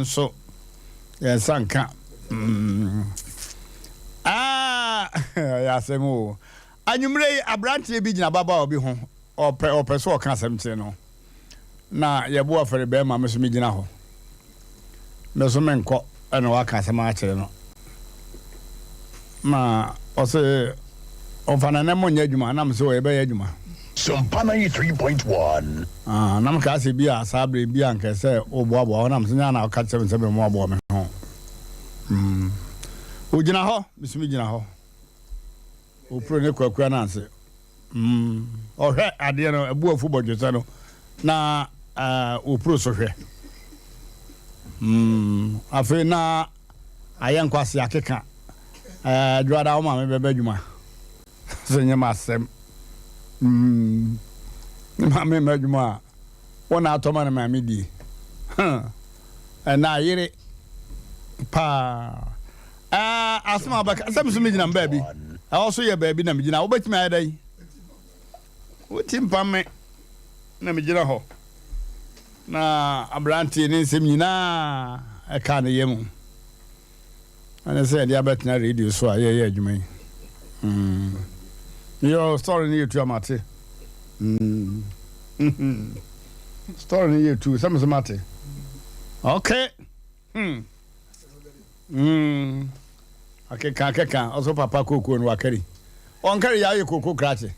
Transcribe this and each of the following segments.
Nso yɛn nsa nka. Mm. Ah, ɛyɛ asɛm o. Anwummerɛ yi, aberanteɛ bi gyina ababaawa bi ho. Ɔpɛ ɔpɛ sɛ ɔka asɛm kyerɛ no. Na yɛbo afɛre bɛrima, me so megyina hɔ. Me so menkɔ ɛna waka asɛm akyerɛ no. Ma ɔse ɔfa na nɛ monyɛ adwuma na me sɛ ɔyɛbɛyɛ adwuma. Sompa 93.1. Ah, na mekaa sɛ bi a saa berɛ bi a anka ɛsɛ woboaboa ho, na mese nyɛ a na woka kyerɛ me sɛ memmoaboa me ho. Mm. Wogyina hɔ, me so megyina hɔ. Opuro ne Kwaku Ananse. Mm. Ɔhwɛ adeɛ no, ɛbu afu bɔdwesɛ no, na uh, opuro so hwɛ. Mm. Afei na ayɛ nkwase akeka. Uh, Dwoada wo maame bɛbɛ adwuma. Sɛ nyɛ m'asɛm mm ne maame mma adwuma a wo na atɔ ma ne maame die huh ɛna ayere paa ɛɛ asɛm a wobɛka sɛ me so megyina baabi ɛhɔ so yɛ baabi na megyina wobɛtumi ayɛ dɛn woti mpa me na megyina hɔ na aberanteɛ ne nsɛm nyinaa ɛka ne yɛ mu. Ɛne sɛ yɛde abɛtena radio so a yɛyɛ adwuma yi. Mm. Yo, story no yɛ tu amate. Mm. Story no yɛ tu, sɛ mesɛ mate. Okay. Hmm. Mm. Akeka akeka, ɔso papa kooko no wakari. Ɔnkari yɛ ayɛ kooko krakye.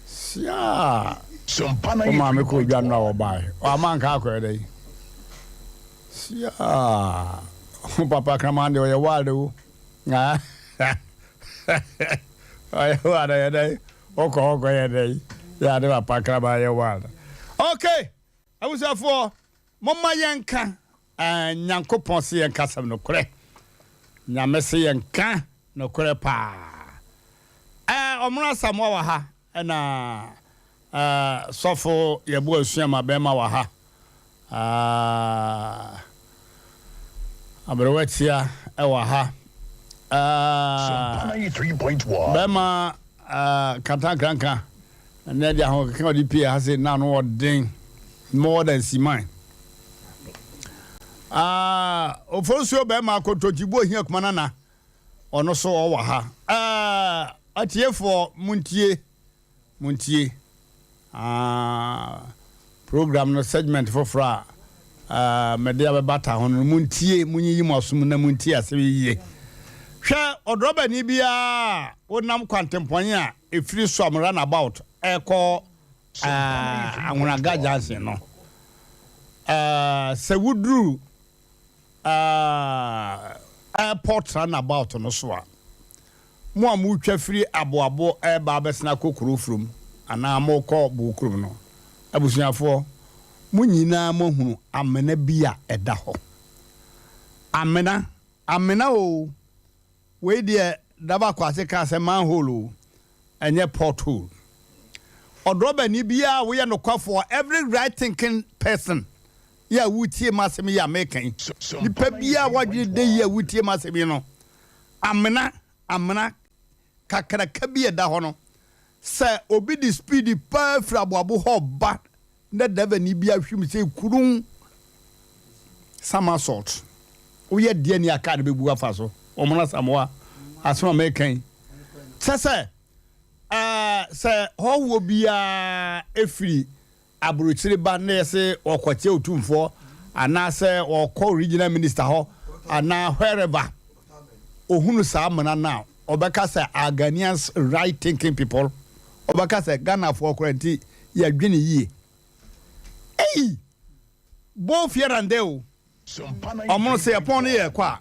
Sia. Sompa O maame kɔ odwa no a wɔbae. Ɔama nka akɔyɛ dɛ. Siaa wo papa kraman deɛ ɔyɛ wild o ɔyɛ wild ɔyɛ dɛ wokɔ hɔ kɔ yɛ dɛ yɛ ade papa kraman yɛ wild okay abusuafoɔ momma yɛnka eh, nyankopɔn se yɛnka sɛm nokorɛ nyame se yɛnka nokorɛ paa eh, ɔmono asamoa wɔ ha ɛna eh, sɔfo yɛbo asua ma bɛrima wɔ ha. Ah, aberewa tia ɛwɔ ha. Ah, bɛrima ah, kantankranka ɛnɛ de ahokeka ɔde pie ha se na ano ɔden more than siman. Ah, ofonsuo bɛrima akontonkyibuo hia kuma nana ɔno so ɔwɔ ha. Ah, atiefoɔ muntie. Montie ah, program no segment foforɔ a ah, mede abɛbata ho no, montie, monyiyi mo asom na montie asɛm yi yie. Hwɛ ɔdrɔbani biara a wonam kwantempɔn a ɛfiri Suam runabout ɛkɔ ah, Anwonaga junction no, ah, sɛ woduru ah, airport runabout no so a, Mo a moretwa firi aboabo reba abɛsene akɔ kuro furom anaa morekɔ Bokurom no, abusuafoɔ, mo nyinaa moahunu amena bi a ɛda hɔ. Amena, amena o! Wei deɛ Daba Kwase kaa sɛ manhole o, ɛnyɛ pothole. Ɔdrɔbani biara a woyɛ nokwafoɔ, every right thinking person yɛ a woretie m'asɛm yi a mereka yi, nipa biara a w'adwene da yie a woretie m'asɛm yi no, Amena, amena kakraka bi a ɛda hɔ no, sɛ obi de speed paa firi aboabo hɔ reba na driverni bi ahwim sɛ kurun somersault. Woyɛ deɛ ni a kaa no bɛbu afa so. Wɔn Asamoah, asɛm a meka yi. Kyɛ sɛ, ɛɛ, sɛ hɔhoɔ biara firi Aburokyire ba na yɛse ɔkɔkyea otumfoɔ anaasɛ ɔkɔ regional minister hɔ anaa wherever ohunu saa amena no a ɔbɛka sɛ are Ghanaians right thinking people? Ɔbɛka sɛ Ghanafoɔ koraa nti yɛdwene yie. Ei! Both here and there o. Ɔmo sɛ yɛpɔn no yɛkɔ a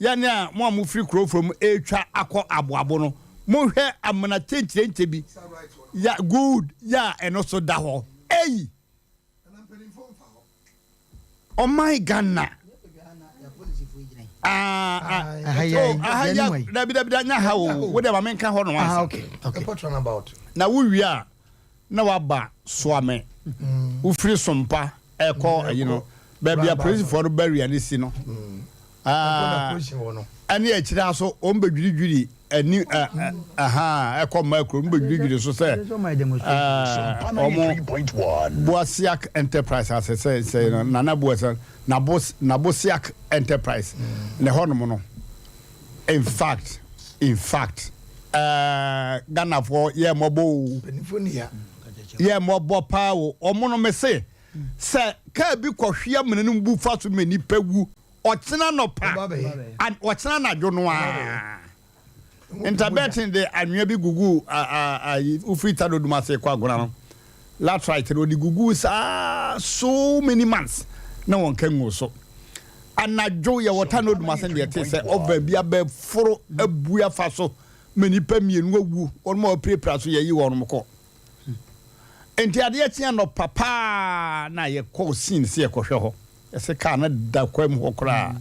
Yɛn a mo a mofiri kuro foforɔ mu retwa akɔ aboabo no, monhwɛ amena kyenkyerenkyɛ bi, ya, good, ya a ɛno so da hɔ. Ei! Ɔman Ghana. Ah, ah, oh, aha ya, dabi, dabi, da, nya ha o. Wo deɛ ma menka hɔ no ansa. Na wowie a, na waba soa me. Wofiri Sompa ɛkɔ ayi no, baabi a polisifoɔ no barrier no si no. Ɛne akyire ha so, wɔn bɛdwiridwiri ani ɛha ɛkɔ mmaa kurom bɛdwiridwiri so sɛ ɔmo Boasiak Enterprise ase sɛ Nana Boasa Nabosiak Enterprise na ɛhɔnom no. In fact, Ghanafoɔ, yɛ mmɔbɔ o, yɛ mmɔbɔ paa o. Ɔmo no, me se sɛ kaa bi kɔhwe amena no bu fa so ma nipa wu ɔkyena nɔpa, ɔkyena anadwo no a, ntabɛten de anwea bi gugu wofiri Tadodum ase kɔ Agona no, laterite no, ɔde gugu saa so many months na wɔn ka ngu so. Anadwo yɛwɔ Tadodum ase deɛ, te sɛ ɔva bi abɛforo abu afa so ma nipa mmienu awu. Wɔn a wɔapirapira so, yɛyi wɔn kɔ. Nti adeɛ kyeɛ nɔpa paa na yɛkɔ scene sɛ yɛkɔhwɛ hɔ, yɛsɛ kaa no da kwan mu hɔ koraa.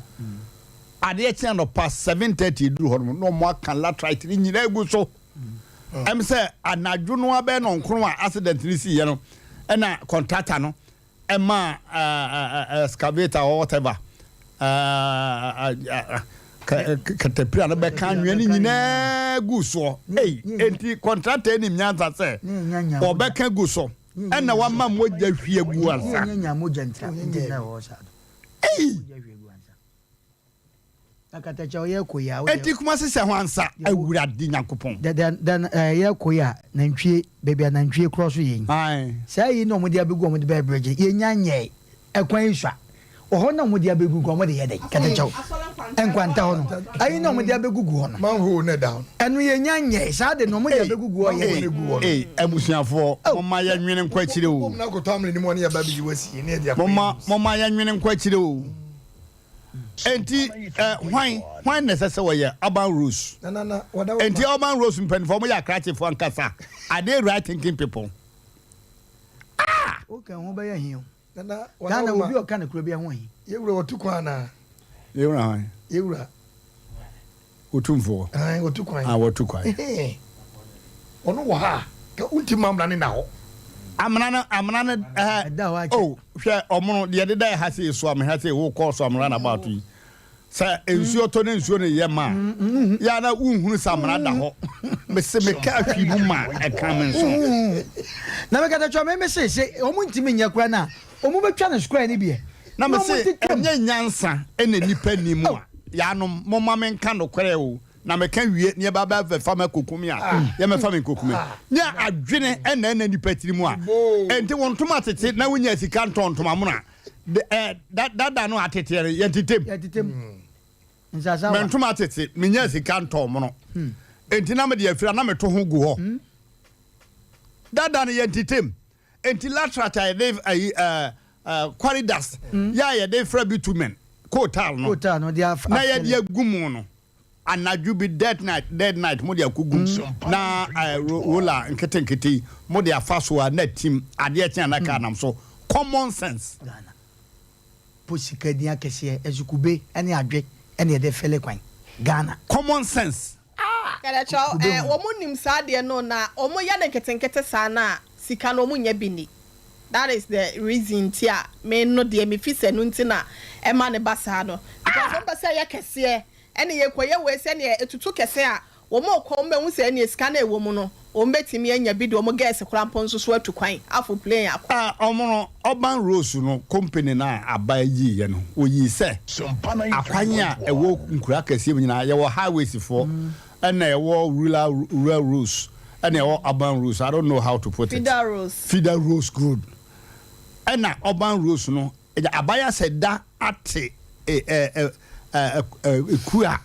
Adeɛ kyeɛ nɔpa 7:30 duru hɔ nom na ɔmo aka laterite no nyinaa gu so. Sɛ anadwo no abɛɛ nɔnkron a accident no siiɛ no, ɛna contractor no ɛma excavator or whatever, caterpillar no bɛka anwea no nyinaa gu soɔ. Ei, enti contractor anim nyansa sɛ ɔbɛka gu so ɛna wama mogya hwie gu ansa. Ei, enti kuma sesɛ ho ansa, Awurade Nyankopɔn. Yɛ kɔ yi a, nantwie baabi a nantwie korɔ so yɛ yi, saa yi na ɔmo de abɛgu, ɔmo de bɛyɛ bridge. Yɛnya nyɛ ɛkwan yi sua wɔ hɔ na ɔmo de abɛgu gu, ɔmo de yɛ dɛ katakyɛw nkwanta hɔ no ayi na ɔmo de abɛgu gu hɔ no. Manhole na ɛda hɔ. Ɛno yɛnya nyɛ saa de na ɔmo de abɛgu gu hɔ yɛ dɛ. Ee, abusuafoɔ, moma yɛnwene nkɔ akyire o. Na akɔtɔ amene ne mu ɔne yɛba bɛyi wasi ne yɛde akɔ. Moma yɛnwene nkɔ akyire o. Enti hwan hwan na ɛsɛ sɛ wɔyɛ urban roads? Enti urban roads mpanimfoɔ, wɔn yɛ akrakyefoɔ ankasa. Are they right thinking people? Ah, o kàn ho bɛyɛ hin o. Ghana, obi ɔka ne kuro bi ho hin. Yɛwura wɔtu kwan anaa? Yɛwura hwan? Yɛwura. Otumfoɔ. Wɔtu kwan. Ah, wɔtu kwan. Ɔno wɔ ha ka wonti ma amena ne na hɔ. Amena no, amena no, ɛhɛ o, hwɛ, ɔmono deɛ deda ɛha sɛ esu amena sɛ ewo kɔɔ so amena na about yi sɛ nsuo tɔ ne nsuo no yɛ ma yà na wunhunu sɛ amena da hɔ. Mese meka ahwi mu ma ɛka me nso. Na mekata twɛ me mese sɛ ɔmo ntumi nyɛ kora no a, ɔmo bɛtwa no square no biɛ. Na mese ɛnyɛ nyansa ɛna nipa ni mu a yanom. Moma menka nokorɛ o, na meka wie ne yɛba bɛfa me akokumi a, yɛmɛfa me nkokumi ne adwene ɛna nipa tiri mu a. Enti wɔn ntoma tete na wonya sika ntɔn ntoma mono a, dada no ateteɛ no, yɛntetem. Mɛ ntoma tete, menya sika ntɔn mono, enti na mede afira na meto ho gu hɔ. Dada no yɛntetem. Enti laterite a yɛde ayi quarry dust yɛ a yɛde fra bitumen coal tar no na yɛde agu mu no, anadwo bi, dead night, dead night, mo de akogu na roller nketenkete yi mo de afa so a, na tim. Adeɛ kyen a, na kaa nam so. Common sense. Ghana po sika din akɛseɛ, ɛso ne adwe ɛne yɛde fɛlɛ kwan Ghana. Common sense. Kɛlɛkyɛw, wɔn nim saa adeɛ no na wɔn yɛ no nketenkete saa na sika no wɔn nyɛ bi ni. That is the reason ti a me no deɛ me fi sɛ no nti na ɛma ne ba saa no, because wɔn pɛ sɛ ɛyɛ kɛseɛ ɛne yɛ kɔ yɛ wei sɛneɛ etutu kɛse a wɔn kɔ, wɔn bɛhu sɛ ɛne sika no ɛwɔ mu no, wɔn bɛtumi anya bi de wɔn girls koraa mpo nso so atu kwan afo plane akɔ. A ɔmo no, urban roads no company no a aba yii yɛ no, oyii sɛ akwan a ɛwɔ nkura kɛseɛ mu nyinaa. Yɛwɔ highways foɔ, ɛna ɛwɔ rural roads, ɛna ɛwɔ urban roads. I don't know how to put it. Feeder roads. Feeder roads, good. Ɛna urban roads no abaya sɛ da ate ɛ ɛ ɛ ɛ eku a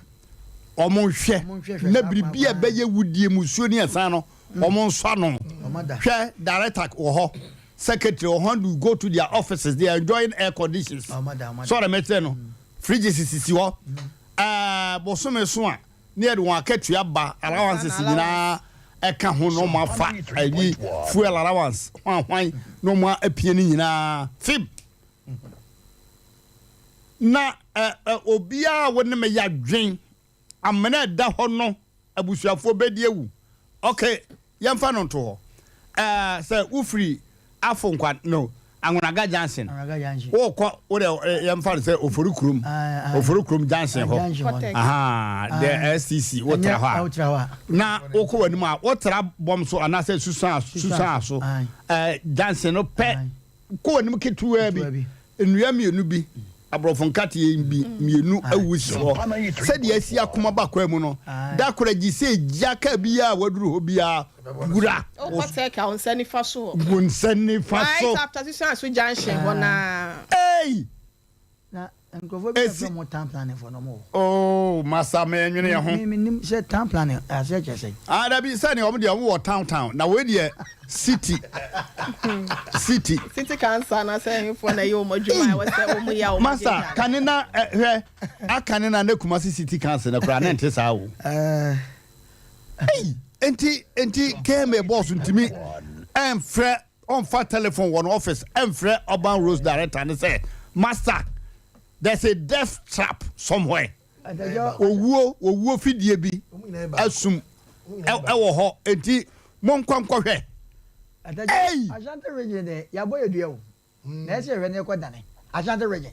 ɔmo nhwɛ na biribi a ɛbɛyɛ wudie musuo ne ɛsan no, ɔmo nsɔ ano hwɛ. Director wɔ hɔ, secretary wɔ hɔ. You go to their offices, they are enjoying air conditions. Sɔrɔ mɛkyerɛ no, fridges sisi hɔ. Bosome so a ne yɛde wɔn akatua ba, allowances nyinaa ɛka ho na ɔmo afa ɛyi fuel allowance hwan hwan na ɔmo apia ne nyinaa fim na ɛ ɛ obiara a wɔne me yɛ adwen, amena ɛda hɔ no, abusuafoɔ bɛdi ewu. Okay, yɛmfa no nto hɔ. Sɛ wofiri afo nkwa no. Anwonaga junction. Anwonaga junction. Wokɔ wo dɛ yɛmfa no sɛ Ofori kurom. Ofori kurom junction hɔ. Aha, the STC wotra hɔ a. Na wokɔ w'anim a wotra bɔm so anaasɛ susan susan so. Junction no pɛ kɔ w'anim ketewaa bi. Nnua mmienu bi, aborɔfo nkateɛ bi mmienu awu si hɔ. Sɛdeɛ asi akoma ba kwan mu no, da koro agye sɛ gya kaa biara a waduru hɔ biara wura. Wokɔ Turkey a, wo nsa nifa so hɔ. Wo nsa nifa so. Right after Susuanso junction hɔ no ara. Ei! Na nkurɔfoɔ bi na wɔn town planning foɔ na wɔn wɔ. Oh masa me nwene yɛ ho. Me me nim sɛ town planning aseɛ kyerɛ sɛn. Ah dabi sɛ nea wɔn deɛ wɔn wɔ town town na wei deɛ city city. City council anaasɛ ɛhefoɔ na ɛyɛ wɔn adwuma a ɛwɔ sɛ wɔn yɛ a wɔn Masa kane na hwɛ akane na ne Kumasi city council na koraa ne nte saa o. Ei enti enti KMA boss ntumi ɛnfrɛ ɔnfa telephone wɔ no office ɛnfrɛ urban roads director no sɛ master there's a death trap somewhere owuo owuo fidie bi asum ɛwɔ hɔ enti monkɔ nkɔhwɛ. Ei! Ashanti region deɛ yɛabɔ yɛ dua o. Na ɛsɛ yɛhwɛ na yɛkɔ dane Ashanti region.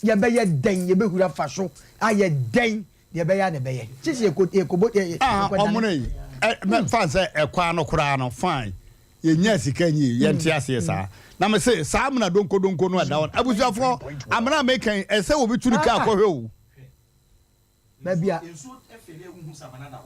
Yɛbɛyɛ dɛn yɛbɛhuri afa so ayɛ dɛn deɛ ɛbɛyɛ a na ɛbɛyɛ. Sisi yɛkɔ yɛkɔbɔ yɛ Ah, yɛkɔ dane. ɔmono yi, ɛ, mɛ fa sɛ ɛkwan no koraa no, fine, yɛnyaa sika nyi, yɛnte aseɛ saa. Na me se, saa amena donkodonko no a ɛda hɔ no, abusuafoɔ, amena a meka yi, ɛsɛ obi tu ne kaa kɔhwɛ o. Baabi a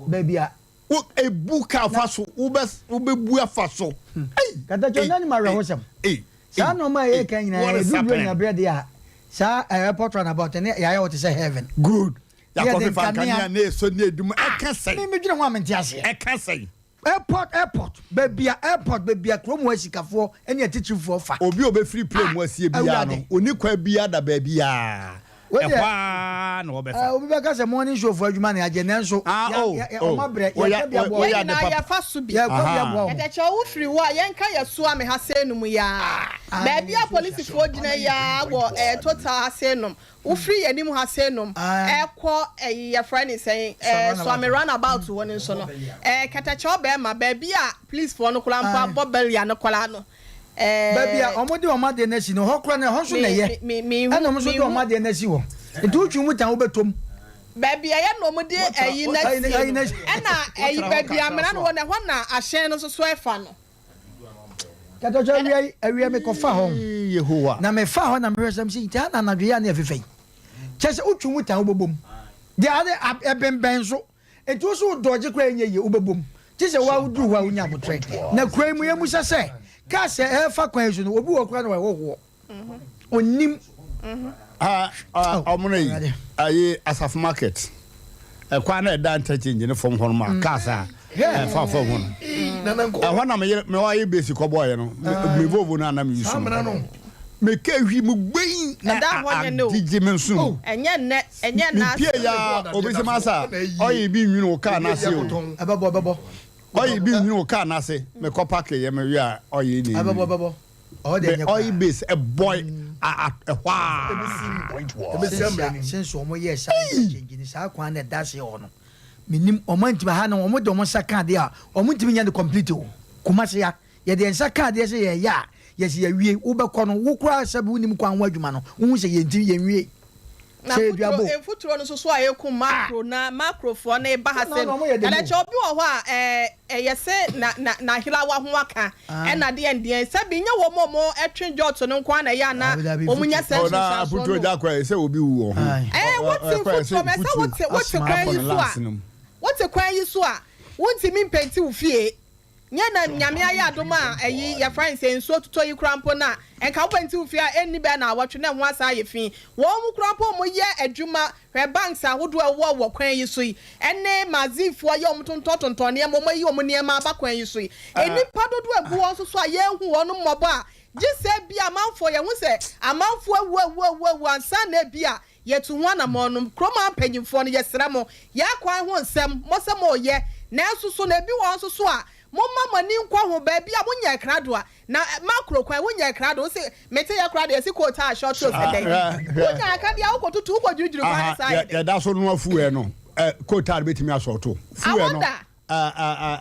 baabi a. Wo ebu kaa fa so, wobɛ wobɛbu afa so. Ei! Katakyɛ Ei! ɔno anim Ei! awerɛhosɛm. Ei! Saa Ei! nneɛma a Ei! yɛreka nyinaa What is ɛduru berɛ happening? nya berɛ deɛ a saa airport runabout ne yɛayɛ hɔ te sɛ heaven. Good. Ne yɛde Yɛakɔfefa nkanea. nkanea na esɔ ne edum. Ɛka sɛn? Me medwene ho a mente aseɛ. Ɛka sɛn? Airport airport baabi a airport baabi a kurom hɔ asikafoɔ ne atitirifoɔ fa. Obi a ɔbɛfiri plane mu asie biara no, Awurade. ɔnni kwan biara da baabiara. Wei Ɛhɔ deɛ, ara na wɔbɛfa. eh, obi bɛka sɛ morning show foɔ adwuma na yɛagye nanso Ah, yɛ, oh, yɛ, yɛ, oh, wɔn abrɛ, woyɛ yɛka bi aboa woyɛ wɔn. Yɛn ade nyinaa papa. yɛfa so bi. Yɛkɔ bi Aha. aboa wɔn. Kɛtɛkyɛ wo firi hɔ a yɛnka yɛ soa me ha sei nom yi ara. Baabi a polisifoɔ gyina yi ara wɔ eh, total ha sei nom. Wofiri yɛn anim ha sei nom ɛkɔ ɛyi yɛfrɛ ne sɛn ɛɛ Suame run about hɔ no nso no ɛɛ kɛtɛkyɛw bɛɛma baabi a police foɔ no koraa mpo abɔ barrier no koraa no ɛɛ. Baabi a wɔde wɔn adeɛ no asi no hɔ koraa no ɛhɔ nso na ɛyɛ ɛna wɔn nso de wɔn adeɛ no asi hɔ nti wotwi mu tan wobɛtɔ mu. Baabi a ɛyɛ na wɔde ɛyi no asie no ɛna ɛyi baabi a amena no wɔ no ɛhɔ na ahyɛn no nso so ɛfa no. Kɛtɛkyɛ awia yi awia mi kɔ fa hɔ Yehowa. Na me fa hɔ na mehwɛ sɛ msi nti ha na anadwo yi a ne ɛfefɛ yi. Kyɛ sɛ wotwi mu tan wobɛbom. Deɛ ade ɛbɛnbɛn so. Nti wo so wodɔgye koraa ɛnyɛ yie wobɛbom. Gye sɛ wo a woduru hɔ a wonya abotrɛ. Na kura yi mu yɛmmusa sɛ cars a ɛrefa kwan yi so no obi wɔ hɔ koraa na ɔyɛ hɔhoɔ. Ɔnnim. Ɔmono yi ayi asafo market ɛkwan na ɛda interchange ne fam hɔ no ma cars a ɛfa fam hɔ no ɛhɔ na meyere me ɔyɛ besi kɔbɔɔyɛ no me vovo no anam yi so no meka hwi mu gbɛn na agyegye me nso mepie ya obi sɛ masa ɔyɛ bi nwini wo kaa n'ase o ɛbɛbɔ ɛbɛbɔ ɔyɛ bi nwini wo kaa n'ase mekɔ pake yɛ me wie a ɔyɛ ne ɛbɛbɔ ɛbɛbɔ Ɔhɔ deɛ The ɛnyɛ oil koraa. base ɛbɔe a a ɛhɔ aa. Since a since wɔn yɛɛ saa interchange no saa kwan no ɛda aseɛ hɔ no menim wɔn antumi ha no wɔn de wɔn nsa ka adeɛ a wɔn ntumi nyɛ no complete o Kumasi ha yɛde yɛn nsa ka adeɛ sɛ yɛyɛ a yɛsɛ yɛawie wobɛkɔ no wo koraa sɛbi wonim kwan ho adwuma no wohu sɛ yɛntumi yɛnwie. Na Sɛ yɛdua mfuturo bo. mfuturo no nso so a ɛkum macro na macrofoɔ no reba ha Sɛ sɛ na wɔyɛ ɛna demo. kyɛ obi wɔ hɔ a ɛɛ ɛyɛ sɛ na na n'aherawa ho aka ɛna deɛn deɛn sɛbi nyɛ wɔn a wɔn ɛtwe jɔt no nko ara na ɛyɛ a na Dabi dabi wɔn nya mfuturo. sɛ Oh, na nsunsuansoɔ aputuo no. gya kɔ sɛ obi wu wɔ ho. Aye. Ɛɛ wote Ɛkɔ sɛ mfuturo mɛ sɛ mfuturo wote wote Asoma kwan akɔ yi ne so lungs a no mu. wote kwan yi so a wontumi mpɛnti wo fie. Nyɛ na Nyame ayɛ adom a ɛyi yɛfrɛ no sɛ nsuo totɔ yi koraa mpo no a nka wobɛnte wo fie a ɛnni bɛyɛ naawɔtwe na ɛho asan ayɛ fi. Wɔn mu koraa mpo wɔn yɛ adwuma hwɛ banks ahodoɔ a ɛwɔ wɔ kwan yi so yi ɛne mazifoɔ yɛ wɔn tontɔn tontɔn nneɛma wɔn ayi wɔn nneɛma aba kwan yi so yi. Nnipa dodoɔ a ɛgu hɔ nso so a yɛnhu wɔn mmɔbɔ a gye sɛ ebia amanfoɔ yɛhu sɛ amanfoɔ awu awu awu awu ansa na ebia Yɛtu ho anamɔn no, kurom ha mpanyimfoɔ no, yɛsrɛ mo, yɛn akwan ho nsɛm, mo sɛ moreyɛ, nanso so na ebi wɔ hɔ nso so a, momma mo ani nkɔ ho, baabi a monyɛɛ krado a, na makro kwan, wonyɛɛ krado, wose, mete yɛ koraa deɛ, yɛse coat a short o sɛ dɛn, wonya akadeɛ a, wokɔtutu, wokɔdwiridwiri kwan no saa yɛ dɛn? Yɛda so noa fuel no, coat a bɛtumi asɔɔto fuel no. Awoda.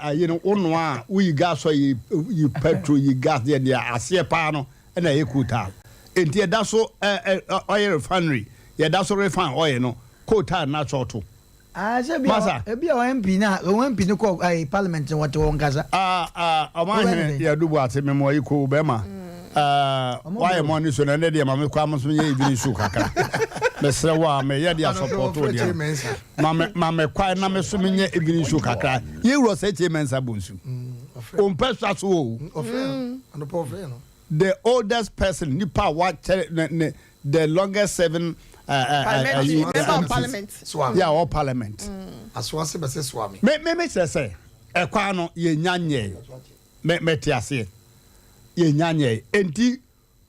Ayi no, wonoa a, woyi gas oil, yi petrol, yi gas deɛ deɛ aseɛ paa no. ɛna ɛyɛ coal tar. Enti ɛda so ɛ ɛ oil refinery, yɛda so refine oil no, coal tar no asɔɔto. Ah, sɛ ebi a Masa. ebi a wɔn MP na wɔn MP no kɔ ɛɛ parliament no wɔte wɔn kasa. Ah ah ɔman Wobɛyɛ hene ne dɛn? yɛ dubu ase memo ayi ko bɛma ah Ɔmo wayɛ brɛ mo ani so na ɛnɛ deɛ ma me kɔ amoso nyɛ evening show kakra mesrɛ wo a meyɛ de Ano sɛ asɔpɔto wɔfrɛ deɛ Kyei no Mensah. ma me ma me kwae na me so menyɛ evening show kakra yɛwura sɛ Kyei Mensah bonsu Ɔfrɛ ompɛ sua so o. ɔfrɛ no anɔpa ɔfrɛ no. The oldest person nipa a wakyɛre ne ne the longest serving Parliamentary ayi member of MPs parliament. Soa me. yeah ɔwɔ parliament. Asoa se bɛse soa me. Me me me kyerɛ sɛ ɛkwan no yɛnya nyɛe me me te aseɛ yɛnya nyɛe enti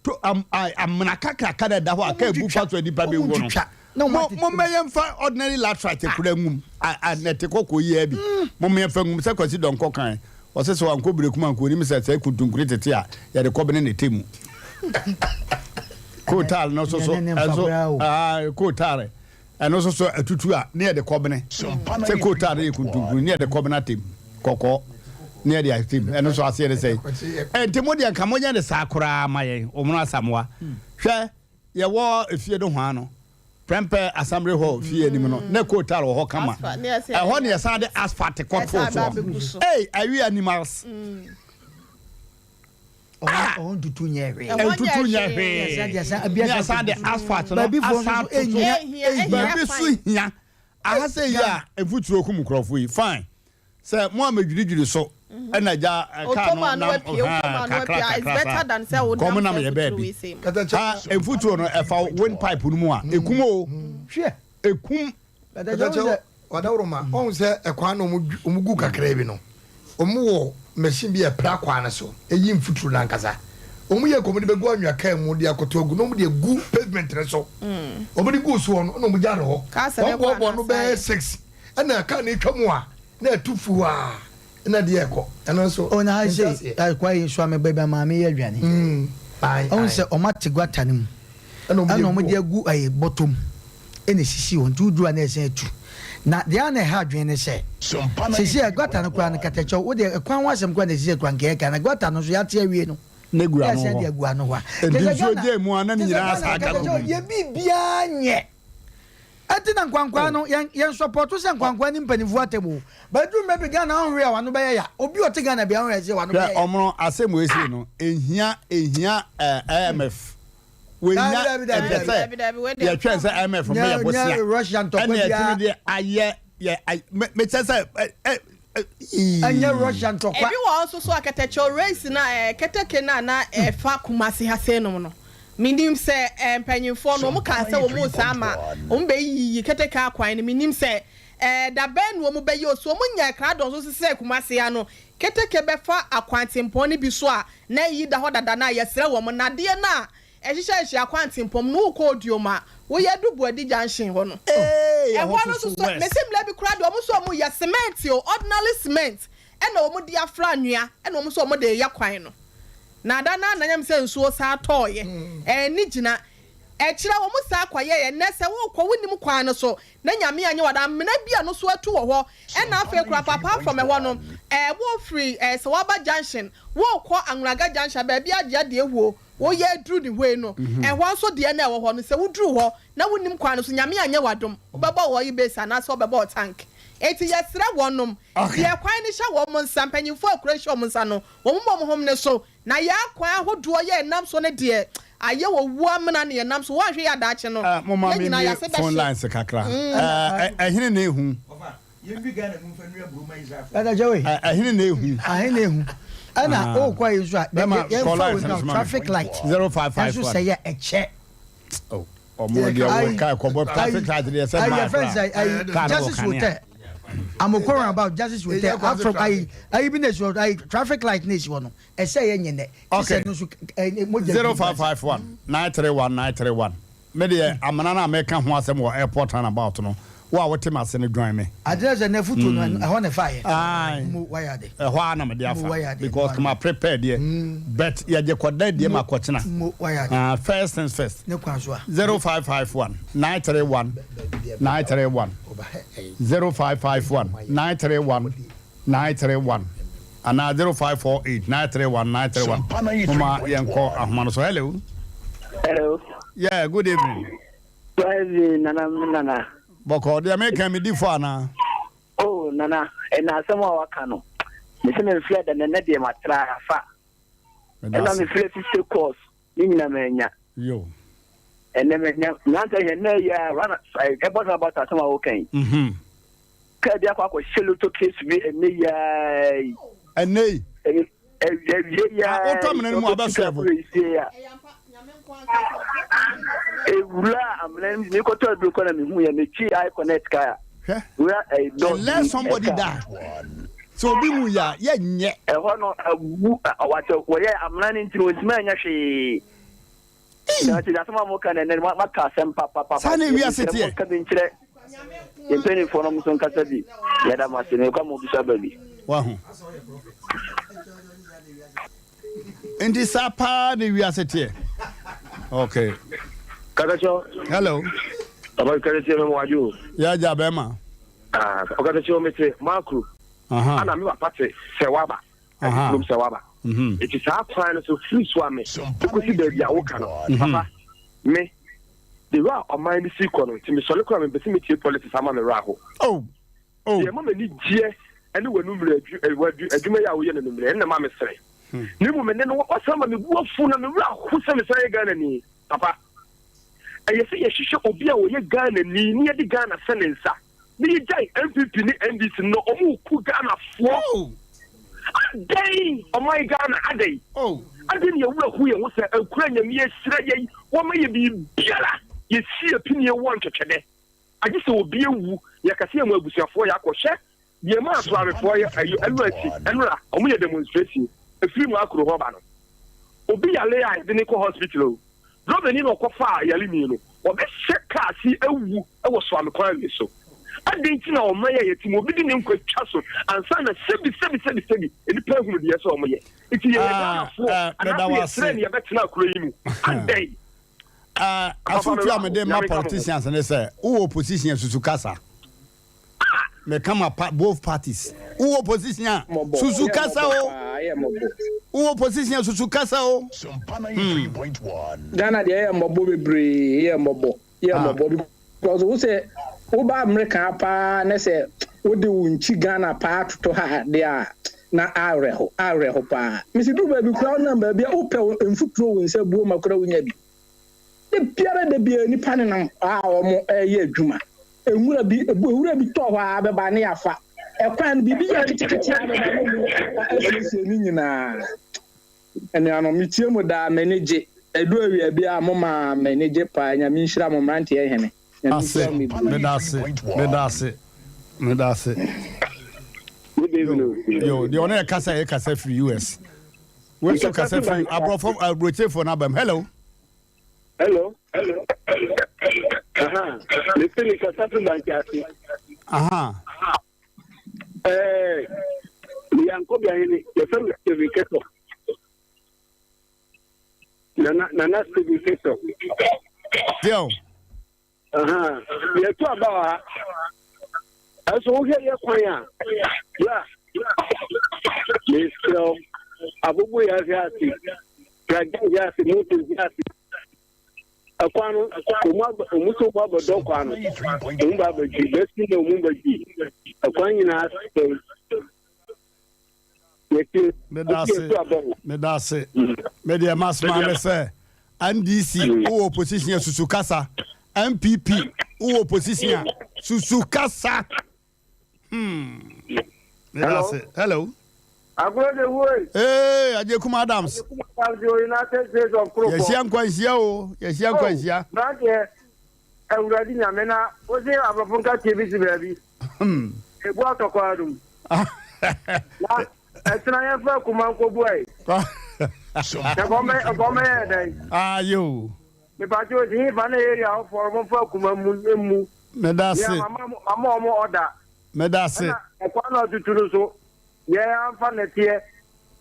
to am a amena kakraka na ɛda hɔ a kaa bu fa so a nipa bɛwu no Wɔn na wɔn mo atete mo mɛyɛ mfa ordinary latrite kura ngum a a nɛte kɔkɔɔ yi ara bi mo mɛyɛ mfa ngum sɛ Kwasi Dɔnkɔ kan ɔsɛ sɛ wankɔ berekum anka onim sɛ sɛ kuntunkuni tete a yɛde kɔbene na ɛtɛ mu kootaale no nso so ɛnso aa kootaale ɛno nso so atutu a ne yɛde kɔbene sɛ kootaale yɛ kuntunkuni ne yɛde kɔbene atɛm kɔkɔɔ ne yɛde atɛm ɛno nso aseɛ ne sɛ ɛnti mo deɛ nka monyɛ ne saa koraa ma yɛn ɔmono asamoa hwɛ yɛwɔ efie no hwaa no Prempeh Assembly Hall fie anim no, na coal tar wɔ hɔ kama. Ɛhɔ na yɛsan de asphalt kɔtoo soɔ. Ei, awi animals. Ah! Ɔhɔ ntutu nyɛ hwee. Ntutu nyɛ hwee. Ne yɛsan de asphalt no asan ato so. Baabi so hia. Aha sɛ yi a mfuturo kum nkurɔfoɔ yi, fine. Sɛ mo a medwiridwiri so na gya car no nam kakra kakra saa kɔ mo nam yɛ baabi ha mfuturo no ɛfa wind pipe no mu a ekum o ekum. Katakyɛ wadaworoma ɔhu sɛ ɛkwan no ɔmo gu kakra bi no ɔmo wɔ machine bi a ɛpra kwan no so ɛyi mfuturo no ankasa ɔmo yɛ kɔm de bɛgu anwea kaa mu de akɔto agu na ɔmo de agu pavement no so ɔmo de gu soɔ no na ɔmo gya no hɔ wɔn boaboa no bɛyɛ 6 Ɛna car no etwa mu a na ɛtu fuw a na deɛ ɛkɔ ɛno nso Oh na ha mente sei aseɛ. ɛkwa yi nso a meba bi a maame yɛ aduane. Mm, ae, Ɔhu ae. sɛ ɔmo ate guata no mu Ɛna ɔmo de ɛna agu ɔmo de hɔ. agu ɛyi bɔtɔ mu ɛna esisi hɔ nti woduru a na ɛsan atu. Na deɛ a na ɛha adwene ne sɛ seesei a guata no koraa no katakyɛw wo deɛ ɛkwan ho asɛm koraa na ɛsɛ sɛ koraa nka yɛka na guata no nso yɛate awie no Na egu na ano yɛasan hɔ. de agu ano hɔ a Nti kyerɛ sɛ nsuo Ghana gyae mu a na ne kyerɛ sɛ nyinaa Ghana asan aka katakyɛw agu mu. yɛ biribiara nyɛ. Ɛnti na nkwankwaa no yɛn yɛn sɔpɔto sɛ nkwankwaa ni mpaninfoɔ atɛm o but ɛduru mmerɛ bi Ghana ɔnhwɛ a wano bɛyɛ ya obi ɔte Ghana bia ɔnhwɛ sɛ wano Hwɛ bɛyɛ ya. ɔmono asɛm wei sei no ɛhia ɛhia ɛɛ IMF wei Daabi nya daabi daabi ɛkyɛ daabi. sɛ Dabi dabi wei deɛ yɛtwɛn sɛ IMF Nyɛ meyɛ nyɛ bosea Russia ntɔkwa ɛne ɛtumi biara. deɛ ayɛ yɛ ay me mekyɛ sɛ ɛ ɛ ɛ Ɛnyɛ ii. Russia ntɔkwa. Ebi wɔ hɔ nso so a kɛtɛkyɛw race no a ɛɛ keteke no a na ɛfa Kumasi ha sei nom no Menim sɛ eh, mpanyinfoɔ no wɔn kaa sɛ wɔn resan ama wɔn bɛyiyi keteke akwan no, menim sɛ eh, da bɛn na wɔn bɛyɛ o, so wɔn nyaa krado nso sɛ Kumasi ha no keteke bɛfa akwantempɔn no bi so a na ayi da hɔ dada no a, yɛsrɛ wɔn, nnadeɛ no a ɛhyehyɛ hyehyɛ akwantempɔn mu no wokɔ Odiom a woyɛ du Boadi junction hɔ no, Eeii ɛhɔ ɛhɔ no nso nso so so, worse. mese mmerɛ bi koraa deɛ wɔn nso wɔn yɛ cement o, ordinary cement ɛna wɔn de afra anwea ɛna wɔn nso wɔn de reyɛ kwan no. Na da no ara na nyam sɛ nsuo saa tɔɔeɛ. Anni gyina. Ɛkyerɛ wɔn saa kɔyɛeɛ. Nnɛ sɛ worekɔ wonnim kwan no so na Nyame anyɛ wo adom amena bi a no so atu wɔ hɔ. Ɛna afei koraa apart from ɛhɔ no ɛɛ wofiri ɛɛ Sawaba junction worekɔ Anwunaga junction baabi a agye adeɛ huo woyɛ aduru ne hɔ yi no ɛhɔ nso deɛ na ɛwɔ hɔ no sɛ woduru hɔ na wonnim kwan no so Nyame anyɛ wo adom wobɛbɔ wo oil base anaasɛ wobɛbɔ wo tank. Enti yɛsrɛ wɔnom deɛ kwan no hyɛ wɔn nsa mpanyinfoɔ a kuro hyɛ wɔn nsa no Wɔn mmom hom no so, na yɛn akwan ahodoɔ yɛ ɛnam so no deɛ, ayɛ owuo amena na yɛnam so, woanhwɛ yie a daakye no, Eh, momma yɛn nyinaa memmue yɛn ase phone bɛhye. lines kakra. Eh, ɛhene na ehu? Dada Joey. Eh, ɛhene na ehu? Ahe na ehu? Ɛna Ah. okɔ yi nso a, Bɛma yɛn call fa lines wei no na so ma me. traffic light. 0551. Ɛnso sɛ yɛ ɛkyɛ. Oh, ɔmo deɛ Ayi, wɔ kaa kɔbɔ traffic light deɛ sɛ ayi, maa yɛfrɛ no sɛ, ayi, kaa no wɔ Justice kanea. Hotel. Amoko roundabout Justice Hotel afro ayi ayi bi na esi hɔ ayi traffic light na esi hɔ no ɛsɛ yɛ nyɛ nɛ. Okay. Sisɛ no nso ɛ mogya. 0551 931 931 Me deɛ amena no a meka ho asɛm wɔ airport roundabout no wo a wote m'ase no join me. Adeɛ sɛ na futuo no ɛhɔ na ɛfa yɛ. Aye. Mo wayɛ ade. Ɛhɔ ara na mede Mo afa wayɛ ade. because ma prepare deɛ but yɛgye kɔda deɛ ma kɔkyena. Mo wayɛ ade. Ah, first things first. Ne kwan so a. 0551 931 931 0551 931 931. Anaa 0548 931 931. Moma yɛnkɔ ahoma no so. Hello. Hello. Yeah, good evening. Good evening, Nana Nana. Bɔkɔ, deɛ meka medi fɔ anaa? Oh, Nana, ɛna asɛm a waka no. Mese memfrɛ da nɛnɛ deɛ matra afa. Ɛna mefrɛ 50 course. Ne nyina manya. Yo. Ɛnɛ manya. Nyansa hwɛ nnɛ yi a rana ɛbɔ na bata asɛm a woka yi. Mhm. Kaa bi akɔ akɔhyɛ loto case bi ɛnɛ yi ara yi. Ɛnɛ yi. Ɛwie yi ara. Wotɔ amena no mu abɛsɛ bo. Ewura amena no mu mekɔtɔ aduro kɔ na mehu yɛ metwi i connect kaa. Hwɛ. Wura ɛyi dɔɔ. Let somebody die. Sɛ obi wu yɛ a, yɛnyɛ. Ɛhɔ no awu wakyɛ wɔyɛ amena no nti no wɔntumi anyɛ hwee. Nti asɛm a moka no ɛnɛ maka asɛm papapapa. Saa na ewiase teɛ. Monka bi nkyerɛ yɛn mpanimfoɔ no nso nkasa bi. Yɛda mo ase mekɔ ama obi so aba bi. Wahu. Nti saa paa na ewiase teɛ. Okay. Kakakyɛ. Hello. Papa kakakyɛ mɛmɔ wadwo. Yɛ agya bɛrima. Ah, ɔkatakyie me te Makro. Ana me papa te Sɛwaba. Ɛte kurom Sɛwaba. Eti saa kwan no so firi so a me ekosi baabi a woka no. Papa, me the way a ɔman no si kɔ no nti mesɔre koraa mempɛ sɛ metie politics ama me werɛ aho. Oh, oh. Deɛ ɛma m'ani gyeɛ ɛne w'anummerɛ adwuma yi a woyɛ no anummerɛ ɛno na ɛma mesere. Na mmom ɛnɛ no wasan ma me bu afu na me werɛ aho sɛ mesan yɛ Ghanani. Papa, ɛyɛ sɛ yɛhwehwɛ obi a ɔyɛ Ghanani ne yɛde Ghana hyɛ ne nsa na yɛgyae NPP ne NDC no na ɔmo reku Ghanafoɔ. Adɛn ɔman Ghana adɛn? Adɛn ne yɛwerɛ ho yɛn ho sɛ akura Nyame ahyira yɛn wama yɛ biribiara yɛsi apinie wɔ ntwɛtwɛdɛ agye sɛ obi awu yɛka sɛ yɛma abusuafoɔ yɛ akɔ hwɛ Deɛ maa Soarefoɔ yɛ ayi ɛno akyi ɛnora ɔmo yɛ demonstration ɛfiri mu akuro hɔ ba no obi yale a yɛde ne kɔ hospital o drɔbani na ɔkɔ faa yale ni no ɔbɛ hyɛ car si awu ɛwɔ Soame kwan wei so adɛn nti na ɔman yɛ yɛte mu obi de ne nkwa twa so ansa na sɛbi sɛbi sɛbi sɛbi nnipa ahunu deɛ sɛ ɔmo yɛ nti yɛyɛ Ghanafoɔ anaasɛ yɛsrɛ ne yɛbɛtena akuro yi mu adɛn. Afotu a mede ma politicians ne sɛ wowɔ opposition susu kasa. Meka ma pa both parties. Wowɔ opposition a susu kasa o. Wowɔ opposition a susu kasa o. Hmm. Ghana deɛ ɛyɛ mmɔbɔ bebree yɛ mmɔbɔ yɛ ah. mmɔbɔ because wo sɛ woba Amerika paa ne sɛ wode wo nkyi Ghana paa toto ha deɛ a na awerɛho awerɛho paa mesi duru baabi koraa wonam baabi a wopɛ mfuturo wo nsa buo ma koraa wonya bi Da biara da biara nnipa nenam a wɔreyɛ adwuma. Nwura bi, nwura bi tɔ hɔ a bɛba ne yɛafa. Ɛkwan no biribi yɛ ketekete a bɛba ne mu asiesie ne nyinaa. Anuanom, metie mo daa, m'ani gye. Ɛdu awia bi a moma m'ani gye paa. Nyame nhyira mo, mmeranteɛ hene. Nyame Ase, nhyira mo bebree. meda ase, meda ase, meda ase. Yo, yo, deɛ ɔne ɛkasa yɛ kasa firi US. Wei nso kasa firi aborɔfo aburokyefoɔ no abam. Hello. Hello. Hello. Aha. Mese mi kasa firi Banki ase. Aha. Ɛɛ, meyɛ Ankɔbea hene, yɛfrɛ me Stephen Keto. Nana, Nana Stephen Keto. Deɛ Ahaa, yɛto aba wɔ ha. Ɛnso wohwɛ yɛ kwan a, bra, mesrɛ wo, abobo yɛ ahwɛ ase, pragya hwɛ ase, moto hwɛ ase. Ɛkwan no, ɔmu aba, ɔmu so ɔmu abɛdɔ kwan no, ɔmu ba abɛdwi, bɛsi na ɔmu bɛdwi. Ɛkwan nyinaa sɛe. Meda ase, meda ase. Me deɛ masoma ne sɛ NDC wowɔ opposition a susu kasa, NPP wowɔ opposition a susu kasa. Hmm. Meda ase. Hello. Agorɔ de woi. Ee, Agyekum Adams. Agyekum Adams o United States of Kropɔ. Yɛhyia nkwanhyia o, yɛhyia nkwanhyia. Oh, branteɛ, Awurade Nyame na wose aborɔfo nkateɛ bi si baabi. Hmm. Ebu atɔ kɔ adum. Na ɛtena yɛn fɛ kuma nkobu ayi. Ɛkɔmɛ ɛkɔmɛ yɛ dɛn. Ayo. Mipatsi osi hin fa na area hɔ fɔrɔ mo fa kuma mu emu. Medase. Yɛ mama mama ɔmo ɔda. Medase. Ɛna ɛkwan na ɔtutu no so yɛ anfa nɛteɛ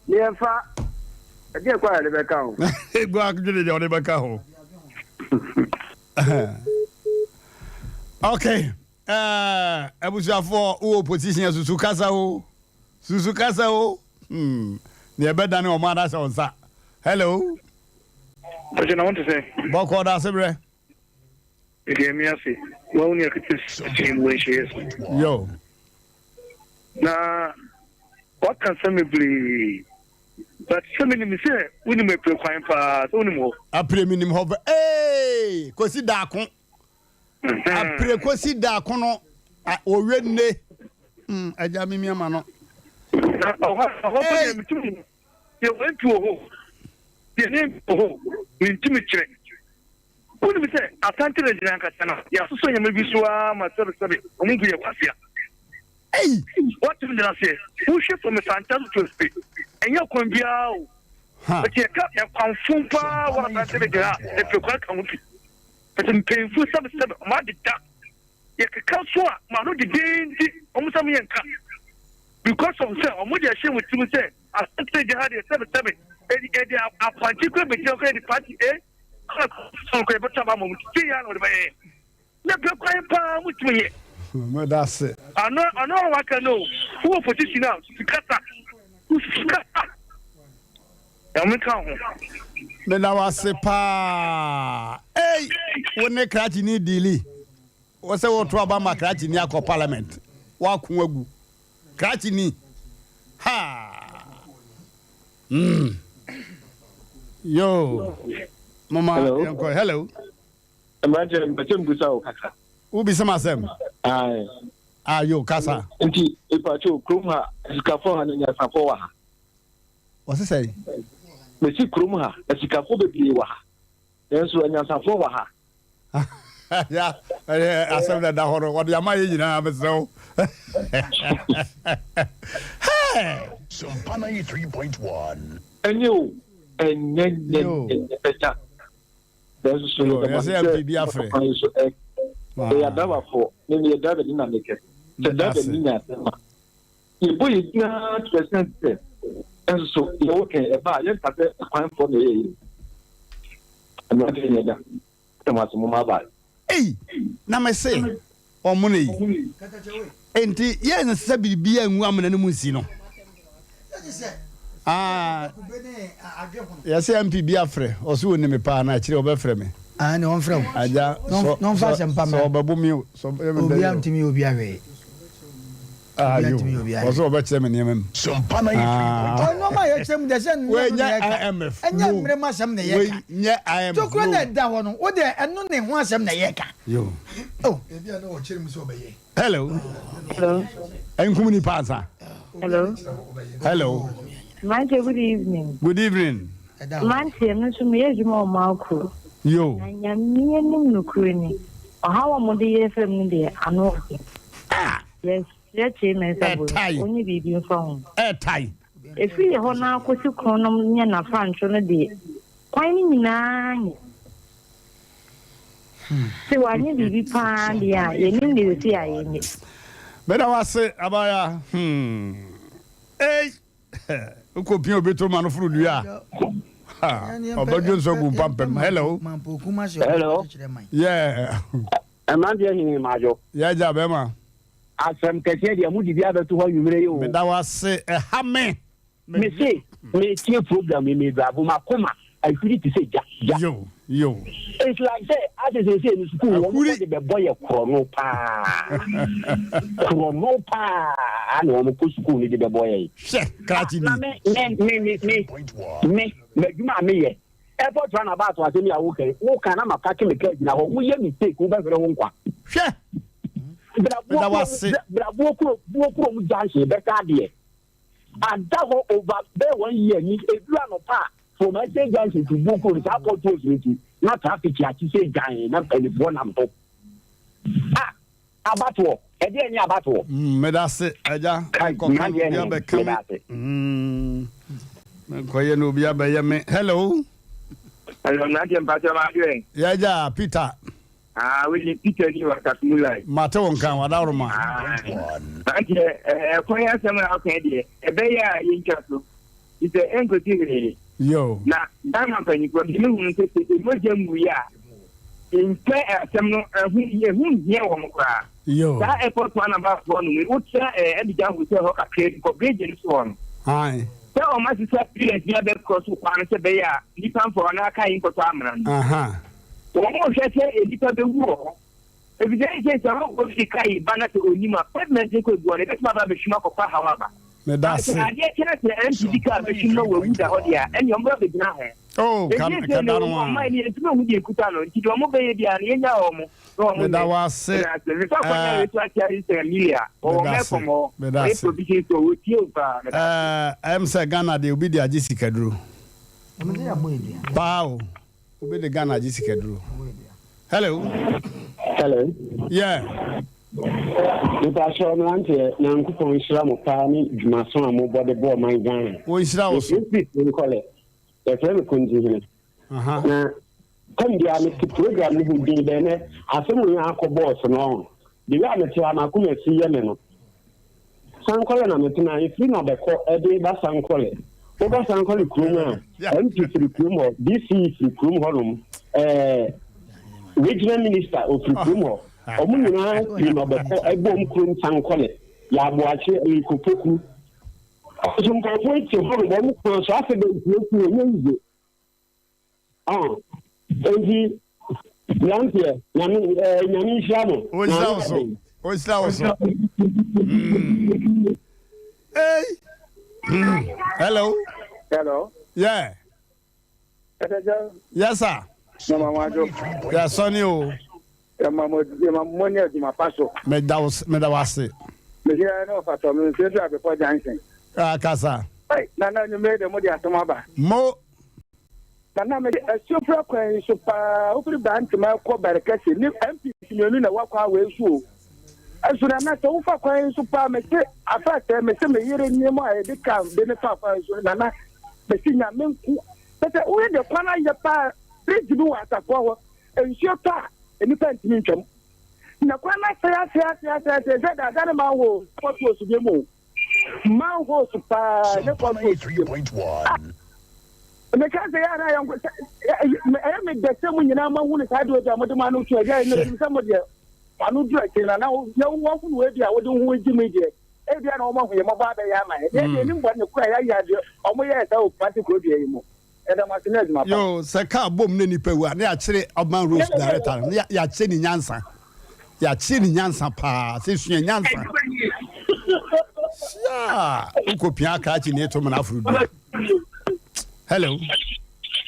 ne yɛn fa ɛdeɛ kɔ a yɛde bɛka ho. Egu adwene deɛ ɔde bɛka ho. Okay. Eh, abusuafoɔ wowɔ opposition a susu kasa o susu kasa o. Hmm. Nea ɛbɛdane wɔn ara hyɛ wo nsa. Hello. Ɔkyɛ na wonte sɛ. Bɔkɔɔ da ase berɛ. Mede ɛme ase. Wa wo nua ketewa sɛ mu wɔ nhyɛeɛ so. Yo. Na waka nsɛm bebree. But sɛ menim sɛ wonim apire kwan paa sɛ wonim hɔ. Apire menim hɔ ee kɔsi daako. Apire kɔsi daako no wɔwe nne. Mm, agya mimi ama no. Na ɔhɔ ɔhɔ pɛ deɛ metumi deɛ wɔn mpi wɔ hɔ deɛ ne mpi wɔ hɔ mentumi kyerɛ. Wonim sɛ Asante region ankasa no, yɛasosɔ nneɛma bi so ara ma sɛbesɛbe wɔn mpo yɛ kwasea. Ei! Woate me aseɛ? Wohwɛ from Asante to Twespe, ɛnyɛ kwan biara o. Ha. But yɛka ɛkwanfo paa wɔ Asante region a, ɛpɛ kwan ka ho bi. But mpanyinfo sɛbesɛbe wɔn adeda. Yɛkeka so a, ma ano dedeende, wɔn sɛ wɔn yɛ nka. Because of sɛ wɔn de ahyɛ wɔn tirim sɛ Asante region ha deɛ sɛbesɛbe, ɛde apɔnkye kura bɛgyina kura de party A. Meda ase. Ano ano a waka no wowɔ position a kasa kasa ɛmo ka ho. Meda wo ase paa. Ei, wo ne krakye ni diili. Wo sɛ woto aba ma krakye ni akɔ parliament. Woako agu. Krakye ni. Ha! Mm. Yo. Mama, Hello. yɛnkɔ. Hello. Mmeranteɛ mpɛsɛ mbusa wo kasa. Wobisa m asɛm? Ae. Ah, yo, kasa. Nti, mpakyɛw, kurom ha, asikafoɔ ha na nyansafoɔ wɔ ha? Wɔse sɛn? Mesi kurom ha, asikafoɔ bebree wɔ ha. Nanso anyansafoɔ wɔ ha. Ya, ɛyɛ asɛm na ɛda hɔ no, wɔde ama yɛ nyinaa, mesrɛ wo. Hey! Sompa 93.1. Ɛnyɛ o, ɛnyɛ nyɛ nyɛ ɛnya. Nanso so yɛda mo ase sɛ kwan yi so ɛ. Yɛyɛ adraivafoɔ, me meyɛ driver ni na mekɛ. Sɛ driver ni nya asɛm a, yɛbɔ yɛn din ara to ɛsɛn sɛ nso so yɛwɔ kɛn ɛba a yɛnka sɛ ɛkwanfoɔ na ɛyɛ yɛ. Mmeranteɛ nyɛ da. Yɛda mo ase momma bye. Ei na me se ɔmono yi enti yɛ nsɛ biribiara ngu amena no mu nsi no ah yɛsɛ MP bi afrɛ ɔso ɔni me paa na akyire ɔbɛfrɛ me. Ah ne ɔmfrɛ wo. Agya sɔ sɔ ɔbɛbo mi o sɔ ɛbɛyɛ mi dɛ Obiara ntumi yɛ obiara hwee. Ah yo, ɔsɛ ɔbɛkyerɛ me nneɛma mu. Ah. Nneɛma a yɛkyerɛ mu deɛ sɛ nneɛma na yɛka. IMF. Ɛnyɛ mmerɛ mu asɛm na yɛka. Wei nyɛ IMF. Tokuro na ɛda hɔ no, wo deɛ ɛno ne ho asɛm na yɛka. Yo. Oh. Ebi a na ɔkyerɛ mu sɛ ɔbɛyɛ. Hello. Hello. Nkum nipa ansa. Hello. Hello. Mante, good evening. Good evening. Mante, me nso meyɛ adwuma wɔ Malkro. Yo. Na Nyame anim nokorɛ ni, ɔhaw a wɔde yɛ fam no deɛ, ano ɔden. Ah! Yɛsrɛ Kyei Mensah Boye, Ɛtae. ɔnyɛ biribi mfa ho. Ɛtae. Ɛfiri yɛ hɔ no ara kɔsi Kronom ne Nafantwo no deɛ, kwan no nyinaa nyɛ. Sɛ wanyɛ biribi pa ara deɛ a, yɛnnim deɛ ɛsɛ a yɛnyɛ. Meda wo ase, abaayewa. Hmm. Ei! Wokɔ pia obi to ma no foro dua a, ɔbɛdwo nso agu mpampam. Hello. Hello. Yeah. Mmeranteɛ hene madwo. Yeah, gya bɛrima. Asɛm kɛseɛ deɛ mode bi abɛto hɔ anwummerɛ yi o. Meda wo ase, ɛha me. Mese metie program yi mebrabo makoma ahwiri te sɛ gya gya. Yo yo. It's like sɛ ase seesei no sukuu wɔn kɔ de bɛbɔ yɛ korɔno paa korɔno paa na wɔn kɔ sukuu no de bɛbɔ yɛ. Hwɛ krakye ni. Na me me me me me me m'adwuma a meyɛ airport run about asɛm yi a woka yi woka na ma paki me kaa gyina hɔ woyɛ mistake wobɛhwere wo nkwa. Hwɛ. Brabuo brabuo kuro buo kurom junction bɛka adeɛ. Ada hɔ over bɛyɛ one year ni, ɛduru anɔpa a, from Estate Junction to Buokuro no, saa potholes no nti, na traffic akye sɛ gyan na mpanimfoɔ nam so. Ah, abatoɔ, ɛdeɛn ne abatoɔ? Mm, meda ase, agya. Kai, Nkɔka na mmeranteɛ obi hene, abɛka me. meda ase. Mm, menkɔyɛ na obi abɛyɛ me. Hello. Hello, mmeranteɛ mpakyɛ m'adwene. Yɛagya Peter. Ah, wei deɛ Peter ni wɔ asafo mu line. Mate wo nka, wadaworoma. Ah, mmeranteɛ, ɛkwan asɛm a ɔka deɛ, ɛbɛyɛ a yɛntwa so. Te sɛ ɛnkɔsi hwee. Yo. Na Ghana mpanyinfoɔ deɛ mehu no sɛ sɛ mogya nwui a, mpɛ asɛm no ɛho ɛho nhia wɔn koraa. Yo. Saa airport one about hɔ nom, wotra Abidjan hotel hɔ kakra bi kɔ bridge no so hɔ no. Aye. Sɛ wɔn asesa pillars bi abɛ cross kwan no sɛ bɛyɛ a nnipa mfa wɔn aka yi nkɔtɔ amena no. Wɔn hwɛ sɛ nnipa bɛwu wɔ hɔ. Efisɛ ɛsɛ sɛ wɔn kɔ fi ka yi ba na sɛ onim a pavement no kɔ egu hɔ no ebɛtumi aba abɛhwim akɔfa haw aba. Meda ase. Sɛ adeɛ kyɛ na sɛ MP bi kaa bɛhwim na wawu da hɔ deɛ a ɛnneɛ wɔn bɛ bɛgyina ho. Oh, ka Enti ka sɛ da no no a. ɔman no yɛntumi nhu deɛ ekuta no nti deɛ wɔn bɛyɛ biara no yɛnya wɔn. Meda wo ase. Meda ase. Meda ase. Ɛɛ ɛm sɛ Ghana deɛ obi de agye sikaduro. Paa o. Obi de Ghana agye sikaduro. Hello. Hello. Yeah. Mepakyɛw mmeranteɛ, Nyankopɔn nhyira mo paa ne dwumaso a mobɔ de boɔ ɔman Ghana. Wɔnhyira wo so. Mefiri Nkɔlɛ. Yɛfrɛ me Kontihene. Na tam biara mete program no ho din bɛn nɛ asɛm wei akɔ bɔɔs no ɔho. The way a mete ha m'akoma si yɛ me no. Sankɔlɛ na metena, ɛfiri na bɛkɔ ɛde ba Sankɔlɛ. Woba Sankɔlɛ kurom a, MP firi kurom hɔ, DC firi kurom hɔnom, ɛɛ regional minister ofiri kurom hɔ. Ɔmo nyinaa firi na bɛkɔ ɛbom kurom Sankɔlɛ. Yɛ aboakye, ɛyɛ kopoku. Nso nkurɔfoɔ yi te hɔnom, wɔn kwan so accident yɛ si ɛnyɛ yiye. Ah, enti mmeranteɛ, nyame ɛɛ nyame nhyira mo. Ɔnhyira wo so, ɔnhyira wo so. Mm. Hey. Mm. Hello. Hello. Yeah. Yes sir. Mama Wajo. Yeah, Sonny o. Yɛma mo yɛma mo ne adwuma pa so. Meda wo meda wo ase. Mehyia ne ɔfatɔ me nsuo so abepɔ junction. Ah, kasa. Hey, nana anwummere de mo de asɛm aba. Mo. Nana me de asuofra kwan yi so paa wofiri Bantama kɔ Barekɛse ne MPs mmienu na ɛwɔ kwan wei so o. Ɛso nana sɛ wofa kwan yi so paa mese afa sɛ mese me yere nneɛma a yɛde ka de ne fa kwan so nana mese nyame nko sɛ woyɛ de kwan ayɛ paa bridge bi wɔ asafoa hɔ Nsuo tɔ a, nnipa ntumi ntwam. Na kwan no asɛe asɛe asɛe asɛe asɛe sɛ daadaa ne manholes potholes bi mu. Manholes paa ne potholes bi mu. Ah, meka sɛ yɛ anaa yɛnko sɛ ɛyɛ me dɛ sɛ mo nyinaa moahunu saa deɛ a mode mo ano to agya ɛnyɛ nim sɛ mo deɛ ano duru akyiri na na wɔhunu wei deɛ a wode ho gye mu deɛ ebia na wɔn ahu yɛ mmɔbɔ abɛyɛ ama yɛ deɛ deɛ nim bɔ ne kora yɛayɛ adeɛ wɔn yɛɛ saa wɔ Kumasi kuro dua yi mu. Yɛda mo ase ne adwuma pa. Yoo sɛ car bom ne nipa wu a ne yɛakyere urban roads director no ne yɛakyere ne nyansa yɛakyere ne nyansa paa sɛ sua nyansa siaa wokɔ pia krakye ne eto mena aforo dua hello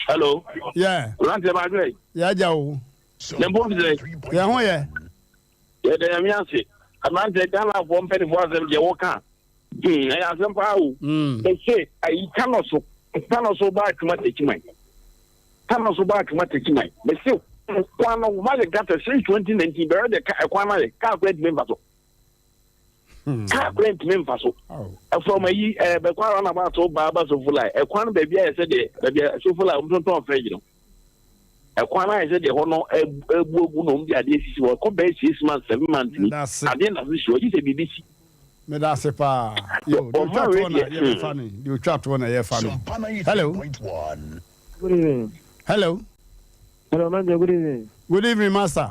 hello yeah rante ba adwene yɛ agya o ne mpo sɛ yɛ ho yɛ yɛda nyame ase aberante ghanafoɔ mpanimfoɔ asɛm deɛ wɔka Hmm, ɛyɛ asɛm paa o. Mese ayi Tano so, Tano so ba atwuma tekyiman. Tano so ba atwuma tekyiman. Mese kwan no ma yɛ gata since 2019 bɛrɛ de ka ɛkwan no ayɛ kaa kora ntumi mfa so. Kaa kora ntumi mfa so. Ɛfɔm ayi ɛɛ bɛkɔ ara na ba so ba ba so fulai ɛkwan no baabi ayɛ sɛ deɛ baabi a so fulai wɔn tontɔn fridge no. Ɛkwan no ayɛ sɛ deɛ hɔ no abu agu na wɔn de adeɛ sisi hɔ ɛkɔ bɛyɛ 6 months 7 months ni adeɛ na so si hɔ gye sɛ biribi si. Meda ase paa. Yo, deɛ otwa toɔ na yɛbɛfa no. Deɛ otwa toɔ na yɛfa no. Hello. Good evening. Hello. Hello, Manager. Good evening. Good evening, Master.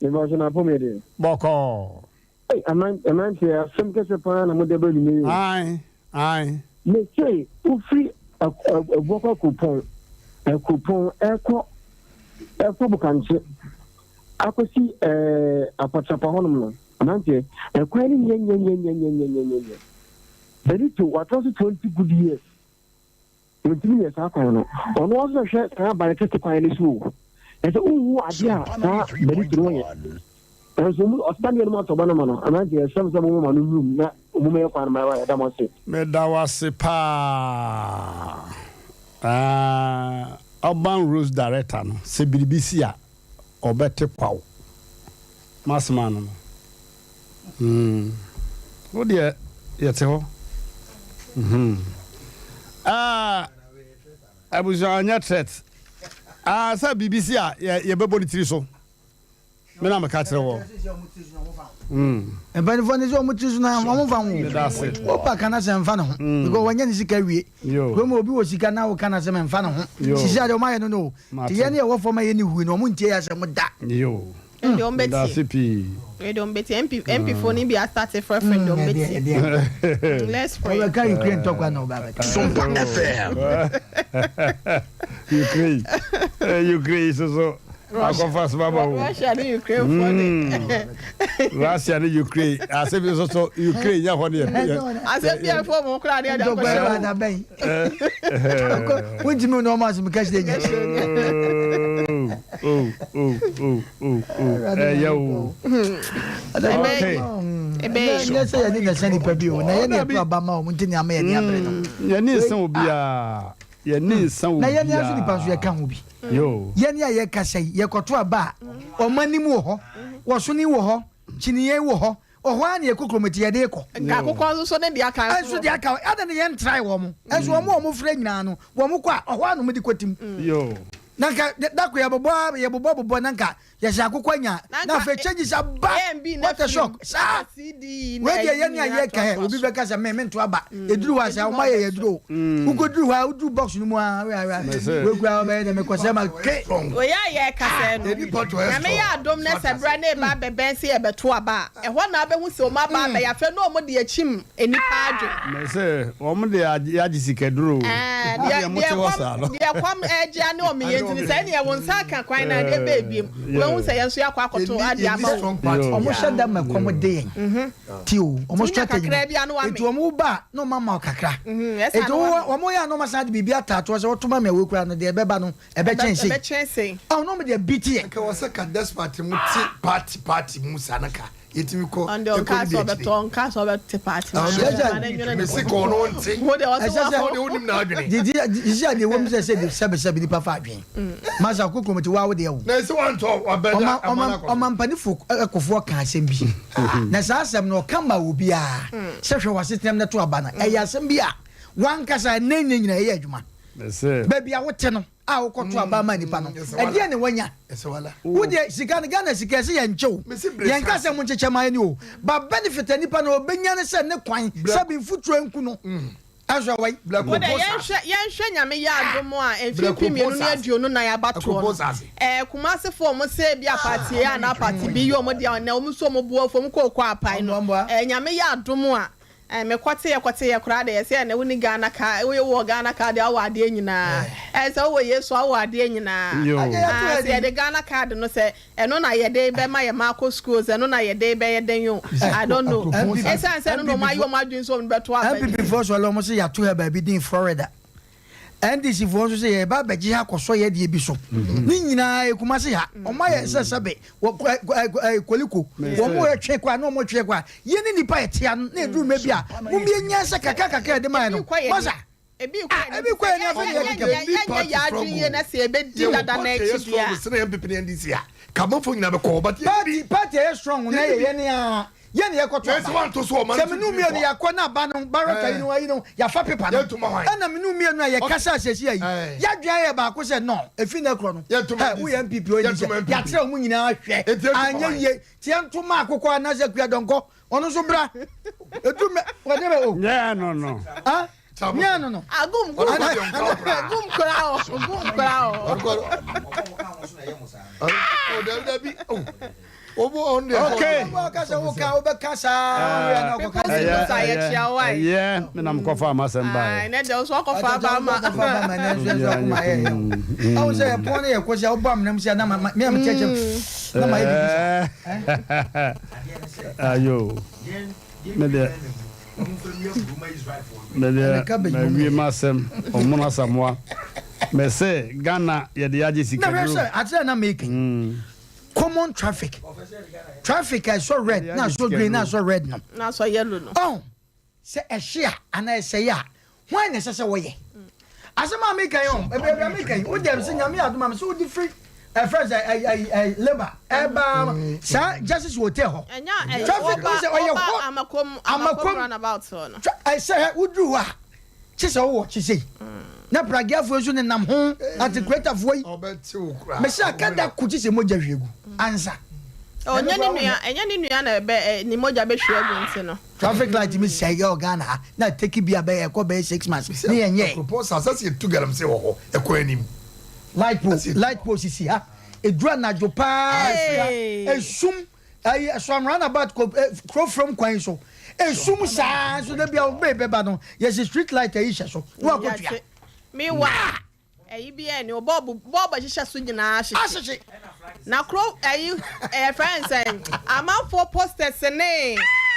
Meba so na apɔ me deɛ. Bɔkɔɔ. Hey, aman amanteɛ asɛm kɛse paa na mode ba nwuma yi o. Ae, ae. Mese wofiri Abuakwa kuropɔn, kuropɔn ɛkɔ ɛkɔ Bokankye akɔsi ɛɛ Apatrapa hɔnom no. Aberanteɛ, ɛkwan no nyɛ nyɛ nyɛ nyɛ nyɛ nyɛ nyɛ nyɛ nyɛ. Benito, watra so 20 good years. Wɔntumi nyɛ saa kwan no. Ɔno ara nso na hwɛ saa abare tete kwan no so o. Ɛsɛ wohu adeɛ a saa Benito no yɛ. Nanso wɔn ɔsesa deɛ no mu atɔ ba no ma no. Aberanteɛ, ɛsɛ sɛ mo ma no nwurum na wɔn mɛyɛ kwan no ma ɛwa yɛda mo ase. Meda wo ase paa. Ah, Urban Roads Director no, sɛ biribi si a, ɔbɛte kwaw. M'asɛm ano no. Mm. Wo deɛ yɛte hɔ. Mhm. Ah, abusua ɔnyɛ threat. Ah, sɛ biribi si a yɛbɛbɔ ne tiri so. Me na meka kyerɛ wɔ. Mm. Mpanimfoɔ no sɛ wɔn tiri so na wɔn mfa ho. Wopa ka na sɛ mfa ne ho. Mm. Because wɔnyɛ ne sika wie. Kurom obi wɔ sika na woka na sɛ mfa ne ho. Sisi adeɛ wɔn ayɛ no no. Te yɛn ne yɛwɔ fam a yɛn ni hui no wɔn ntie yɛ asɛm da. Yo. Ɛnde wɔn Meda bɛtie. ase pii. Wei deɛ wɔn bɛtie. MP MP foɔ no bi asate frɛfrɛ deɛ wɔn bɛtie. Let's pray. Ɔbɛka Ukraine tɔkwa na ɔba abɛka. Sompa FM. Ukraine eh, Ukraine so so akɔfa so baba o. Russia ne Ukraine foɔ de. Russia ne Ukraine asɛm bi so so Ukraine nyɛ hɔ ne yɛ. Asɛm bi a ɛfɔ wɔn koraa deɛ de Ntɔkwa akɔhyɛ ɛba wɔn. da bɛn. Wontumi ne ɔmo asɛm ka kyerɛ nyɛ. Ɛyɛ o. Okay. Ɛnyɛ sɛ yɛne na ɛsɛ nipa bi o na yɛne ɛto aba ma wɔn nti ne ama yɛne abere no. Yɛne nsa obiara. Yɛne nsa obiara. Na yɛne nso nipa nso yɛka ho bi. Yɛne a yɛkasa yi yɛkɔto aba a wɔn anim wɔ hɔ, wɔsone wɔ hɔ, kyiniiɛ wɔ hɔ, Ɔhɔ ara na yɛkɔ kurom nti yɛde rekɔ. Nka akokɔ nso so ne deɛ aka nso. Nso deɛ aka adɛn na yɛntrae wɔn? Nso wɔn a wɔfrɛ nyinaa no, wɔn kɔ a, ɔhɔ ara na wɔde kɔtim. Na nka da ko yɛbobɔ ara yɛbobɔ bobɔ na nka yɛhyɛ akokɔ anya na afei changes aba. What a shock! Saa wei deɛ yɛne a yɛka ɛ obi bɛka sɛ me mento aba ɛduru hɔ a sɛ wɔn ayɛ yɛ duro wokɔduru hɔ a woduru box no mu a wei kura wɔbɛyɛ dɛ mekɔ sɛ ma ke. Wei a yɛka sɛ no Nyame yɛ adom na sɛ berɛ no reba abɛbɛn sɛ yɛbɛto aba a, ɛhɔ na wobɛhu sɛ wɔn aba abɛyɛ afei na wɔn de akyim nnipa adwene. Mese wɔn de agye sikaduro o. Ɛɛ, Mo deɛ, deɛ mote deɛ hɔ kɔm, saa no. deɛ kɔm ɛregye ne wɔn yɛ nti no, sɛ ɛneɛ wo nsa aka kwan no a, adeɛ bɛɛ biem. Wobɛhu sɛ yɛn nso yɛakɔ akɔto adeɛ ama wo. Wɔn hyɛ da ma ɛkɔm de yɛn. Ti o, wɔn Nti wonya strategy no. kakra bi a na wame. Nti wɔn ba a, na wɔn ama wo kakra. Ɛsɛ a Nti na wo, wame. wɔn yɛ a na wɔn asan de biribi ataatoɔ sɛ wɔto ma me a wei koraa no deɛ ɛbɛba no ɛbɛkyɛn sei. Ɛbɛkyɛn sei. Ɔn na wɔn deɛ bi te yɛ. Nka wɔ sɛ ka despite mo te party party mu saa na ka yɛtumi kɔ Ɔno deɛ ɛkɔ ɔnkaa ne sɛ di ɔbɛtɔ akyire. ɔnkaa sɛ ɔbɛte party mu. Ɔno Ɔno deɛ deɛ ɔnwene ne mese ho. ka ɔno ɔnte. Wo deɛ ɔse Ɛsɛ sɛ Ɔno deɛ wonim n'adwene. Didi sisi a deɛ ɛwɔ mu sɛ sɛ sɛbi sɛbi nipa fa adwene. Masa koko mu ti waa wo deɛ o. Na ɛsɛ wantɔ wabɛda Ɔma ama ɔma no akɔ so. ɔmampanifo Kufuor ka asɛm bi na saa asɛm no ɔka ma obiara sɛ hwɛ w'asetenam na to aba no ɛyɛ asɛm bi a w'ankasa ɛnɛ nyɛ nyina ɛyɛ adwuma. Baabi a wote no a wokɔto aba ma nipa no ɛdeɛn na wanya? Wo deɛ sika no Ghana sika ɛsɛ yɛnkyɛ o yɛnka sɛ mo nkyekyɛ ma yɛn o but benefit a nipa no ɔbɛnya ne sɛ ne kwan sɛbi mfuturo nku no ɛnso ɛwɔ yi. Wo deɛ yɛnhwɛ yɛnhwɛ Nyame yɛ adom a mfe 2024 abatoɔ no ɛɛ Kumasi foɔ ɔmo sɛ ebi a party A anaa party B yɛ ɔmo deɛ ɛnɛ ɔmo nso ɔmo bo afu ɔmo kɔ kɔ apae no ɛɛ Nyame yɛ adom a Ɛɛ me kɔte yɛ kɔte yɛ koraa deɛ yɛsɛ ɛnɛ woni Ghana card woyɛ wowɔ Ghana card deɛ wowɔ adeɛ nyinaa ɛɛ sɛ wowɔ Yesu a wowɔ adeɛ nyinaa aa sɛ yɛde Ghana card no sɛ ɛno na yɛde bɛma yɛ mma akɔ school o sɛ ɛno na yɛde bɛyɛ dɛn o I don't know ɛsiane sɛ ɛno na wɔn ayɛ wɔn adwene sɛ wɔn de bɛto aba NPP foɔ sɔre wɔn se yɛato ha baabi din Florida NDC foɔ nso sɛ yɛba abɛgye ha akɔsɔ yɛ deɛ bi so ne nyinaa yɛ Kumasi ha wɔn ayɛ sɛ sɛbe wɔ ɛ ɛ koliko wɔn mo twe kɔ a na wɔn twe kɔ a yɛ ne nipa yɛ tea no na eduru mɛ bi a mo mi nya sɛ kakra kakra yɛde maa yɛ no masa ebi kɔ ah ebi kɔ yɛ ni afɛ ni yɛ keka yɛ yɛ yɛ adwene yɛ na sɛ ebedi dada na akyi deɛ deɛ a. sɛ na NPP ne NDC a kabɔfo nyinaa bɛkɔ hɔ but yɛ party party ɛyɛ strong na yɛ yɛ ne a. Yɛn na yɛkɔto Nanso aba. wanto so ɔma no Sɛ me ne wo tumi mmienu kɔ. yɛakɔ na aba no barrel ayi no ayi no yɛafa paper no. Yɛnto ma hwan? Ɛna me ne wo mmienu a yɛkasa asiesie ayi. Yɛadwene ayɛ baako sɛ no efi nnɛ korɔ no. Yɛnto ma Hɛ NDC. woyɛ NPP o NDC Yɛnto ma NPP. yɛakyerɛ wɔn nyinaa hwɛ. Enti yɛnto ma Anyɛ hwan? yie nti yɛnto ma akokɔ anaasɛ akua dɔnkɔ ɔno nso bra. Edu mɛ wɔde bɛ o. Nyɛ no no. Ah nyɛ no no. Agum gum gum kura o gum kura o. Okay. Ɛyɛ me na mekɔfa m'asɛm baeɛ. Ɛnɛ deɛ nso akɔfa aba ama. Awo sɛ ɛpɔn no yɛ kɔ sɛ ɔbɔ amena mu sɛ na ma me a mekyɛkyɛ na ma yɛ bibi sa. Ayo me deɛ me deɛ mawie m'asɛm ɔmono asamoa mɛsɛ Ghana yɛde agye Na hwɛ sikaduro. sɛ akyerɛ na meke. Common traffic traffic a ɛsɔ red na asɔ green na asɔ red no. Na asɔ yellow no. Ɔn sɛ ɛhye a anaa ɛsɛe a hwan na ɛsɛ sɛ wɔyɛ? Asɛm a meka yi ɔn baabi a meka yi wode sɛ nyame yɛ adom a mesɛ wode firi ɛfrɛ sɛ ɛyi ɛyi ɛyi labour ɛba saa justice hotel hɔ traffic wo sɛ ɔyɛ hɔ amakom amakom runabout hɔ no. Ɛsɛ hɛ woduru hɔ a Kye sɛ wowɔ kye sei. Na pragiafoɔ nso nenam ho antikretafoɔ yi. Mese aka da ko kye sɛ mogya hwie gu ansa. Ɔnyɛ ne nua, ɛnyɛ ne nua na ɛbɛ ne mogya bɛhwie agu nti no. Traffic light mi sɛe ɛwɔ Ghana ha na take bi a bɛyɛ ɛkɔ bɛyɛ 6 months ne yɛn nyɛɛ. Kuropɔn sa asase yɛ tu galamsey wɔ hɔ ɛkɔ anim. Light pole light pole sisi ha. Ɛduru anadwo paa a, esum, ayi, Asuam roundabout kɔ eh, kuro from kwan yi so. Esum saa nso da bi a wobɛyi bɛba no, yɛsi street light ayi hyɛ so, na wakɔtua. Meanwhile, ɛyi bi ɛni o bɔɔbo bɔɔbo ɛhyehyɛ so nyinaa ahyehye. Na kuro ɛyi ɛyɛ fɛn sɛn amanfoɔ posters ne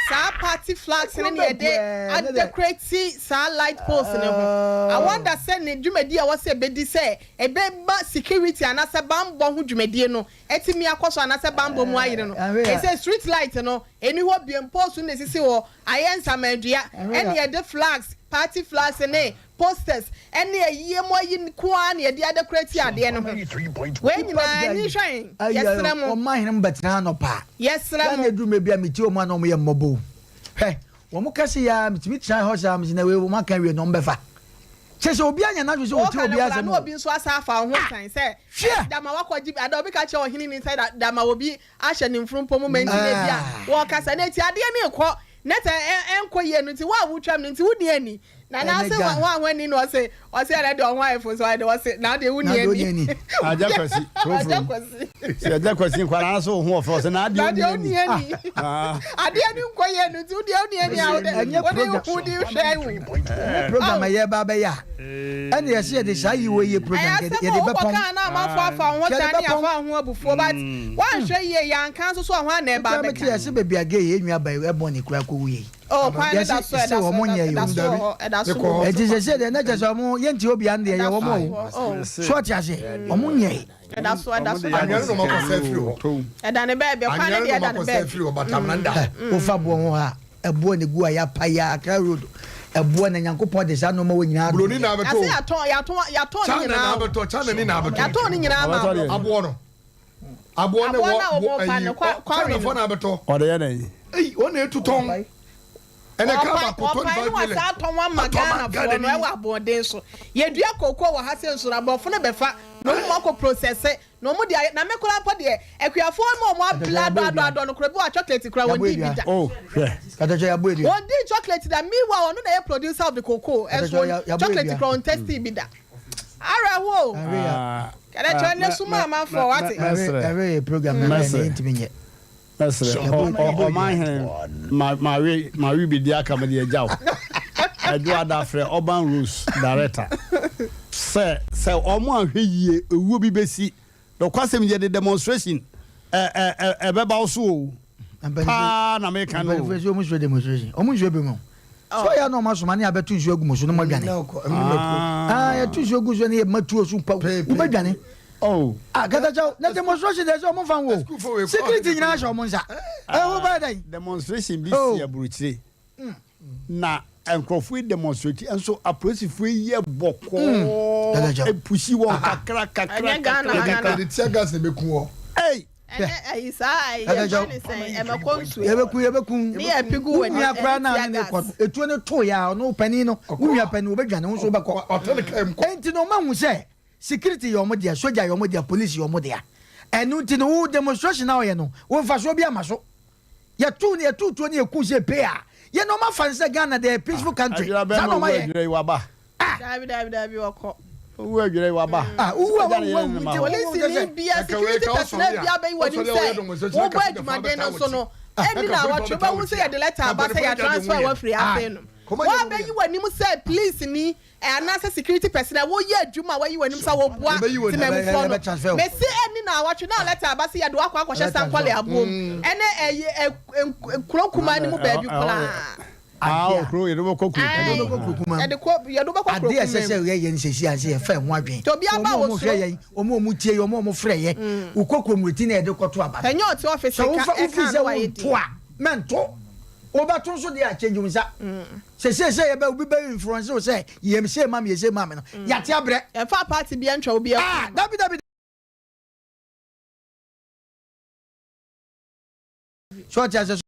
saa party flags ne nea yɛde adekoreti saa light post ne ho. I wonder sɛ ne dwumadi a ɛwɔ sɛ ɛbɛdi sɛ ɛbɛma security anaasɛ banbɔ ho dwumadie no atumi akɔ so anaasɛ banbɔ mu ayere no. Ɛsɛ street light no ɛni hɔ biom post no na ɛsisi hɔ ayɛ nsamandua ɛne yɛde flags party flags ne Posters ne ayie mu ayi nko ara na yɛde adekorati adeɛ no ho. Wei nyinaa ani hwɛn. Yɛsrɛ mo. Wɔn ahene bɛtena ha anɔpa. Yɛsrɛ mo. Yɛn aduru mmerɛ bi a metie wɔn a na wɔyɛ mmɔbɔ o. Hwɛ, wɔn kɛse yi ara metumi tena hɔ saa mese na wei wɔn aka awie na wɔn bɛfa. Kyerɛ sɛ obi anya n'adwene sɛ ɔtie obi asɛm o. Wɔka no koraa na obi nso asa afa wo ho san sɛ dama wakɔgye bi ada obi ka kyerɛ ɔhene ni sɛ dama obi ahyɛ ne mfurumpɔ mu ma nti na ebi a wɔkasa na eti adeɛ no rekɔ na sɛ ɛnkɔ yie no nti wo a wotwam no nti wonni ani na na ase wɔn a wɔn ani na ɔse ɔse ɛnɛ deɛ ɔho ayɛ fo nso ayɛ deɛ ɔse na adeɛ wonni ani. Agya Kwasi kurofuro sɛ Agya Kwasi nkwadaa no so ho ɔfɛ ɔse na adeɛ wonni ani adeɛ no nkɔ yie no nti wodeɛ wonni ani a wode wode hwɛ wo. Ɛnyɛ program a yɛba abɛyɛ a ɛna yɛsɛ yɛde saa yi wei yɛ program Ɛyɛ asɛm yɛde o, wokɔ bɛpɔn kaa na amanfoɔ afa wo ho yɛde tan ne bɛpɔn afa wo ho abufuo but woanhwɛ yie yɛanka nso so a hwan na ɛba Koraa mete abɛka. yɛse baabi a gay yɛn nua ba yi ɛbɔ ne kura kɔ wuiɛ yi Oh kwan no da yɛse so ɛda sɛ so wɔn nyɛ ɛda yi o so wɔ hɔ ɛda so wɔ hɔ. ɛnti sɛsɛ deɛ na kyɛ sɛ wɔn yɛnti obia no deɛ Ɛda yɛ so wɔn wɔ o hɔ oh. so ɔte aseɛ wɔn nyɛ yi Ɛda so ɛda so Anwea no na wɔn akɔsa afiri hɔ. Ɛda ne baabi kwan no Anwea deɛ no na ɛda wɔn ne akɔsa baabi. afiri hɔ but amena da hɔ. Wofa boɔ ho ha ɛboɔ na egu a yɛapa yi a Accra road ɛboɔ na Nyankopɔn de saa nnoɔma wɔ nyinaa adom Buroni yɛn. na abɛtɔ Yɛse o. yɛatɔn yɛatɔn yɛatɔn ne China nyinaa na o. abɛtɔ China ni na abɛtɔ. Yɛatɔn ne nyinaa ama Abɛtɔ deɛ. aborɔfo. Aboɔ no. Aboɔ no Aboɔ wɔ no a bo wɔpa ayi no ɔ kwa quarry China no. foɔ na abɛtɔ. Ɔde yɛ dɛn? Ei wɔn na etu tɔn. Ɛnɛ kaa Wɔpae baako wɔpae 25 ne million. wɔasan atɔn ama Atɔ ama Ghanafoɔ Ghana no ni. ɛwɔ aboɔden so. Yɛdua cocoa wɔ ha sɛ nso no aborɔfo no bɛfa na wɔn akɔ processe Na ɔmo de ayɛ, na me koraa mpo deɛ, akuafoɔ ma ɔmo abla adɔ adɔ adɔ no koraa, ebi wɔ a chocolate koraa wɔn dii bi da. Oh, hwɛ. Wɔn dii chocolate da, meanwhile ɔno na ɛyɛ producer of the cocoa, ɛnso wɔn chocolate koraa wɔn testee bi da. Awerɛhoɔ o. Kɛdɛ kyerɛ ne suma amanfoɔ wate. Mɛsrɛ. Mɛsrɛ ɔman hene ma mawe mawe bi di aka mede agya wo. Ɛdo ada frɛ Urban Rose director sɛ sɛ ɔmo anhwɛ yie ewuo bi bɛsi. Nokwasɛm yɛde demonstration ɛ ɛ ɛ ɛbɛba wo so o. Paa na meka no o. Mpanyinfoɔ sɛ ɔmo suro demonstration ɔmo nsuro bi mu. So yɛ na ɔmo asoma ne abɛto nsuo agu mo so na mo adwane. Ah yɛto nsuo gu so ne yɛ ma tuo so pa wobɛdwane. Oh. Ah katakyɛw na demonstration deɛ sɛ ɔmo nfa nwo security nyinaa hyɛ ɔmo nsa. Ɛho bɛyɛ dɛn. Demonstration bi si aburukyire na nkurɔfoɔ yi demonstrate nso apolisifoɔ yi yɛ bɔkɔɔ epusi wɔn kakra kakra kakra kakra. Yɛde tear gas na ebeku wɔ. Hey. Ɛnɛ ɛyi saa ɛyi yɛ ne sɛn ɛmɛkɔ nsuo. Yɛbɛku yɛbɛku. Ne yɛ pigu wɔ ne koraa na ne kɔ no etuo ne to yɛ a ɔno panin no wo nua panin obɛdwane wo nso wobɛkɔ. Ɔtɛ ne kaa mu kɔ. Enti na ɔma hu sɛ security yɛ ɔmo dea soja yɛ ɔmo dea police yɛ ɔmo dea ɛno nti no wo demonstration a ɔyɛ no wo nfasoɔ bi ama so yɛtu ne yɛtu tuo ne yɛku sɛ pay a yɛ na ɔma fa ne sɛ Ghana deɛ peaceful country saa na ɔma yɛ. Ah! Dabi dabi dabi ɔkɔ. Owu adwira yi waba. Ah, owu a wawu awu nti Polisi ni bia security personnel bia bɛyi wɔ anim sɛ wobɔ adwumaden no so no ɛni na awɔtwe wobɛhu sɛ yɛde lɛta aba sɛ yɛ transfer wafiri afei no wɔabɛyi wɔ anim sɛ police ni anaasɛ security personnel woyɛ adwuma a wɔayi wɔ anim sɛ woboa temamufoɔ no mesi ɛni na awɔtwe na lɛta aba sɛ yɛde wakɔ akɔhyɛ sankɔle aboom ɛne ɛyɛ nkuro kumaa no mu baabi koraa. Ah, okuro yɛde bɛkɔ kuro kuma. Yɛde bɛkɔ kuro kuma. Yɛde kɔ yɛde bɛkɔ kuro kuma. Adeɛ ɛsɛ sɛ yɛ yɛn sɛsi anse yɛ fɛ ho adwene. Tobi aba wɔ soro. Wɔn a wɔn hwɛ yɛn, wɔn a wɔn tie yɛn, wɔn a wɔn frɛ yɛ. Wokɔ kurom reti na yɛde kɔto aba. Ɛnyɛ ɔte ɔfisi ka ɛka na wayɛ di. Sɛ wofi sɛ wonto a, mɛnto. Wobɛto nso deɛ a change wo nsa. Sɛsɛ sɛ yɛbɛ obi bɛ influence wo sɛ yɛm sei ma me yɛ sei ma me no. Yɛate abrɛ. Yɛmfa party bi ntwa obi Ah, dabi dabi. So ɔte ase.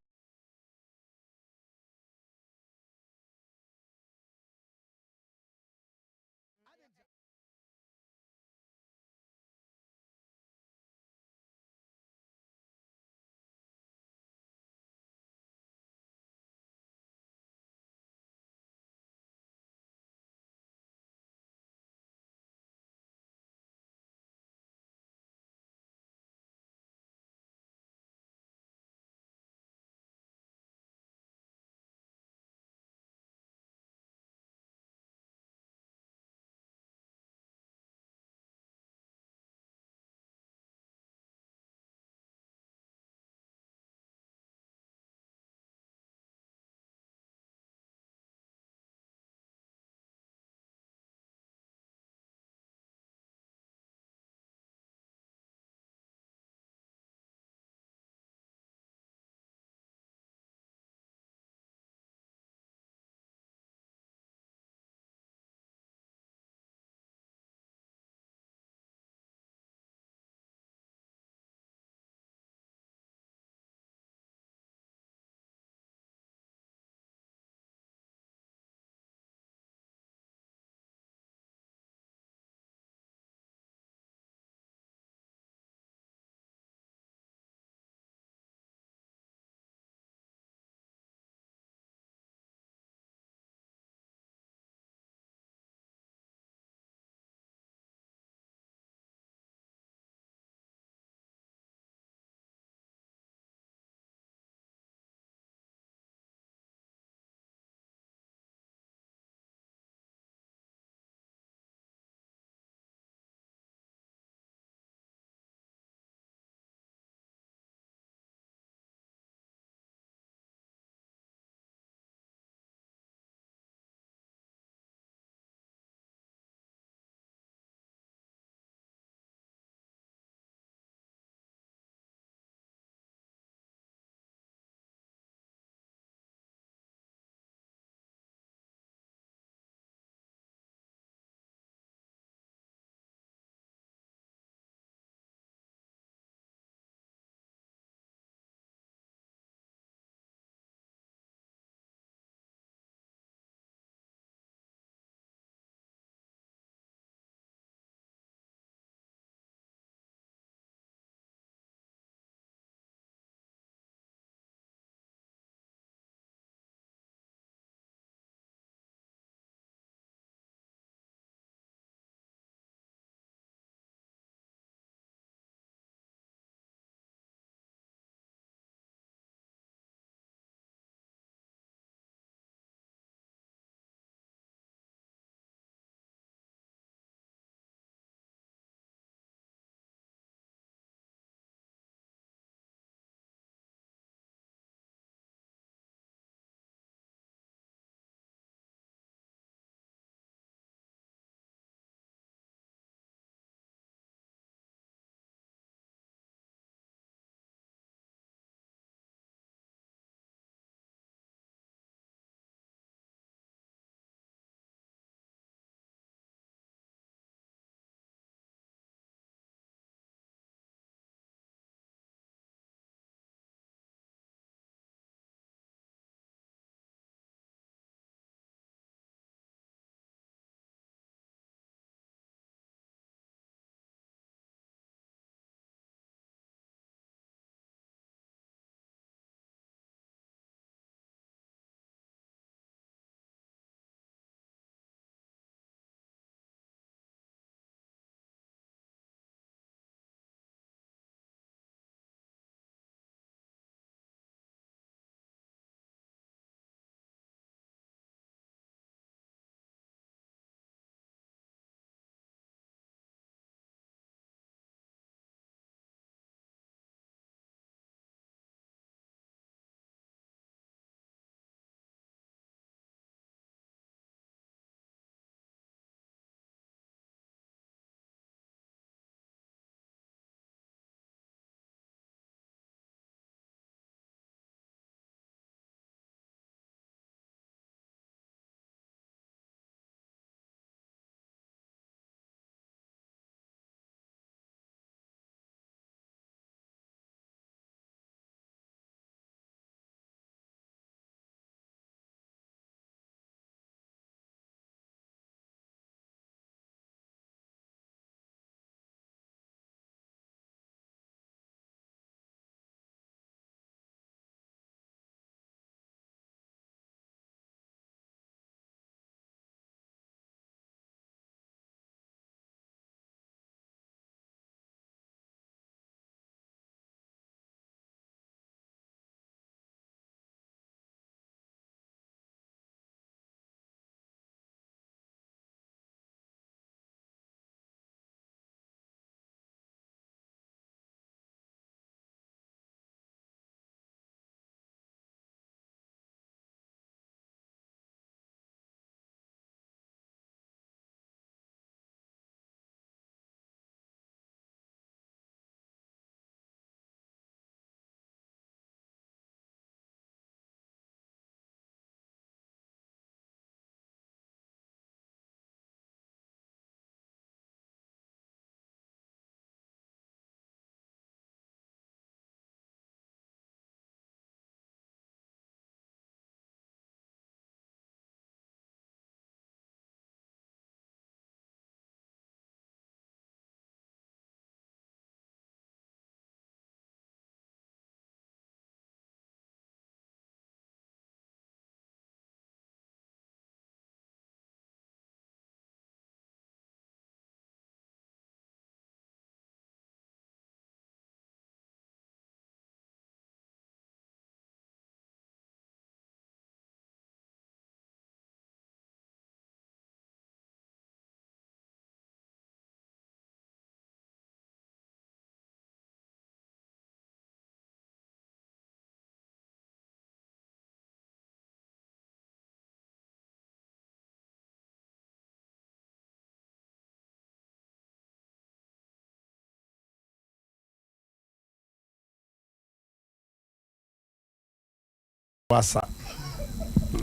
Wasa.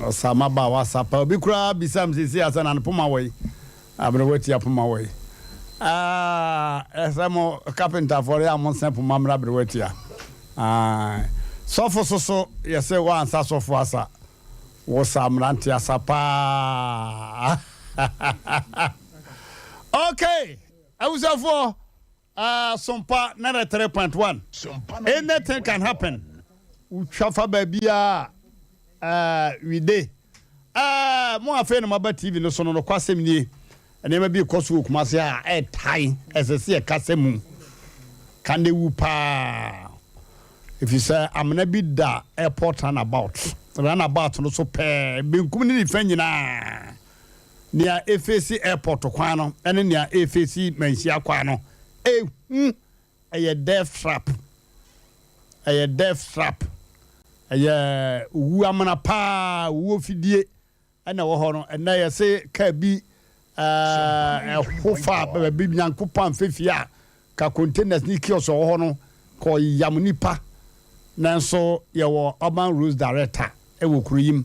Ɔsa mmabaawa asa paa. Obi koraa bisa me seesei a sɛ na ne poma wɔ yi. Abena watia poma wɔ yi. Ah, ɛsɛ mo kapentafoɔ yɛ a mo nsɛn poma mmra abena watia. Ah, sɔfo soso yɛsɛ wansa sɔfo asa. Wosa mmerante asa paa. Okay, abusuafoɔ. Ah Sompa 93.1 Anything can happen Wotwa fa baabiara ah we dey Ah mo afei na moaba TV no so no nokwasɛm nie Nneɛma bi rekɔ so wɔ Kumasi a ɛtan ɛsɛ sɛ yɛkasa mu Ka na ewu paa Efisɛ amena bi da airport runabout Runabout no so pɛɛ benkum ne nifa nyinaa Nea efeesi airport kwan no ne nea efeesi Manhyia kwan no, ehu, ɛyɛ death trap. Ɛyɛ death trap. Ɛyɛ owu amena paa, owuo fidie na ɛwɔ hɔ no. Ɛnnɛ yɛse kaa bi ɛho fa baabi Nyankopɔn amfa fie a, ka containers ne kiosk a ɛwɔ hɔ no kɔ yam nipa. Nanso yɛwɔ Urban Roads Director wɔ kuro yi mu.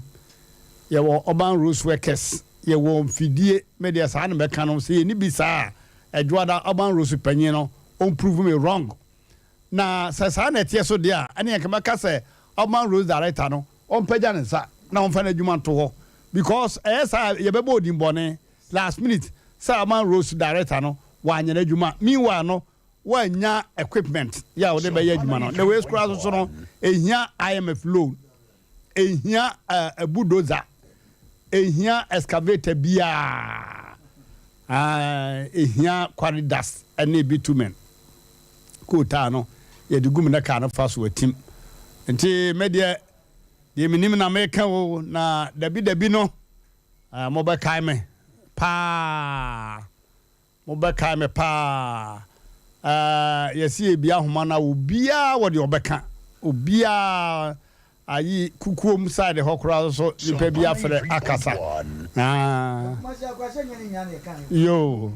Yɛwɔ Urban Roads Workers, yɛwɔ mfidie, me deɛ saa na mɛka no, sɛ yɛnni bi saa a, Adwoada Urban Roads panyin no, ɔmprove me wrong. Na sɛ saa na ɛteɛ so deɛ a, ɛneɛ nka mɛka sɛ Urban Roads Director no, ɔmpagya ne nsa na ɔmfa n'adwuma nto hɔ because ɛyɛ saa a, yɛbɛbɔ odin bɔne last minute sɛ Urban Roads Director no, wanyɛ n'adwuma. Meanwhile no, woannya equipment yɛ a wode bɛyɛ adwuma no. Na wei koraa nso so no, ɛhia IMF loan, ɛhia uh, bulldozer, ɛhia excavator biara, ɛhia quarry dust ɛne bitumen. Kootaa no, yɛde gum na kaa no fa so atim. Nti me deɛ, deɛ menim na meka o, na dabi dabi no, uh, mobɛkae me paa. Mobɛkae me paa. Ɛɛ yɛse yɛbie ahoma no a obiaa wɔ deɛ ɔbɛka. Obiaa ayi kukuom side hɔ koraa nso nipa bi afrɛ akasa. Aa yoo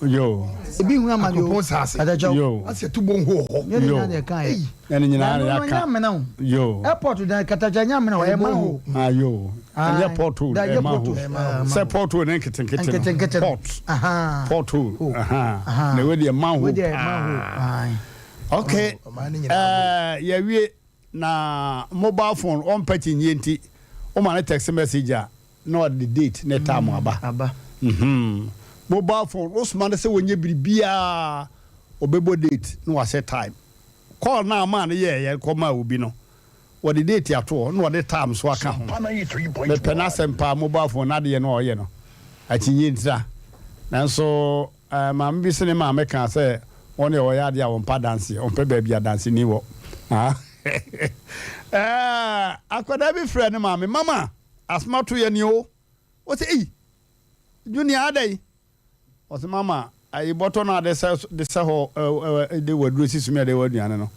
yoo. Ebi hu amane o. Akropɔn saase. Adakyɛw. Yoo. Ase ɛto bɔ nho wɔ hɔ. Nyɛ ne nyinaa na ɛka yɛ. Nyɛ ne nyinaa na Na ɛno no yɛaka. nyɛ amena o. Yoo. Airport dan katakyɛ nyɛ amena o, ɛyɛ manhole. Ah yoo. Ɛnyɛ Aye. pothole, Da ɛyɛ ɛnyɛ manhole. pothole. Ah, Sɛ manhole. pothole ne nketenkete no. Nketenkete no. Pot. Ahaa. Pothole. Hole. Ahaa. Ahaa. Na wei deɛ manhole Wei deɛ manhole. paa. Aye. Okay. Ɔman no nyinaa hole. Ɛɛ yɛawie na mobile phone ɔmpɛ kyinnyie nti woma no text message a na ɔde date ne time aba. Aba. Mhm. Mobile phone wosoma no sɛ wɔnyɛ biribiara ɔbɛbɔ date na wahyɛ time. Call no a ɔmaa no yɛeɛ kɔmaa obi no, wɔde date ato hɔ na wɔde time nso aka ho. Mepɛ n'asɛm paa, mobile phone n'adeyɛ no a ɔyɛ no, akyinnye ntira. Nanso eh, maame bi se ne maame kaa sɛ wɔn deɛ wɔyɛ adeɛ a wɔmpɛ adanseɛ, wɔmpɛ baabi adanseni wɔ. Ah. Eh, akwadaa bi frɛɛ ne maame, Mama, asoma to yɛ ni o. Ɔse, ei, Junior adɛn? Ɔse mama ayi bɔtɔ no a de sɛ de sɛ hɔ ɛ de waduro si so mi a de wɔ aduane no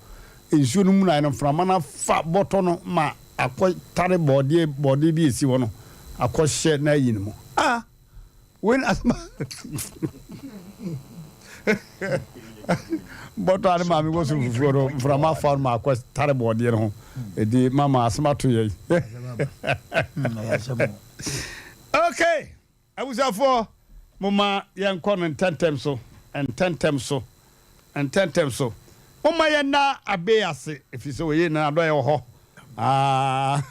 nsuo no mu na no mframa no afa bɔtɔ no ma akɔ tare bɔɔdeɛ bɔɔdeɛ bi esi hɔ no akɔ hyɛ na ayi no mu ah wei na asoma bɔtɔ a ne maame wɔ so fufuo no mframa afa no ma akɔ tare bɔɔdeɛ no ho edi mama asoma to yɛ okay. Abusuafoɔ, momma yɛnkɔ no ntɛmntɛm so, ntɛmntɛm so, ntɛmntɛm so. Momma yɛnna Abbey ase, ɛfiri sɛ ɔyɛ n'adɔeɛ wɔ hɔ. Ah,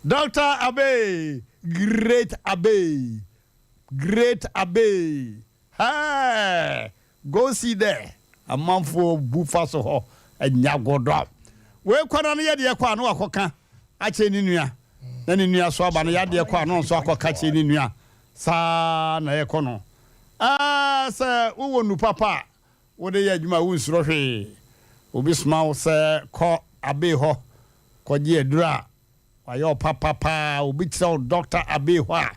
Doctor Abbey, Great Abbey, Great Abbey, hey! Go see there amanfoɔ bu fa so hɔ anya godɔ. Wei kɔ na no yɛdeɛ kɔ a na wakɔka akyerɛ ne nua na ne nua so aba no yadeɛ kɔ a na ɔnso akɔka kyerɛ ne nua saa na ɛkɔ no. Ɛɛ sɛ wowɔ nu papa a wode yɛ adwuma a wonsuro hwee. Obi soma wo sɛ kɔ Abbey hɔ kɔgye aduro a Wayɛ wo papa paa obi kyerɛ wo Doctor Abbey hɔ a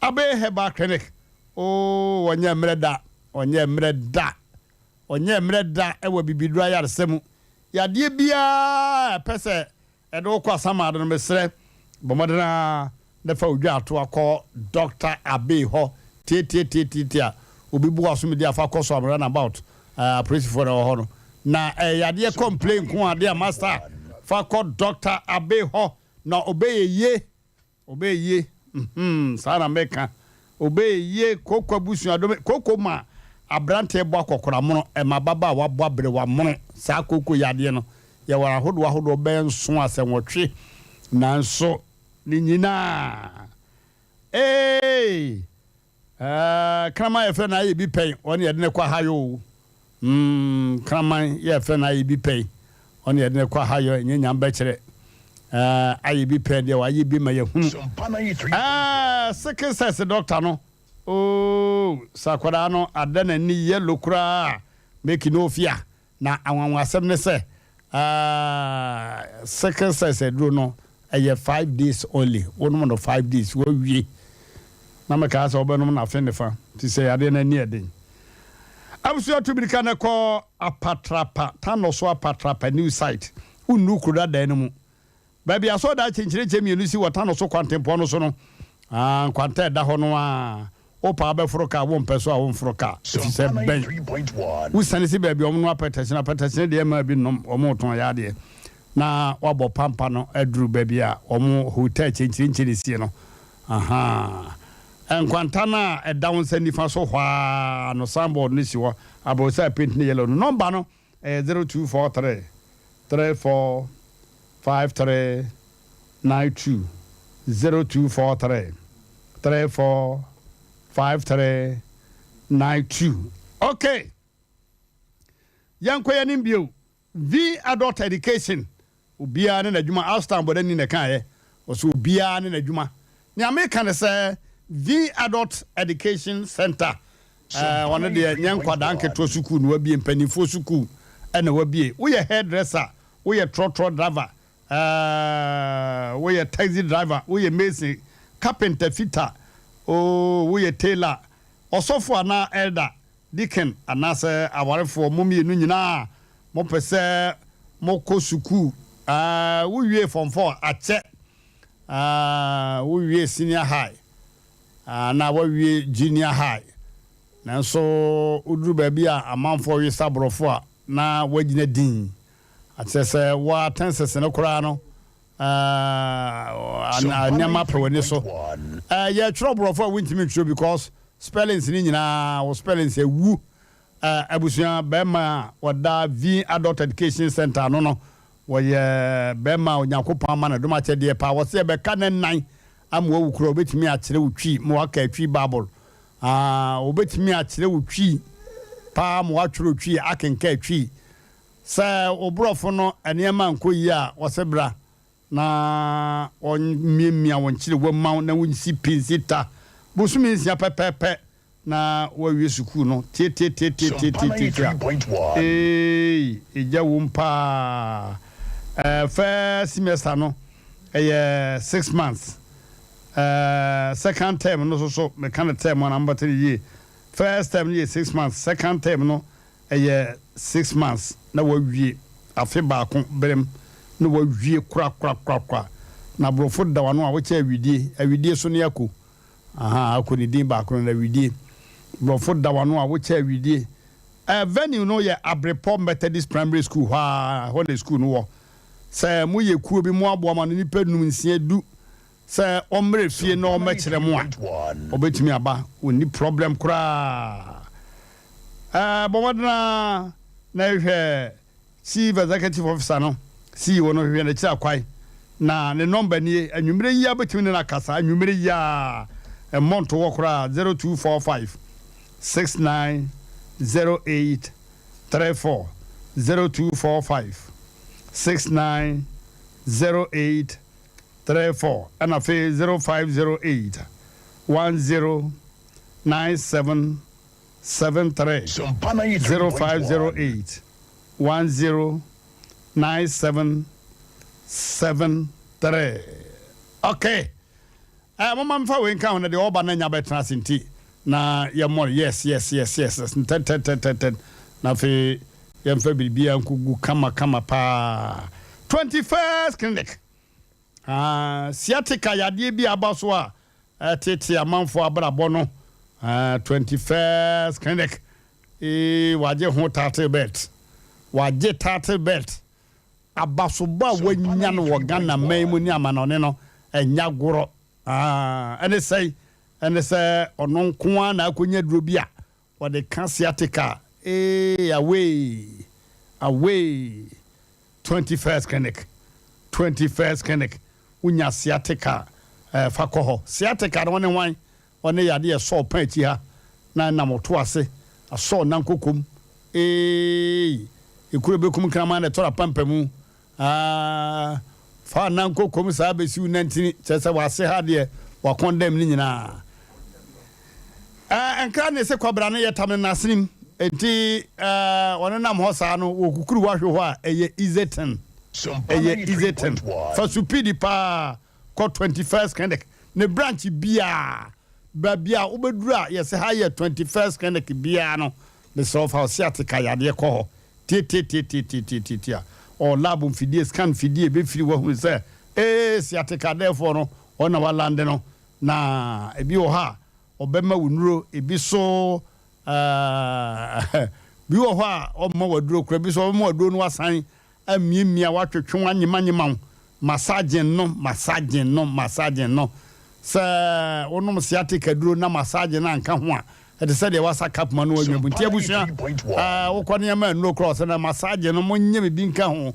Abbey Herbal Clinic oo ɔnyɛ mmerɛ da ɔnyɛ mmerɛ da ɔnyɛ mmerɛ da wɔ abibiduro ayaresa mu yadeɛ biara a ɛpɛ sɛ ɛde wo kɔ asamado no mesrɛ bɔ mmɔden ara na fa wo dwaato akɔ Doctor Abbey hɔ tiatiatiatia obi bo asomdie afa kɔ so am run about apolisifoɔ na ɛwɔ hɔ no na ɛyɛ yadeɛ complain nko adeɛ a master. Fa kɔ Doctor Abbey hɔ na ɔbɛyɛ yie. Ɔbɛyɛ yie mm saa na meka. Ɔbɛyɛ yie Koko abusua dome koko ma abranteɛ bɔ akɔkora mono ɛma ababaawa bɔ aberewa mono saa koko yadeɛ no yɛwɔ ahodoɔ ahodoɔ bɛyɛ nson asɛ nwɔtwe nanso ne nyinaa eeii Ɛɛ kraman yɛfrɛ no ayɛ bi pɛn ɔne yɛde no kɔ ahayɔ o mm kraman yɛfrɛ no ayɛ bi pɛn ɔne yɛde no kɔ ahayɔ ɛnyɛ nyam bɛkyerɛ ɛɛ ayɛ bi pɛn deɛ wayɛ bi ma yɛhunu ɛɛ sickle cells doctor no oo sɛ akwadaa no ada n'ani yellow koraa make no fear Na anwanwasɛm ne sɛ, sickle cells aduro no, ɛyɛ 5 days only. Wonom no 5 days, woawie. Na mekaa sɛ wobɛnom no afe ne fa, nti sɛ yadeɛ no ani yɛ den. Abusua tu mirika na kɔ Apatrapa, Tanɔso Apatrapa new site. Wonnuru kuro dadaa no mu. Baabi a asɔredan kyenkyerenkyɛn mmienu si wɔ Tano so kwantempɔn no so no, ah, nkwanta a ɛda hɔ no ara, wopɛ a wobɛforo kaa, wompɛ so a womforo kaa, efisɛ ɛbɛn. Wosiane si baabi a wɔnoa apɛtɛkyen, apɛtɛkyen deɛ mmaa bi nnom, wɔretɔn yɛ adeɛ, na woabɔ pampa no aduru baabi a wɔn hotel kyenkyerenkyɛn sie no. Ahaa. Nkwanta no a ɛda wo nsa nifa so hɔ ara no, signboard no si hɔ, abrɔsan a paint no yellow no, nɔmba no Ɛyɛ 0243 34 53 92, 0243 34 53 92. Okay, yɛnkɔ yɛn anim bio. V Adult Education Obiara ne n'adwuma, Alston bɔdani na ɛkaeɛ, ɔse obiara ne n'adwuma. Nea meka ne sɛ V Adult Education Centre, eh, ɔno deɛ nyɛ nkwadaa nketewa sukuu na wabie, mpanimfoɔ sukuu na wabie. Woyɛ hairdresser, woyɛ trɔtrɔ driver, eh, woyɛ taxi driver, woyɛ mason, carpenter, fitter, oh, woyɛ tailor, ɔsɔfo anaa elder, deacon anaasɛ awarefoɔ, mo mmienu nyinaa Mopɛ sɛ mokɔ sukuu aah wo wie form four akyɛ aah wo wie senior high anaa wawie junior high nanso woduru baabi a amanfoɔ wesa borɔfo a na wagyina din akyerɛ sɛ wo tenses no koraa no aah nneɛma pɛ w'ani so yɛtwerɛ borɔfo a wontumi ntwerɛ because spellings no nyinaa wo spellings awu Abusua barima a ɔda V Adult Education Centre ano no, wɔyɛ barima a Onyankopɔn ama no dom akyɛdeɛ paa. Wɔse yɛbɛka ne nan ama wawu koraa, ɔbɛtumi akyerɛ wo Twi ma waka Twi Bible. Ɔbɛtumi akyerɛ wo Twi paa ma watwerɛ Twi, akenka Twi. Sɛ wo borɔfo no nneɛma nkɔ yie a, wɔse bra na wɔmmiamia wo nkyerewa mma wo na wonsi pi nsi ta bosome nsia pɛpɛɛpɛ na woawie sukuu no tiatiatiatiatiatia a, eei, egya wom paa. Ɛɛ, first semester no, ɛyɛ 6 months. Ɛɛ, second term no nso so, meka no term a na mobɛte no yie. First term no yɛ 6 months, second term no ɛyɛ 6 months na wawie, afe baako berem na wawie korakorakorakora. Na aborɔfo da w'ano a wokyɛ awidie, awidie so ne ako. Ahaa ako ne din baako no na awidie. Borɔfo da w'ano a wokyɛ awidie. Eh, venue no yɛ Abrepɔ Methodist Primary School hɔ ara, ɛhɔ na sukuu no wɔ. Sɛ moyɛ kuo bi moaboa mo ano nnipa num, nsia, du sɛ ɔmmrɛ fie na ɔmmɛkyerɛ mo a, ɔbɛtumi aba, ɔnni problem koraa. Eh, bɔ mmɔden ara na hwehwɛ Chief Executive Officer no, CEO no, hwehwɛ n'akyiri akwan. Na ne nɔmba nie, anwummerɛ yi ara wobɛtumi ne no akasa, anwummerɛ yi ara, mmɔ nto hɔ koraa, 0245 69 08 34, 0245 69 08 34, ɛna afei 0508 10 97 73 0508 10 97 73. Okay. Eh, moma mfa wei nka ho na deɛ ɔba no anya bɛtena ase nti na yɛmmɔ no yes ntɛntɛntɛntɛntɛn na afei yɛmfa biribiara nkɔgu kama kama paa. 21st Clinic. Ah, sciatica yadeɛ bi aba so a ɛtete amanfoɔ abrabɔ no. Ah, 21st Clinic. Ee, wagye ho title belt. Wagye title belt. Abasobɔ a wanya no wɔ Ghana man mu ne amanɔne no, ɛnyɛ agorɔ. Aah, ɛne sɛn? Ɛne sɛ ɔno nko ara na akɔnya aduro bi a wɔde ka sciatica. Eei, away, away, 21st Clinic, 21st Clinic, wonya sciatica a, fa kɔ hɔ. Sciatica no, ɔne hwan? Ɔne yadeɛ a ɛsɔ ɔpa akyi ha na ɛnam ɔto ase asɔ ɔnan kokom eei Ekuro bɛkum kraman na ɛtɔrɔ apampamu aah Fa ɔnan kokom saa bɛsi wo nantini kyerɛ sɛ w'ase ha deɛ wakɔndɛm ne nyinaa Ɛɛ nkra ne se kwabra no yɛ tam no n'asenem enti ɛɛ ɔnenam hɔ saa no wɔ kukuru wahwe hɔ a ɛyɛ easy thing ɛyɛ easy thing Fa supidi paa kɔ 21st Clinic ne branch biaa, baabi a wobɛduru a yɛse ha yɛ 21st Clinic biaa no, mesrɛ wo fa wo sciatica yadeɛ kɔ hɔ tiatiatiatiatiatia. Ɔwɔ lab mfidie, scan mfidie bɛfiri wahunu sɛ ee sciatica therefore no hɔ na walande no, na ebi wɔ hɔ a ɔbɛma wo nnuro, ebi so ɛɛ bi wɔ hɔ a ɔmma wo aduro koraa, ebi so ɔbɛma wo aduro no wasan amiamia wo, atwetwe wo, anyemanyema wo, massaging no, massaging no, massaging no. Sɛ wonom sciatic aduro na massaging no anka ho a, ɛte sɛ deɛ woasa cup ma no anwa mu. Nti abusua, ɛɛ wokɔ nneɛma nnuro koraa ɔsɛ na massaging no monyɛ biribi nka ho.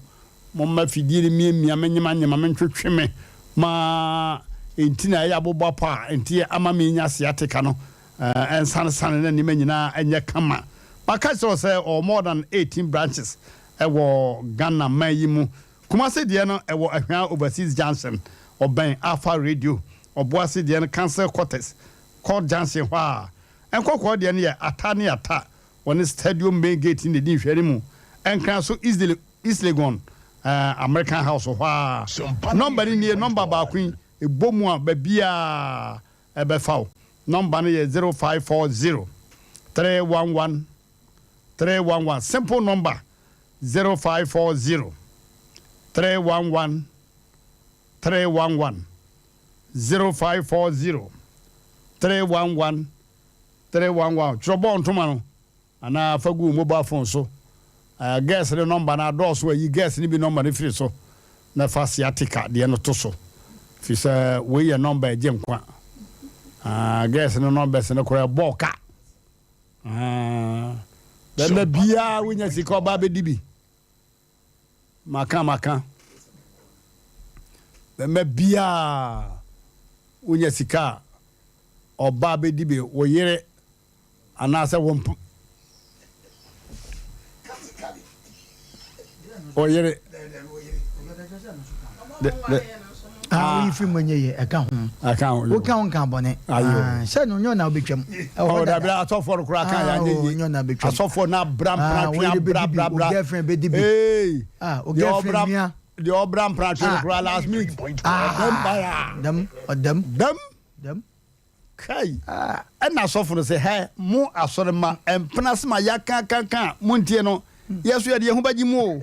Momma fidie no miamia me, nyemanyema me, ntwetwe me ma nti na ɛyɛ abobɔ apɔ a nti ama menya sciatica no ɛɛ nsanesane na nneɛma nyinaa nyɛ kama. Maka kyerɛ wo sɛ ɔwɔ more than 18 branches Ɛwɔ Ghana man yi mu. Kumasi deɛ no ɛwɔ Ahwea Overseas Junction, ɔbɛn Alpha Radio. Ɔboase deɛ no Council Quarters, Court Junction hɔ ara. Nkɔkɔɔ deɛ no yɛ Ata ne Ata, wɔne Stadium Main Gate no na ɛdi nhwɛanimu. Nkran so East Legon, American House hɔ ara. Nɔmba no nie, nɔmba baako yi, ɛbɔ mu a baabiara ɛbɛfa wo. Nɔmba no yɛ 0540 311 311 simple number 0540 311 311 0540 311 311 twerɛ bɔɔ ntoma no anaa fa gu mobile phone so uh, girls ne nɔmba no adɔɔso ayi girls no bi nɔmba no firi so na fa sciatica deɛ no to so firi sɛ wei yɛ nɔmba ɛgye nkwa uh, girls no nɔmbɛs no koraa ɛbɔɔ ka Bɛma biara wonya sika ɔba bɛdi bi. Maka maka. Bɛma biara wonya sika ɔba bɛdi bi wo yere anaasɛ wo mp wo yere. Ah, woyi firi mu ɛnyɛ yie, ɛka ho. Ɛka ho. Woka ho nka bɔne. Ayo. Sɛ no nyɛ na wobɛtwam. Ɛwɔ dada. Dabi asɔfoɔ no koraa ka yɛ anyɛ yie. Nyɛ na wobɛtwam. Asɔfoɔ no abra mpratwe abra bra bra. O girlfriend bɛdi bi. Ee. Ah, o girlfriend nua. Deɛ ɔbra mpratwe no koraa last minute. Ɔdɛm baya. Dɛm ɔdɛm. Dɛm. Dɛm. Kai! Ɛnna asɔfo no se, Hɛ, mo asɔremma, mpena asem a yɛaka aka aka a montie no, yɛ nso yɛde yɛn ho bɛgye mu o.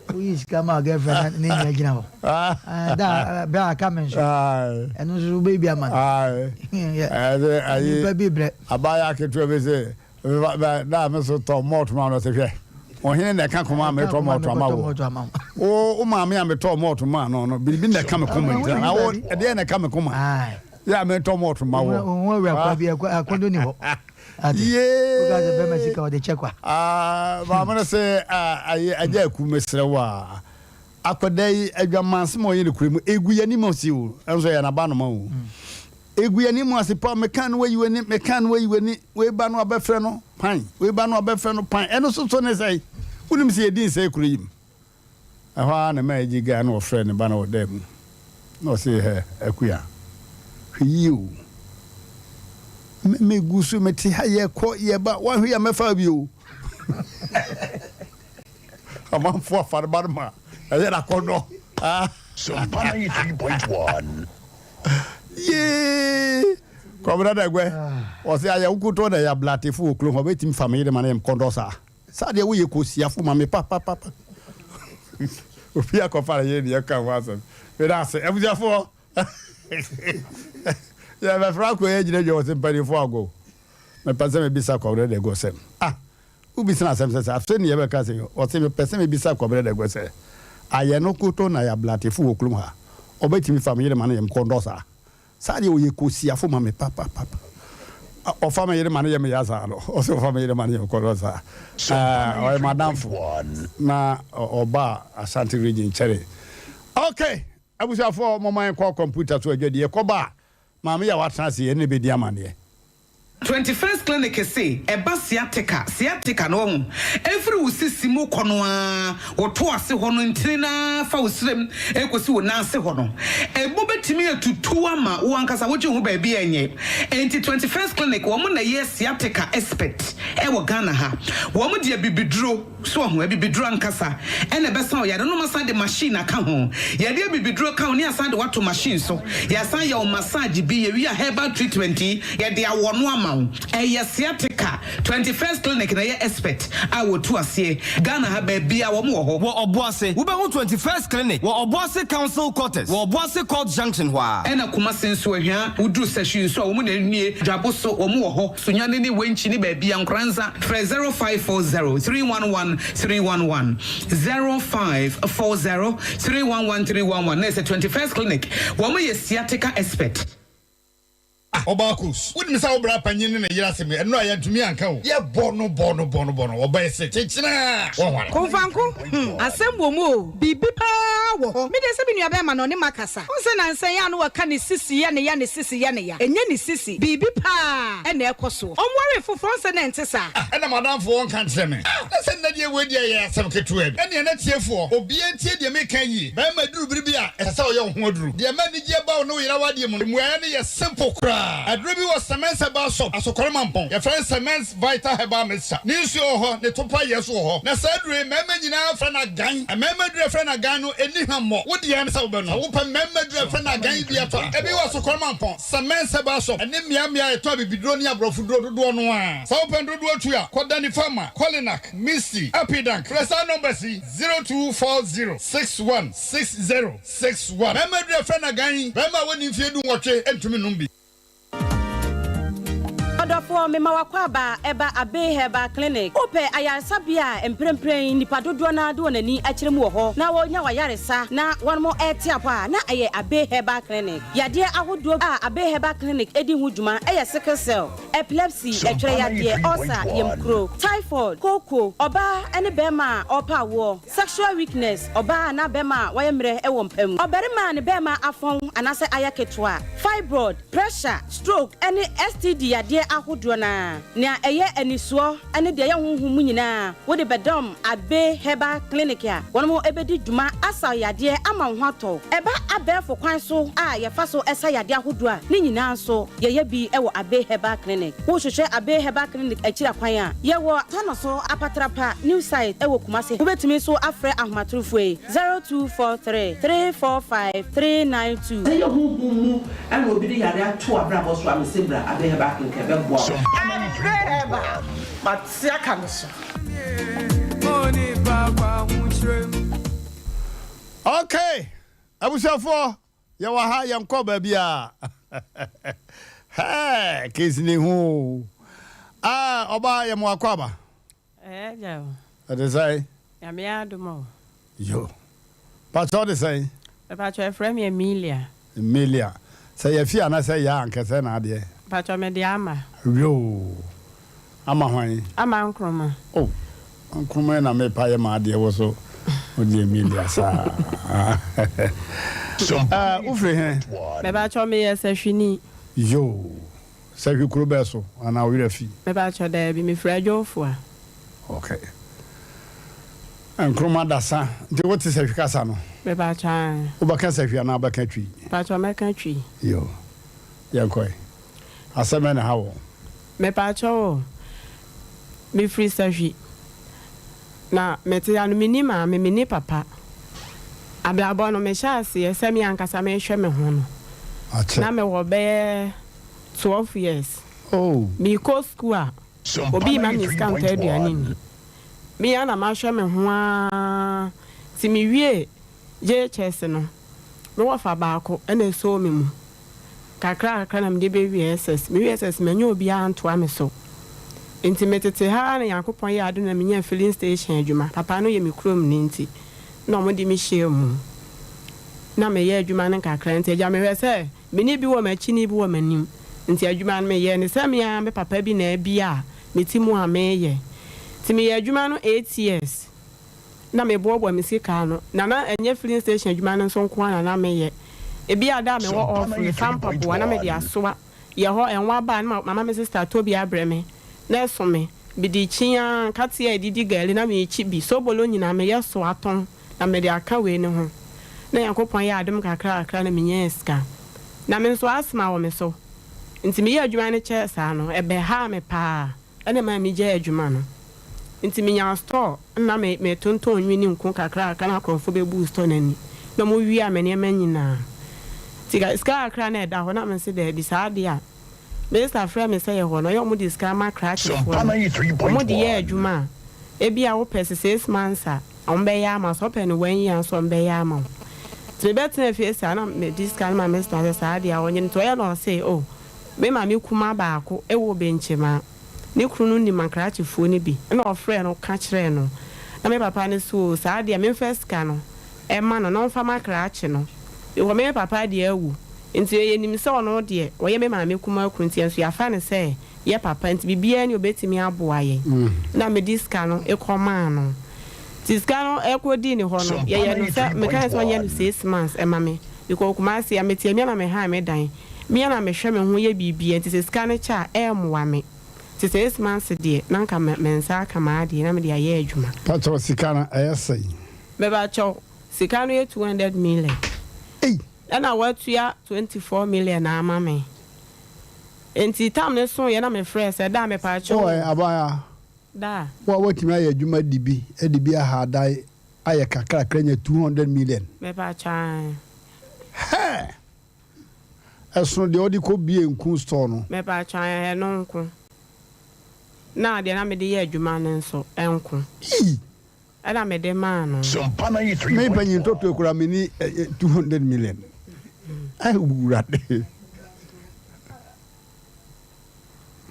Woyi sika ma girlfriend na ne nua gyina hɔ. Ah, da bra aka me nso. Ɛno nso wobɛyi bi ama no. Nipa bi brɛ. Abaayewa ketewa bi se, Da a me so tɔ malt ma no, ɔse, Hwɛ, ɔhene na ɛka koma a metɔ malt ama wo. Wo wo maame a metɔɔ malt maa no no, biribi na ɛka me koma nti. Na wo, ɛdeɛn na ɛka me koma? Yɛ a metɔ malt ma wo. Wo awura kwa bi, akɔndo ni hɔ. Yee. Woka sɛ bɛma sika ɔde kyɛ kwa. Maame no se, agya aku mesrɛ wo a, akwadaa yi adwamansɛm a ɔyɛ no kura mu, ɛgu yɛn anim ase o, ɛnso ɛyɛ n'abanoma o. Egu yɛn anim ase pa, meka no wayi w'ani, meka no wayi w'ani, wei ba no abɛfrɛ no pan, wei ba no abɛfrɛ no pan, ɛno nso so ne sɛe? Wonim sɛ yɛdi nsɛe kuro yi mu. Ɛhɔ ara na ɛma agye gaa na ɔfrɛɛ ne ba no wɔ dan mu, na ɔse, Hɛ, Akua, hwɛ yie o, me, megu so mete ha, yɛkɔ, yɛba, woanhwɛ yie a mɛfa wo bio. Amanfoɔ afa ne ba no ma ɛyɛ no akɔnnɔ. Sompa 93.1. Yee! Kwabena Dagwɛ, ɔse ayɛ wo kotɔ na ɛyɛ ablatefo wɔ kurom hɔ, bɛtumi fa me yere ma no yɛ mkɔndɔ saa. Saa deɛ woyɛ kosiafo ma me papapapa. Obi akɔfa ne yere deɛ ɛka ho asɛm. Meda ase. Abusuafoɔ, yɛbɛfrɛ akɔ yɛ gyina dwa wɔ se mpanimfoɔ ago. Mepɛ sɛ mebisa Kwabena Dagwɛ sɛ, ah! Wobisa no asɛm sɛ sɛ afei ne yɛbɛka sɛ ɔse mepɛ sɛ mebisa Kwabena Daguo sɛ ayɛ no koto na yɛ ablatefo wɔ kurom ha ɔbɛtumi fa me yere ma no yɛ me kɔndɔ saa saa deɛ ɔyɛ kosiafo ma me papapapa ɔfa me yere ma no yɛ me ya saa no ɔse ɔfa me yere ma no yɛ me kɔndɔ saa ɔyɛ madamfo na ɔba Ashanti region kyɛre ok abusuafoɔ mɔma yɛnkɔ kɔmputa so adwadie kɔba a Maame yi a watena ase yi, ɛne no bɛdi amanneɛ. Twenty First Clinic se ɛba sciatica, sciatica no wahu, ɛfiri wo sisi mu kɔ no ara, wo to ase hɔ no ntini no ara fa wo srem ɛkɔsi wo nan ase hɔ no, ɛmu bɛtumi atutu ama wo ankasa wogye wo ho baabi a ɛnyɛ. Enti Twenty First Clinic wɔn na ɛyɛ sciatica expert ɛwɔ Ghana ha. Wɔn de abibiduro. So wahu? Abibiduro ankasa na ɛbɛsa wo yare no. Wɔasan de machine aka ho. Yɛde abibiduro ka ho na yɛasan de wo ato machine so. Yɛasan yɛ wo massage bi. Yɛwie a herbal treatment yi, yɛde awɔ no ama wo. Ɛyɛ sciatica. 21st Clinic na ɛyɛ expert a wɔtu aseɛ. Ghana ha baabiara wɔn wɔ hɔ. Wɔ Ɔboase, wobɛhu 21st Clinic wɔ Ɔboase Council Quarters wɔ Ɔboase Court Junction hɔ ara. Ɛna Kumasi nso, Ahwia, woduru Sahwi nso a, wɔn na nie. Dwabo so, wɔn wɔ hɔ. Sunyani ne Wenchi ne baabia Nkoranza frɛ 0540 311 311 0540 311 311 na ɛsɛ 21st clinic wɔn yɛ sciatica expert. Ah Ɔbaakus, wonim sɛ wo bra panyin ne ne yere asɛm yi, ɛno a yɛantumi anka o. Yɛbɔ no bɔ no bɔ no bɔ no, ɔbɛyɛ se kyekyena a, wɔnware. Komfanko, hmm, asɛm wɔ mu o, biribi paa wɔ hɔ. Me deɛ sɛ me nuabɛrima no, ɔne makasa. Wohu sɛ nansa yi a na wɔka ne sisi yɛ ne ya, ne sisi yɛ ne ya. Ɛnyɛ ne sisi, biribi paa na ɛrekɔ soɔ. Ɔnwaree foforɔ, ɔnsɛ na ɛnte saa. Ah, ɛna m'adamfo ɔnka nkyerɛ me. Ah, na sɛ nnɛ deɛ wei deɛ ɛyɛ asɛm ketewa bi. Ɛnneɛ na tiefoɔ, obiara ntie deɛ mereka yi yie. Barima duru bere bi a, ɛsɛ sɛ ɔyɛ wo ho aduru. Deɛ ɛma anigyeɛ ba wo ne wo yere awadeɛ mu no, mmuaeɛ no yɛ simple koraa. Aduro bi wɔ Semens Herbal Shop, Asokore Mampong. Yɛfrɛ no Semens Vital Herbal Mixture. Ne nsuo wɔ hɔ, ne topa yɛ nso wɔ hɔ. Na saa aduro yi, mmarima nyinaa frɛ no agan. Mmarima aduro a yɛfrɛ no agan no, ɛnni hwammɔ. Wo deɛ ne sɛ wobɛnom. Sɛ wopɛ mmarima aduro a yɛfrɛ no agan yi bi atɔ a, ebi wɔ Asokore Mampong, Semens Herbal Shop, ɛne mmeammea a yɛtɔn abibiduro ne aborɔfoduro dodoɔ no ara. Sɛ wopɛ no dodoɔ tu a, kɔ Danny Pharma, Kolinak, Misty, Apidank. Frɛ saa numbers yi, 0240 61 60 61. Mmarima aduro a yɛfrɛ no agan yi, barima a wadi mfeɛ dunwɔtwe ntumi nnom bi. Ɔdɔfoɔ, mema w'akwaaba ɛba Abbey Herbal Clinic. Wopɛ ayaresabea a mprempren nnipa dodoɔ no ara de wɔn ani akyerɛ mu wɔ hɔ na wɔnya w'ayaresa na wɔnom rete apɔ a, na ɛyɛ Abbey Herbal Clinic. Yadeɛ ahodoɔ a Abbey Herbal Clinic di ho dwuma yɛ sickle cell, epilepsy, ɛtwerɛ yadeɛ, ulcer, yamkuro, typhoid, kooko, ɔbaa ne barima a ɔrepɛ awoɔ, Sexual weakness, ɔbaa anaa bɛrima a wayɛ mmerɛ wɔ mpa mu, ɔbarima a ne bɛrima afɔn anaasɛ ayɛ ketewa, fibroid, pressure, stroke ne STD yadeɛ ahodoɔ no ara. Nea ɛyɛ anisoɔ ne deɛ ɛyɛ honhom mu nyinaa wode bɛdɔm Abbey Herbal Clinic a wɔn bɛdi dwuma asa wo yadeɛ ama wo ho atɔ wo. Ɛba abɛɛfo kwan so a yɛfa so sa yadeɛ ahodoɔ a, ne nyinaa nso yɛyɛ bi wɔ Abbey Herbal Clinic. Wohwehwɛ Abbey Herbal Clinic akyiri akwan a, yɛwɔ Tano so Apatrapa New Site wɔ Kumasi. Wobɛtumi nso afrɛ ahomatorofoɔ yi, 0243 345 392. Sɛ ɛyɛ honhom mu na obi de yare ato w'abrabɔ so a, mese bra Abbey Herbal Clinic ɛbɛboa wo. Abbey Herbal, mate aka no so. Okay, abusuafoɔ Yɛwɔ ha yɛnkɔ baabiaa Hɛɛ case ni ho oo Ah ɔbaa yɛ mo akwaaba. Ɛyɛ agya o. Ɛte sɛn? Nyame adom o. Yo. Pakyɛ ɔde sɛn? Mepakyɛ yɛfrɛ me Emilia. Emilia. Sɛ yɛfi anasɛ yaa anka sɛn na adeɛ? Mpakyɛ mede ama. Yoo. Ama hwan? Ama Nkrumah. Oh, Nkrumah yi na mepa yɛ m'adeɛ wo so wode Emilia saa. Eh, wofiri he? Mepakyɛw meyɛ Sahwini. Yoo, Sahwi kuro bɛɛ so anaa wo werɛ fi? Mepakyɛw daabi, mefiri Adwofoa. Okay. Nkrumah Dasa, nti wote Sahwi kasa no? Mepakyɛw ae. Wobɛka Sahwi anaa wobɛka Twi? Mepakyɛw mɛka Twi. Yoo, yɛnkɔe. Asɛm bɛn na ɛha wo? Mepaakyɛw o, mefiri Sahwi, na mete ha no menni maame, menni papa. Abrabɔ no mehyɛɛ aseɛ sɛ me ankasa mehwɛ me ho no, na mewɔ bɛyɛ 12 years. Mekɔ sukuu a, obi mma me sika ntɔ aduane nni. Me ara na mahwɛ me ho ara nti mewie JHS no, me wɔfa baako na ɛsɔɔ me mu. Kakrakakra na mede bɛwie SS. Mewie SS mannya obiara antoa me so. Nti metete ha ara na Nyankopɔn yɛɛ adom na menyaa filling station adwuma. Papa no yɛ me kuromni nti na wɔde me hyɛɛ mu. Na meyɛ adwuma no nkakra nti agya mehwɛ sɛ me ne bi wɔ m'akyi ne bi wɔ m'anim. Nti adwuma no meyɛɛ no sɛ me ara me papa bi na abia a mete mu a meyɛ. Nti meyɛɛ adwuma no eight years na meboaboa me sika ano. Na na ɛnyɛ filling station adwuma no nso nko ara na na meyɛ. Ebia da a mewɔ off mefa mpaboa na mede asoa Yɛ hɔ, ɛnwa ba a na mama me sista atɔ bi abrɛ me na ɛso me. Mede kyi ara, nkate a yɛde di gari na mekyi bi, sobolo nyinaa meyɛ so atɔn na mede aka wei no ho. Na Nyankopɔn yɛɛ adom kakrakra na menyaa sika. Na me nso asthma wɔ me so, nti meyɛɛ adwuma no kyɛɛ saa no, ɛbɛhaa me paa. Ɛna ɛmaa migyaee adwuma no. Nti minyaa store na me metontɔn nwi ne nku kakrakra na akorɔmfo bebuu store no ani na wɔwiaa me nneɛma nyinaa. Nti ka sika kakra a na ɛda hɔ na mese daabi saa de a Minister frɛɛ me sɛ yɛ hɔ no ɔyɛ wɔde sika ma krakyefoɔ no wɔde yɛ adwuma a ebia wopɛ sɛ six months a wɔbɛyɛ ama wo sɛ wopɛ no one year nso a wɔbɛyɛ ama wo. Nti mebɛtenaa fie saa na mede sika no ma Minister sɛ saa de a ɔnyɛ nti ɔyɛ na ɔse oh Me maame kumaa baako wɔ Benkyema. Ne kunu no nim akrakyefoɔ no bi na ɔfrɛɛ no ka kyerɛɛ no. Na me papa no se oo saa deɛ memfa sika no mma no na ɔmfa m'akrakye no. Because me papa deɛ awu nti yɛnim sɛ ɔno deɛ ɔyɛ me maame kumaa kunu nti yɛn nso yɛafa no sɛ yɛ papa nti biribiara ni ɔbɛtumi aboa yɛn. Na mede sika no kɔmaa no. Nti sika no kɔdii ne hɔ no yɛyɛ no sɛ meka no sɛ ɔnyɛ no six months ma me because Kumasi a mete a me ara na me han me dan. Me ara na mehwɛ me ho yɛ biribiara nti sɛ sika no kyɛ a ɛmmoa me. Nti six months deɛ na anka me nsa aka m'adeɛ na mede ayɛ adwuma. Pakyɛw sika no ɛyɛ sɛn? Mepakyɛw, sika no yɛ 200 million. Ei! Ɛna watua 24 million ama me. Nti tam no soeɛ na me frɛɛ sɛ daa mepakyɛw Wo o. ɛ abaayewa, Daa. wo a woatumi ayɛ adwuma di bi de bi aha adan ayɛ kakrakra anya 200 million. Mepakyɛw ae. Hɛɛ! Ɛsono deɛ ɔde kɔ bie nku store no. Mepakyɛw ɛɛ ɛno nko. Na deɛ na mede yɛ adwuma no nso nko. Ii! Ɛna mede maa no. Me panyin tɔtɔ koraa menni 200 million. Awurade.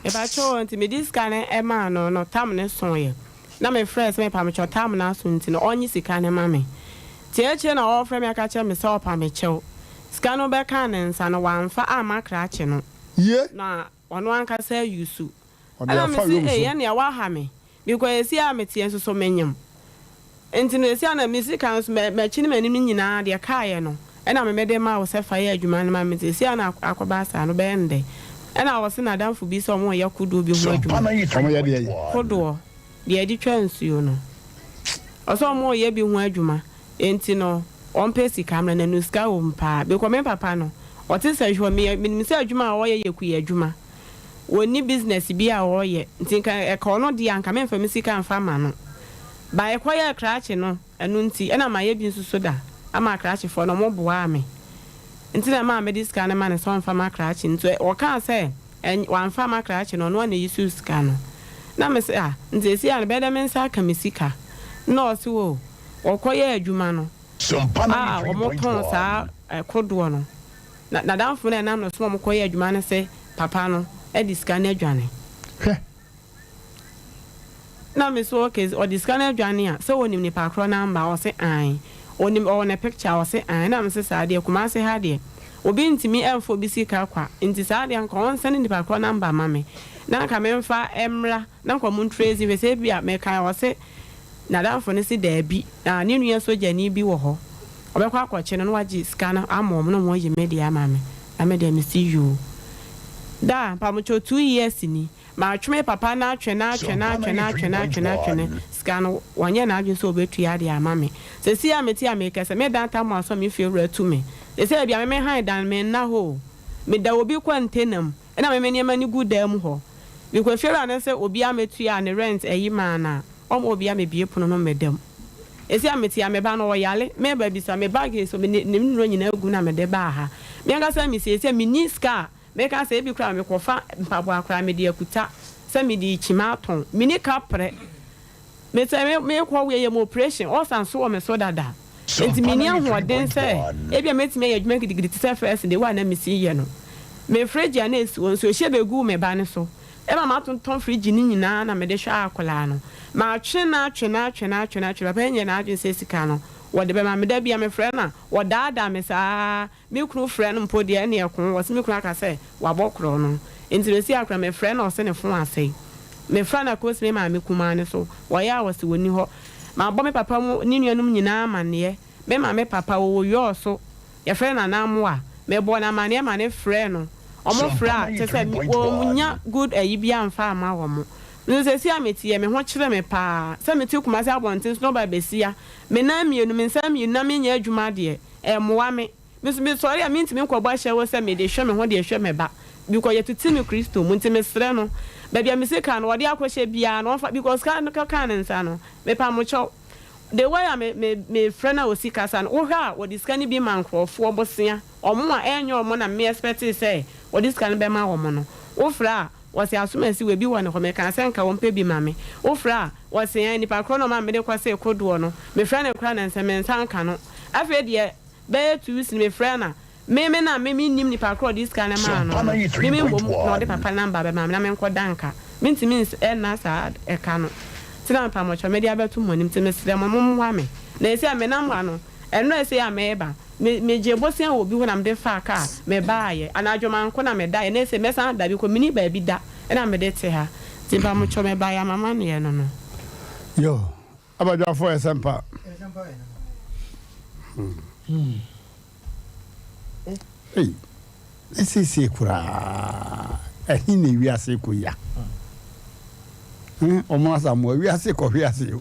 Mepakyɛw nti mede sika no maa no no tam no soeɛ na me frɛɛ sɛ mepamekyɛw tam no aso nti no ɔnye sika no ma me nti akyire na ɔɔfrɛ me aka kyerɛ me sɛ ɔpamekyɛw sika no bɛkaa ne nsa no wamfa amma krakye no Ye. na ɔno ankasa ayusu Ɔde ɛna afa mese wom ei so. ɛneɛ waha me Because seesei a meteɛ nso so menyem. Nti no seesei a na me sika nso m'akyi ne m'anim no nyinaa deɛ ɛkaeɛ no ɛna me mede maa wo sɛ fa yɛ adwuma no ma me nti seesei a na akɔba saa no bɛyɛ no dɛn? Ɛna ɔse n'adamfo bi sɛ wɔreyɛ kodoɔ bi ho adwuma. Wɔyɛ deɛ yi? Kodoɔ, deɛ yɛde twa nsuo no. Ɔse wɔreyɛ bi ho adwuma. Enti no ɔmpɛ sika mmerɛ na no sika wɔ mu paa because me papa no ɔte sɛ hwɛ me menim sɛ adwuma a ɔyɛ yɛ kuya adwuma ɔnni business bi a ɔyɛ nti nka ɛka ɔno deɛ a nka memfa me sika mfa ma no but ɛkɔ yɛɛ krakye no ɛno nti ɛna mayɛ bi nso so da ama krakyefoɔ no ɔmo boaa me nti na ɛmaa mede sika no ma no sɛ ɔmfa ma krakye nti ɔkaa sɛ ɛny wamfa amma krakye no ɔno ara na eyi sika no na mese ah nti ɛsi a no bɛyɛ dɛ me nsa aka me sika na ɔse oh Wɔkɔyɛɛ adwuma no a wɔtɔn saa kodoɔ no, na n'adamfo no a ɛnam no so ma wɔkɔyɛɛ adwuma no se papa no de sika no adwane. Hwɛ! Na me so ok, ɔde sika no adwane a, sɛ ɔnim nipa korɔ number a? Ɔse aane. Ɔnim, ɔwɔ ne picture a? Ɔse aane. Na me se saa deɛ Kumasi ha deɛ, obi ntumi mfa obi sika kwa, nti saa deɛ anka ɔnsɛne nipa korɔ number ma me, na anka memfa mmra. Na nka ɔmo ntra edzi hwɛ sɛ ebia mekae a ɔse n'adamfo no se daabi na ne nua sogyani bi wɔ hɔ ɔbɛkɔ akɔkye no na wagye sika no ama ɔmo na ɔmo ayi me deɛ ama me na me deɛ mese yoo da mpamokyɛw two years ni matwe me papa no atwe no atwe no atwe no atwe no atwe no atwe no sika no ɔnyɛ n'adwene sɛ ɔbɛtua de ama me sesei a mete a mekɛsɛ me dan tamoa so a me fie wura tu me sesei bia me me han dan menna hɔ o meda obi kɔntena mu Ɛna me me nneɛma no gu dan mu hɔ. Mekɔ fiewura no sɛ obiara mɛtua ne rent ayi maa no a, ɔmma obiara mɛbue pono no mmɛda mu. Ɛsi a mete a me ba no ɔyare, meba bisa me bag nso me ne ne nnuro nyinaa gu mu na mede baa ha. Me ankasa mesiesie menni sika a meka sɛ ebi koraa mekɔfa mpaboa koraa mede akuta sɛ mede rekyim atɔn. Menni kaprɛ. Me sɛ me mekɔ wei yɛ me operation ulcer nso wɔ me so dada nti menni ahoɔden sɛ ebia mɛtumi ayɛ adwuma gidigidi te sɛ first de wɔ a na mesi yɛ no. Me fridge a na esi hɔ nsuo hyɛ bɛguu me ba no so. Ɛma matontɔn fridge no nyinaa na mede hwɛ akwadaa no. Matwe no atwe no atwe no atwe no atwe no, papa yi nyɛ n'adwene sɛ sika no wɔde bɛma me. Da biara mefrɛ no a, wɔdaadaa me saa ara. Me kunu frɛ no mpo deɛ ɛne ɛko, wɔse me kunu aka sɛ wabɔ korɔ no. Nti mesi a koraa mefrɛ no a ɔse ne fon asɛe. Mefrɛ no a kɔsi me maame kumaa no so, wɔyɛ a ɔse wɔnni hɔ. Mabɔ me papa mu ne nuanom nyinaa amaneɛ. Me maame papa ɔwɔ Yɔɔ so, yɛfrɛ no Nana Amoah. Mebɔɔ no amaneɛ ma no frɛɛ no. Wɔn frɛ a, kyerɛ sɛ wɔnnya good ayi biara mfa mma wɔn. Nso seesei a mete yɛ, me ho kyere me paa. Sɛ mete Kumasi abɔnten so na ɔba bɛsia me nan mmienu, me nsa mmienu na menyɛ adwuma deɛ, ɛmmoa me. Me nso mesɔre a mentumi nkɔbɔ ahyɛwo sɛ mede hwɛ me ho de hwɛ me ba because yɛtete me Kristo mu nti mesrɛ no baabi a me sika no ɔde akɔhyɛ biara no ɔmfa because sika no kɔkaa ne nsa no mepamokyɛw the way a me me mefrɛ no a ɔsi kasa no wohwɛ a wɔde sika no bi ma nkorɔfoɔ bosea ɔmo a ɛnyɛ ɔmo na me expectee sɛ wɔde sika no bɛma wɔn no wofrɛ a wɔse asomasi wɔ bi wɔ ne hɔ mekaa sɛ nka wɔmpɛ bi ma me wofrɛ a wɔse ɛn nipa korɔ na ɔma mede kɔsee kodoɔ no mefrɛ no koraa nansɛ me nsa nka no afei deɛ Bɛyɛ 2 weeks ni mefrɛɛ no a, me me na me mennim nipa korɔ a ɔde sika no maa no no, me me mmom na ɔde papa number bɛmaa me na menkɔ da nka. Mentumi ns nna saa ɛka no. Nti na mepamokyɛw mede abɛto mo anim nti mesrɛ mo mommoa me. Na seesei a menam ha no, ɛnnora sei a mereba, me megyee bosea wɔ obi hɔ na mede faa kaa mebaeɛ. Anadwo manko na medaeɛ na seesei mɛsan ada bi kɔ menni baabi da na mede te ha. Nti mpamokyɛw mebaeɛ a m'amanneɛ no no. Yo, Abadwafo yɛ sɛ mpa. Ei, na seesei koraa ɛhe na wiase kɔ yi a? Wɔn asamoa wiase kɔ wiase o.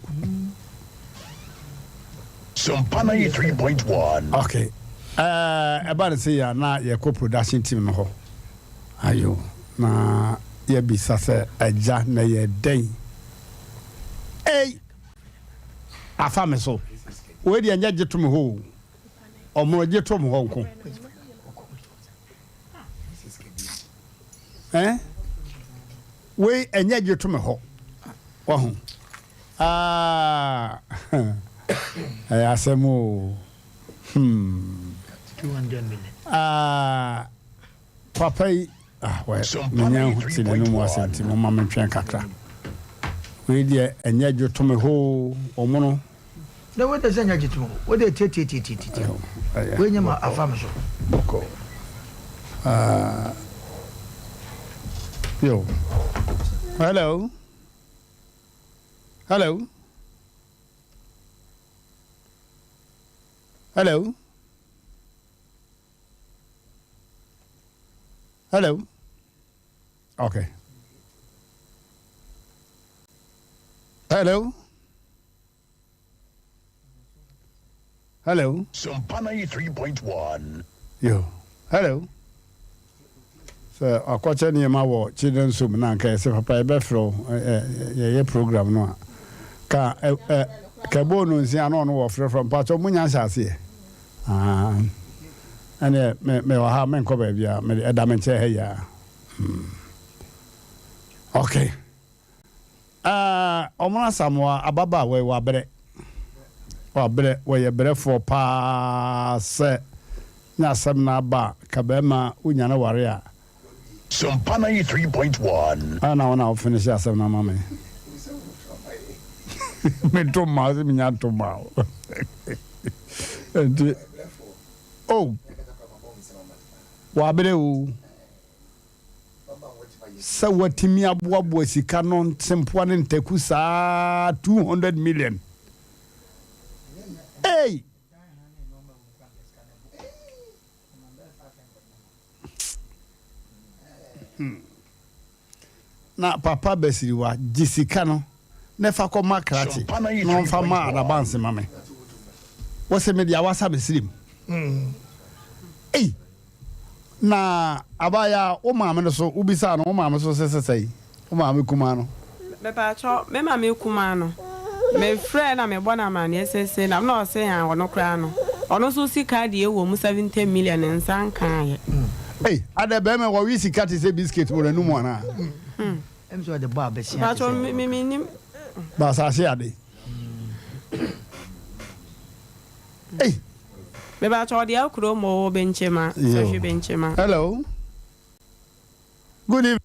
Sompa 93.1. Okay. Ɛba ne sɛ yɛ na yɛkɔ production team no hɔ. Ayo, na yɛbisa sɛ agya na yɛ dɛn? Ei! Afa me so. Wei deɛ nyɛ gye to me hɔ o. Ɔmono gye to me hɔ nko. Eh? Wei ɛnyɛ gye to me hɔ. Wahu? Ah! Ɛyɛ asɛm o. Hmm. Ah! Papa yi ah wɛ menya nhu te n'anum asɛm nti momma mentwɛn kakra. Wei deɛ ɛnyɛ dwotome hoo ɔmono. Na wei deɛ sɛ nyɛ dwotome hoo wei deɛ tiatiatiatiatia wei nyɛ ma afa me so. Bɔkɔ ah yo hello hello hello. Hello. Okay. Hello. Hello. Sompa 93.1. Yo. Hello. Sɛ ɔkɔkyɛ nneɛma wɔ children's home na anka yɛsɛ papa yɛbɛfrɛ wo yɛyɛ program no a ka ka ɛbɔɔ no nsia na ɔno wɔfrɛfrɛ mpakyɛ mo nya nhyɛ aseɛ Ah, ɛneɛ me me wɔ ha menkɔ baabi a me ɛda me nkyɛn ha yi a. Hmm. Okay. Uh, ɔmo asamoa ababaawa yi wabrɛ. Wabrɛ, wɔyɛ brɛfoɔ paa sɛ nyɛ asɛm na aba a ka bɛrima wonya no ware a. Sompa 93.1. Ana wo na wo finish asɛm no ama me. Meto mma wo sɛ menya nto mma wo. Nti oh wabrɛ o. Sɛ watumi aboaboa sika no nsempoa ne ntaku saa 200 million. Ei! Hmm. Na papa Basiriwa gye sika no na fa kɔma krakye na ɔmfa ma adabanse ma me. Wɔsɛ mede awasa me sirim. Ei! Na abaayaa wo maame no so wobisaa no wo maame so sɛ sɛsɛe wo maame kumaa no. Mepaakyɛw me maame kumaa no me frɛɛ na me bɔ no amaneɛ sɛsɛi na na ɔse aa ɔno koraa no ɔno nso sika deɛ wɔ mu 70 million ne nsa nkaayɛ. Ei adɛ bɛɛma wɔwe sika te sɛ biscuit wɔ n'anum anaa. Ɛm sɛ ɔde bɔ abɛsia te Mepaakyɛw sɛ. me me nim. Ba asase ade. Ei. Mepaakyɛw ɔde akuro mo benkyema sɛhwe benkyema. Hello good evening.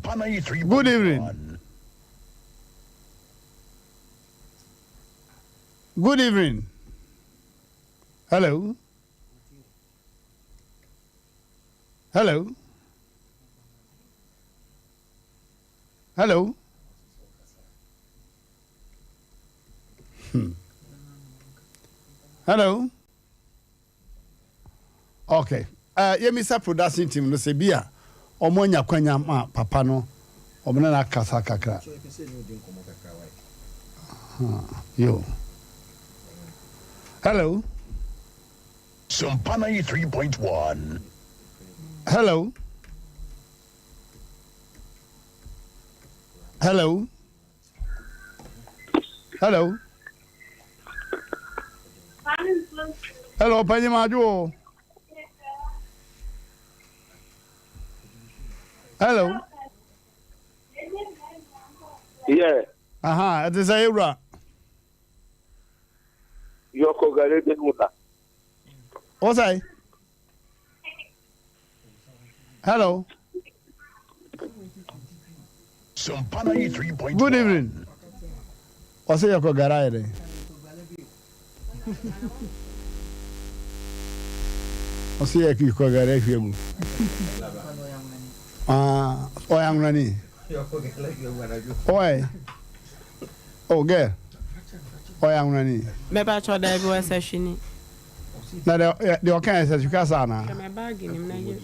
Good evening. Good evening. Hello. Hello. Hello. Hmm. Hello. Okay. Uh, yɛmisa production team no sɛ bi a ɔmo anya kwanya ma papa no ɔmo ne no akasa kakra. Huh, yo. Hello. Sompa 93.1. Hello. Hello. Hello. Hello, Panyin Madwo o. Hello. Yeah. Aha, ɛte sɛ ewura. Yɔkɔ gare de mu la. Wọ́n sẹ́. Hello. Good evening. Ɔsɛ yɛkɔ gara ayɛ dɛn? Ɔsɛ yɛkɔ gara ahwie agu. Ah, ɔyɛ anwonani. Ɔyɛ. Oh girl. Ɔyɛ anwonani. Mɛba kyɛ ɔda bi wɔ sɛ hwini. Na deɛ deɛ ɔka yɛ sɛ sika saa anaa. Hwɛ me bag nim na yɛ.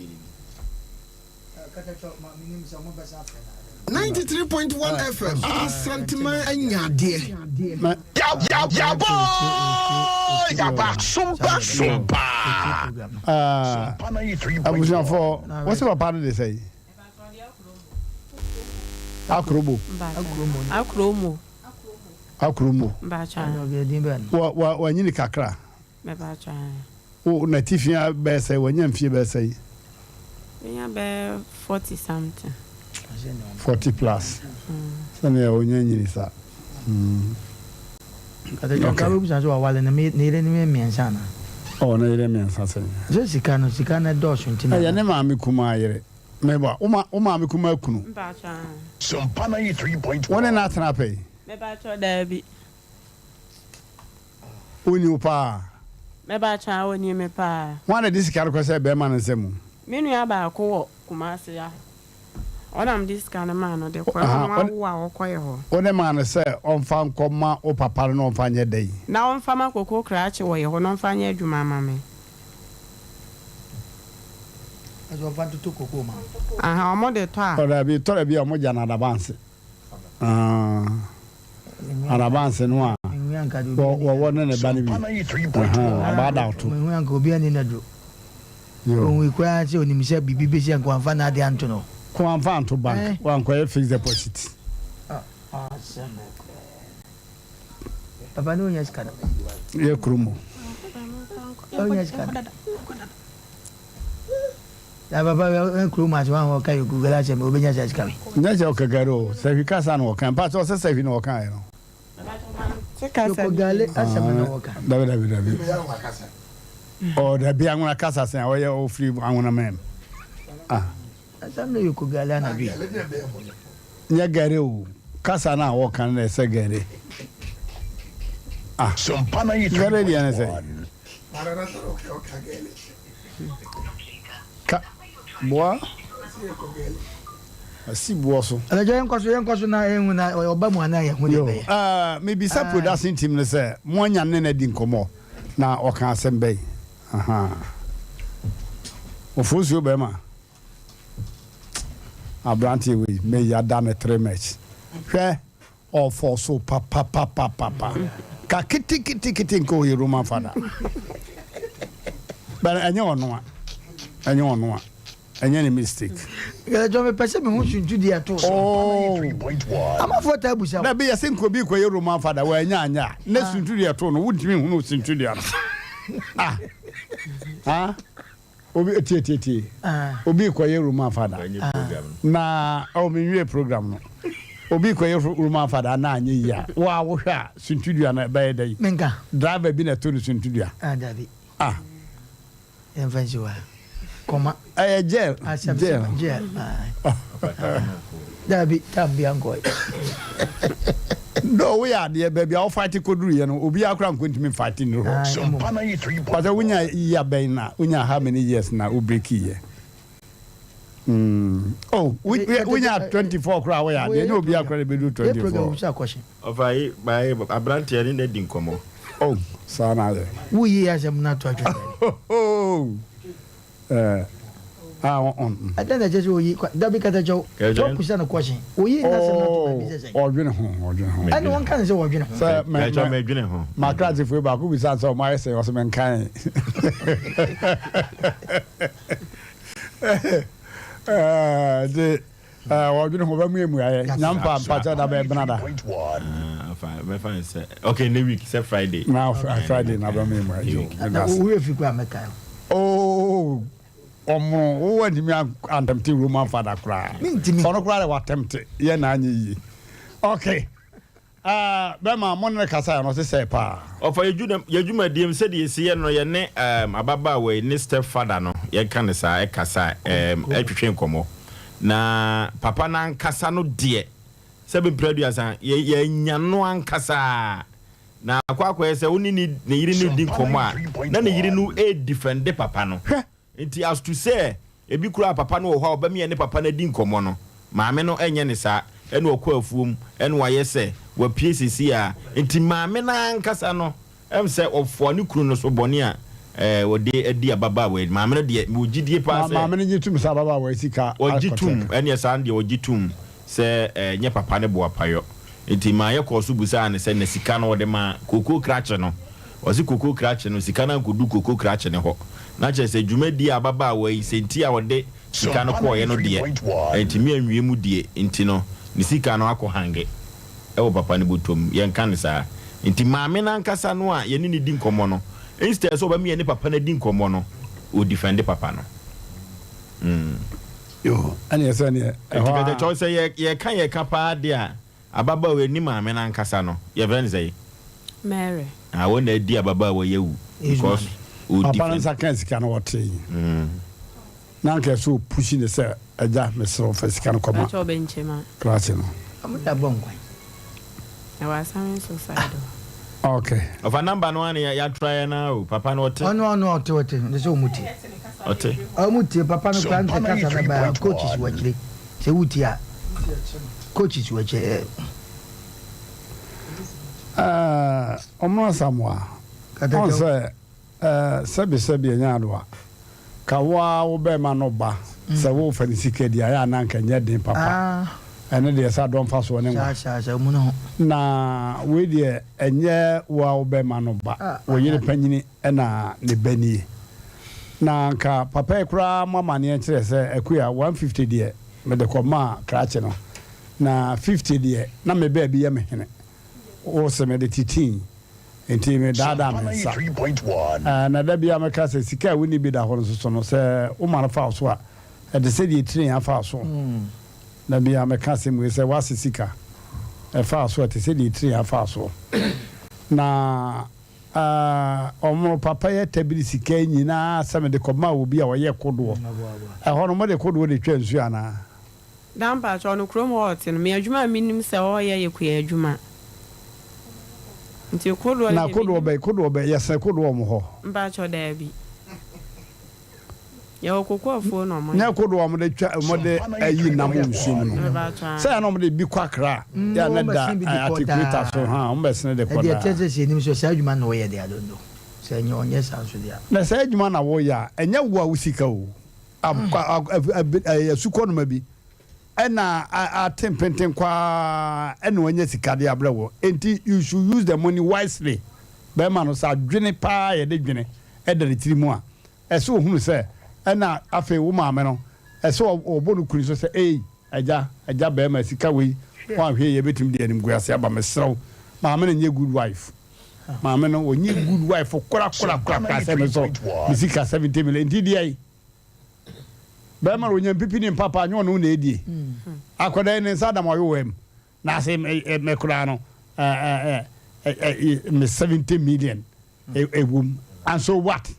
93.1 FM Asanteman anya adeɛ. Yabɔ yaba sompa sompa. Abusuafoɔ wɔsi papa no de sɛ yi. Akrobo. Akromo. Akromo. Wa wa wanyini kakra. Wo n'atifi bɛyɛ sɛ wanya mfie bɛyɛ sɛ yi. Wanya bɛyɛ 40 something. 40 plus. Sɛnea onya nyini sa. Okay. Nka sɛ wawale no ne yere no yɛ mmiɛnsa anaa? Oh, ne yere mmiɛnsa sɛn. Sɛ sika no sika no dɔɔso nti na. Ɛyɛ ne maame kumaa yere. Meba, wo ma wo maame kumaa kunu. Mpakyɛ aah. Sompa 93.1. Wo ne no atena pɛn? Mepakyɛ daabi. Onni wo paa? Mepakyɛ aah onni me paa. Hwan na ɛde sika no kɔhyɛɛ bɛɛma no nsa mu? Me nua baako wɔ Kumasi ha. Ɔna mede sika no maa no de kɔɛ. Ɔno awo a ɔkɔɛ hɔ. Wo ne maa no sɛ ɔmfa nkɔ ma wo papa no na ɔmfa nyɛ dɛn? Na ɔmfa ma koko krakye wɔ yɛ hɔ na ɔmfa nyɛ adwuma ma me. Ɛsɛ ɔmfa ntoto koko ma wo. Aha, ɔmo de tɔ a. Ɔ dabi, tɔ da bi a ɔmo gya no adabanse. Aah, adabanse no a wɔ wɔ ne ne ba no bi. Ahaa, aba da to. Mehu anka obi ani na duro. Yo. Ohui koraa sɛ onim sɛ biribi besi anka wamfa n'ade anto no. Ko wamfa anto bank, wankɔyɛ fixed deposit. Asɛm koraa. Papa ne onya sika no. Yɛ kuro mu. Onya sika no. Na papa ɛ kuro mu ase wɔn a wɔka yɛ google asɛm obenya sa sika mi. Nyɛ sɛ ɔkɛkɛre o sɛhwi kasa na ɔka mpa sɛ ɔsɛ sɛhwi na ɔka yɛ no. Yokogale asɛm na wɔka. Dabi dabi dabi. Ɔ dabi anwona kasa sɛn ɔyɛ ɔfiri anwona mɛm. Ah. Asɛm no yɛ kogale anadwo yi. Nyɛ gɛre o, kasa no a wɔka no na ɛsɛ gɛre. Ah, gɛre deɛ ne sɛ. Ka, boa. Asi boɔ so. Ɛnɛkyɛ yɛnkɔ so yɛnkɔ so na yɛnhu na ɔba mu anaa yɛhu deɛ ɛbɛyɛ. Yo, mebisa production team no sɛ moanya ne no adi nkɔmmɔ na ɔka asɛm bɛn? Ahaa. Ofosuo bɛrima. Abranteɛ wei me yada no tre much hwɛ ɔfɔ so papapapapa ka ketekete nka ɔyɛ Roman father but ɛnyɛ ɔno a ɛnyɛ ɔno a ɛnyɛ ne mistake. Ɛjɔ mi pɛ sɛ mi hu suntu di ɛto so. Oh. Amanfoɔ taa busa. Dabi yɛsɛ nka obi kɔyɛ Roman father wanya anyɛ a ne suntu di ɛto no wontumi hunu suntu di ano. Ah. Ah. Obi tie tie tie. Obi kɔyɛ Roman fada. Na oh me nwie program no. Obi kɔyɛ Roman fada na anyɛ yie a. Wo a wohwɛ a suntidua no ɛbɛyɛ dɛn? Menka. Driver bi na ɛto no suntidua. Ah dabi. Ah. Yɛmfa nsi hɔ a. Kɔma. Ɛyɛ jail. Asɛm jail. Jail. Dabi, tam bia nkɔe. No, woyɛ adeɛ, baabi a wo fight kɔduruiɛ no, obiara koraa nkɔ ntumi mfight nnuru hɔ. Pastor, wonya year bɛn na, wonya how many years na wo breakiiɛ? Mm. Oh, wonya 24 koraa woyɛ adeɛ, ɛnyɛ obiara koraa na ɛbɛduru 24. Ɔfa yi, bae, aberanteɛ ne no adi nkɔmmɔ. Oh, saa na ayɛ. Woyi asɛm no ato atwene. Eh, ah, on, on. Ɛdɛn na ɛkyerɛ sɛ oyi kwa dabi katakyɛw Kɛkyɛ. wakusa no kɔhye oyi n'asɛm no ato baabi sɛ sɛn. Ɔdwene ho, ɔdwene ho. Ɛne wɔnka no sɛ wɔdwene ho. Sɛ mɛ Kɛkyɛ mɛ mɛdwene ho. M'akrakyefo yi baako bisaa sɛ ɔmo ayɛ sɛn ɔse menkae. Eh, nti eh, ɔdwene ho ɔbɛma mmuaeɛ. Nyampa mpakyɛw da bɛn bena da. Ah, fa mɛfa no sɛ okay ne week sɛ Friday. Na Friday na bɛma mmuaeɛ. Yo, Na meda ase. wo werɛ fi koraa mɛkae wo. Oh, ɔmono wo antumi antɛmte Roman fada koraa. Mentumi. Ɔno koraa de watɛmte yɛ na anyɛ yie. Okay. Ah, bɛma mo ne no kasa yɛ no ɔte sɛɛ paa. Ɔfa yɛ dwumadie mu sɛdeɛ yɛsi yɛ no yɛne um, ababaawa yi ne step father no yɛnka no saa ɛkasa um, ɛtwetwe nkɔmmɔ na papa no ankasa no deɛ sɛ bɛmpira aduasa yɛanya no ankasa na akɔ akɔyɛ sɛ wo ne ne yere no di nkɔmmɔ a na ne yere no ɛredifɛnde papa no. Hwɛ! Nti as to sɛ ebi koraa papa no wɔ hɔ a ɔbɛmeɛ ne papa no adi nkɔmmɔ no, maame no nyɛ no saa, ɛna ɔkɔ afuom ɛna wayɛ sɛ wapue seesei ara. Nti maame no ankasa no ɛm sɛ ɔfoa ne kunu no so bɔne a ɔde adi ababaawa yi. Maame no deɛ mewɔ gyidie paa sɛ. Maame no gye tom sɛ ababaawa yi sika Ɔgye akɔtɛ tom, ka. ɛneɛ saa no deɛ ɔgye tom sɛ ɛnyɛ papa no boapayɔ. Nti maa yɛkɔɔ so bisaa no sɛ na sika no ɔde maa kookoo krakye no. Ɔse kookoo krakye no, sika no ankɔdu kookoo krakye no hɔ. Na kyerɛ sɛ dwumadie a ababaawa yi, sɛ nti a ɔde sika no kɔeɛ no deɛ, antumi anwie mu die nti no, ne sika no akɔ hange wɔ papa no bɔtɔm. Yɛnka no saa. Nti maame no ankasa no a yɛne no di nkɔmmɔ no, instead sɛ ɔbɛma yɛne papa no adi nkɔmmɔ no, ɔdifɛnde papa no. Mm. Yoo, ɛneɛ sɛ neɛ ɛhɔ Nti ara. kɛtɛkyɛw sɛ yɛ yɛka yɛka paa de a, ababaawa yi ne maame no ankasa no, yɛfrɛ no sɛn? Mary. Ah, wɔn na adi ababaawa yi awu because ɔdi Papa no fɛn. nsa kaa sika no ɔtee. Na anka ɛsɛ ɔpushi no sɛ agya mesrɛ wo fa sika no kɔma Pakyɛ ɔbɛnkyɛm a. krakye no. Ɔmo de abɔ nkwan. Ɛwɔ asame nso side hɔ. Okay. Ɔfa number no ara na yɛatra yɛn ara o, papa no ɔte. Ɔno ɔno ɔte ɔte ne sɛ ɔmo tie. Ɔte. Ɔmo tie papa no koraa nsɛ kasa no ba coach si w'akyire sɛ wotie a coach si w'akyire. Ɛɛ ɔmo Asamoah ɔn sɛ. Eh, sɛbi sɛbi ɛnyɛ adoa. Ka wo ara wo bɛɛma no ba sɛ wo fa ne sika di a, ɛyɛ a na anka ɛnyɛ den papa. Ɛno deɛ sɛ adɔ mfasoɔ ne nkwa. Na wei deɛ ɛnyɛ wo ara wo bɛɛma no ba, wo yere panyini na ne ba nie. Na anka papa yi koraa mo amaneɛ nkyerɛ sɛ Akua, 150 deɛ mede kɔmaa krakye no, na 50 deɛ na me baabi yɛ me hene, wo se mede titii. Enti medaadaa me nsa. Na da biara mɛka sɛ, sika a wonni bi da hɔ no nso so no, sɛ woma no fa wo so a, ɛte sɛ deɛ train afa wo so. Da biara mɛka asɛm wei sɛ, woase sika ɛfa wo so a, ɛte sɛ deɛ train afa wo so. Na wɔn papa yi atabiri sika yi nyinaa sɛ mede kɔmaa obi a ɔyɛ kodoɔ. Ɛhɔ no, mode kodoɔ na ɛtwa nsuo anaa? Da mpakyɛw no kurom hɔ ɔte no me adwuma a menim sɛ ɔyɛ yɛ kua adwuma nti kodoɔ no Na deɛ kodoɔ menim. bɛn kodoɔ bɛn yɛsɛn kodoɔ wɔn hɔ. Mpakyɛw daabi yɛwɔ koko afuo na ɔmo Nyɛ yɛ. kodoɔ a wɔde twa wɔde ayi nam wɔ nsuo mu no Mepakyɛw sɛ aane. ɛna wɔde bi kɔ Accra yɛ a Mm, na wɔn da bɛsene bi de kɔ articulator so daa. ha wɔn bɛsene de kɔ Ɛdeɛ daa. ɛkyerɛ sɛ sɛ yɛnim sɛ saa adwuma na wɔyɛ deɛ I don't know. Sɛ ɛnyɛ ɔnyɛ saa nso deɛ a. Na saa adwuma na wɔyɛ a ɛnyɛ wo a wo sika o. Asukɔnoma bi na ate mpenten kɔ ara na wanya sika de abrɛ wo. Enti you should use the money wisely. Bɛrima no sɛ adwene paa yɛde dwene da ne tiri mu a, ɛsɛ ohunu sɛ ɛna afei wo maame no ɛsɛ ɔbɔ no kuni so sɛ ei agya, agya bɛrima sika wei woanhwɛ yie ɛbɛtumi de animguase aba mesrɛ wo. Maame no nyɛ good wife. Maame no ɔnyɛ good wife korakorakorakora sɛ me so me sika 70 million nti deɛ bɛrima no ɔnya mpipi ne mpapa nyɛ ɔno na ɛdie akwadaa yi ne nsa adam ɔyowaa mu na ase me koraa no me 70 million ɛwom and so what?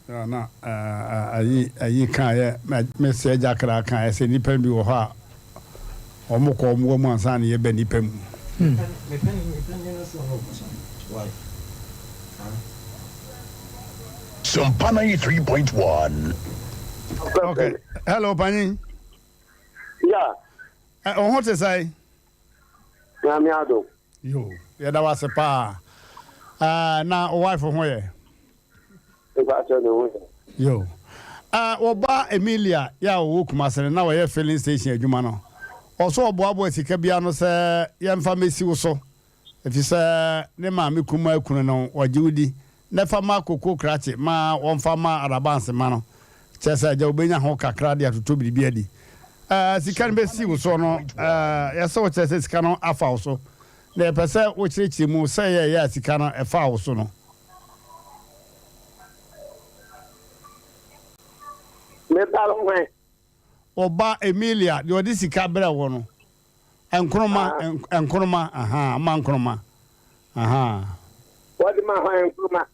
Na ayi ayi kaeɛ, me sɛ agya kra kaeɛ sɛ nnipa bi wɔ hɔ a wɔn kɔ mmoa mu ansa na yɛba nnipa mu. Sompa 93.1. Okay. Hello, Panyin. Yeah. Eh, wo ho te sɛn? Nyame adom. Yo, yɛda wo ase paa. Uh, na wo wife ho yɛ? Mepakyɛ ne ho yɛ. Yo. Uh, wɔba Emilia yɛ a wɔwɔ Kumase no na wɔyɛ filling station adwuma no. Ɔso ɔboaboa sika bi ano sɛ yɛmfa mɛsi wo so. Efisɛ ne maame kumaa kunu no, ɔgye wo di, na fa ma Koko Krakye ma wɔmfa mma Arabanse mma no. Kyerɛ sɛ, agya, wobenya ho kakra de atotɔ biribi adi. Ɛɛ, sika no besi wo so no, ɛɛ, yɛsɛ wo kyerɛ sɛ sika no afa wo so, na yɛpɛ sɛ wokyerɛkyerɛ mu sɛ ɛyɛ a sika no ɛfaa wo so no. Me ba no hwan? Wo ba Emilia, deɛ ɔde sika brɛ wo no. Nkrumah, ah. Nkrumah, aha, ama Nkrumah. Aha. Wɔde ma hwan Nkrumah?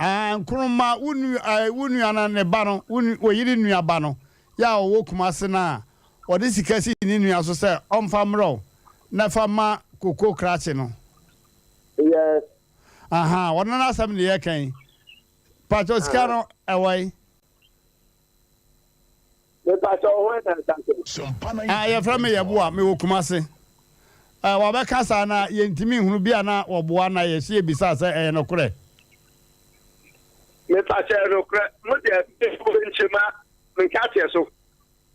Ah, Nkrumah, wo nua, eh, wo nua no ne ba no, wo wo yere nua ba no, yɛ a ɔwɔ Kumase no a, ɔde sika si ne nua so sɛ ɔmfa mmerɛ wo na fa ma koko krakye no. Yes. Aha, ɔno n'asɛm ne yɛka yi. Pakyɛ sika no ɛwɔ yi. Mepakyɛw hwan na nsa so? Ah, yɛfrɛ me Yɛboa, mewɔ Kumase. Eh, wɔabɛka saa na yɛntumi nhunu bi a na wɔboa na yɛso yɛbisaa sɛ ɛyɛ nokorɛ. Mepakyɛ ɛyɛ nokorɛ, mo deɛ mewɔ nkyema menkateɛ so.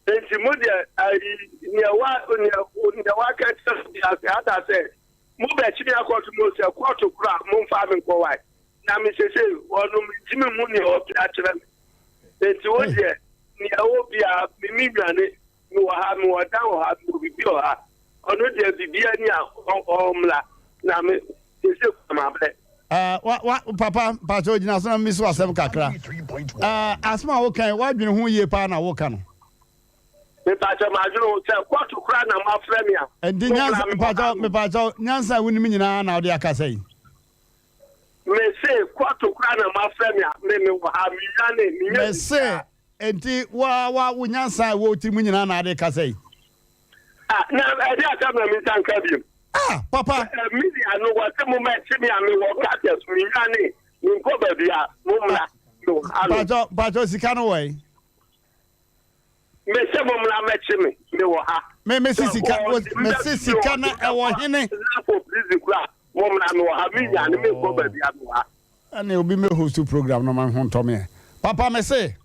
Enti mo deɛ ayi nea wa nea nea waka kyerɛ me ase ata sɛ mo bɛkye me akɔto mo sɛ kɔɔto koro a momfa me nkɔ wae. Na me sesei ɔno mentumi nhu nea ɔpɛ akyerɛ me. Enti wo deɛ, nea ɛwɔ biara, me menwane, mewɔ ha, mewɔ dan wɔ ha, mewɔ biribi wɔ ha. Ɔno deɛ biribiara ni a, ɔmmra, na me sese kura mabrɛ. Uh, wa, wa, papa, mpakyɛ ogyina so na mmi so asɛm kakra. Uh, asɛm a woka yi, woadwene ho yie paa na woka no. Mepakyɛ madwene ho sɛ kɔɔto koraa na moafrɛ me a. Nti nyansa, mpakyɛ, mepakyɛ, nyansa a wonim nyinaa na wode akasa yi. Mese kɔɔto koraa na moafrɛ me a, me mewɔ ha, menwane, menyɛ Mese, biribiara. enti wo ara wa, wo nyansa a ɛwɔ wo tirim nyinaa na ade rekasa yi? Ah, na ɛde asɛm na mensa nka biom. Ah, papa! Eh, media no, wɔse mommɛkye me a, mewɔ carters, menwane, menkɔ baabiara, mommra, mewɔ ha nom. Mpakyɛw, mpakyɛw, sika no wɔ he? Mese mo mmra mɛkye me, me wɔ ha. Me mese sika, mese sika na ɛwɔ hene. Nafo prison kura, mo mmra me wɔ ha, me nya ne me nkɔ baabi a me wɔ ha. Ɛne obi mɛ host program no ma ho ntɔ me. Papa mese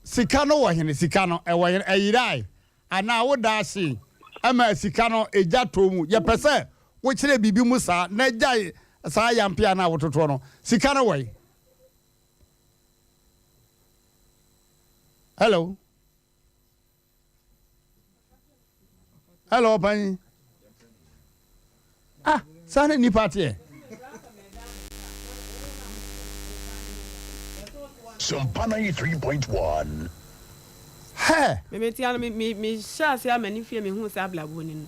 sika no wɔ hene, sika no ɛwɔ hene, ɛyerae anaa wo da ahye ɛma sika no egya tɔ mu. Yɛpɛ sɛ wokyerɛ biribi mu saa na gyae saa yampea no a wototoɔ no. Sika no wɔ he? Hello. Hello, ɔpanyin. Ah, saa na nipa teɛ. Sompa 93.1. Hɛ! Me me tia no me me me hyɛ ase ama ne fie me hu sɛ ablabɔ ni no.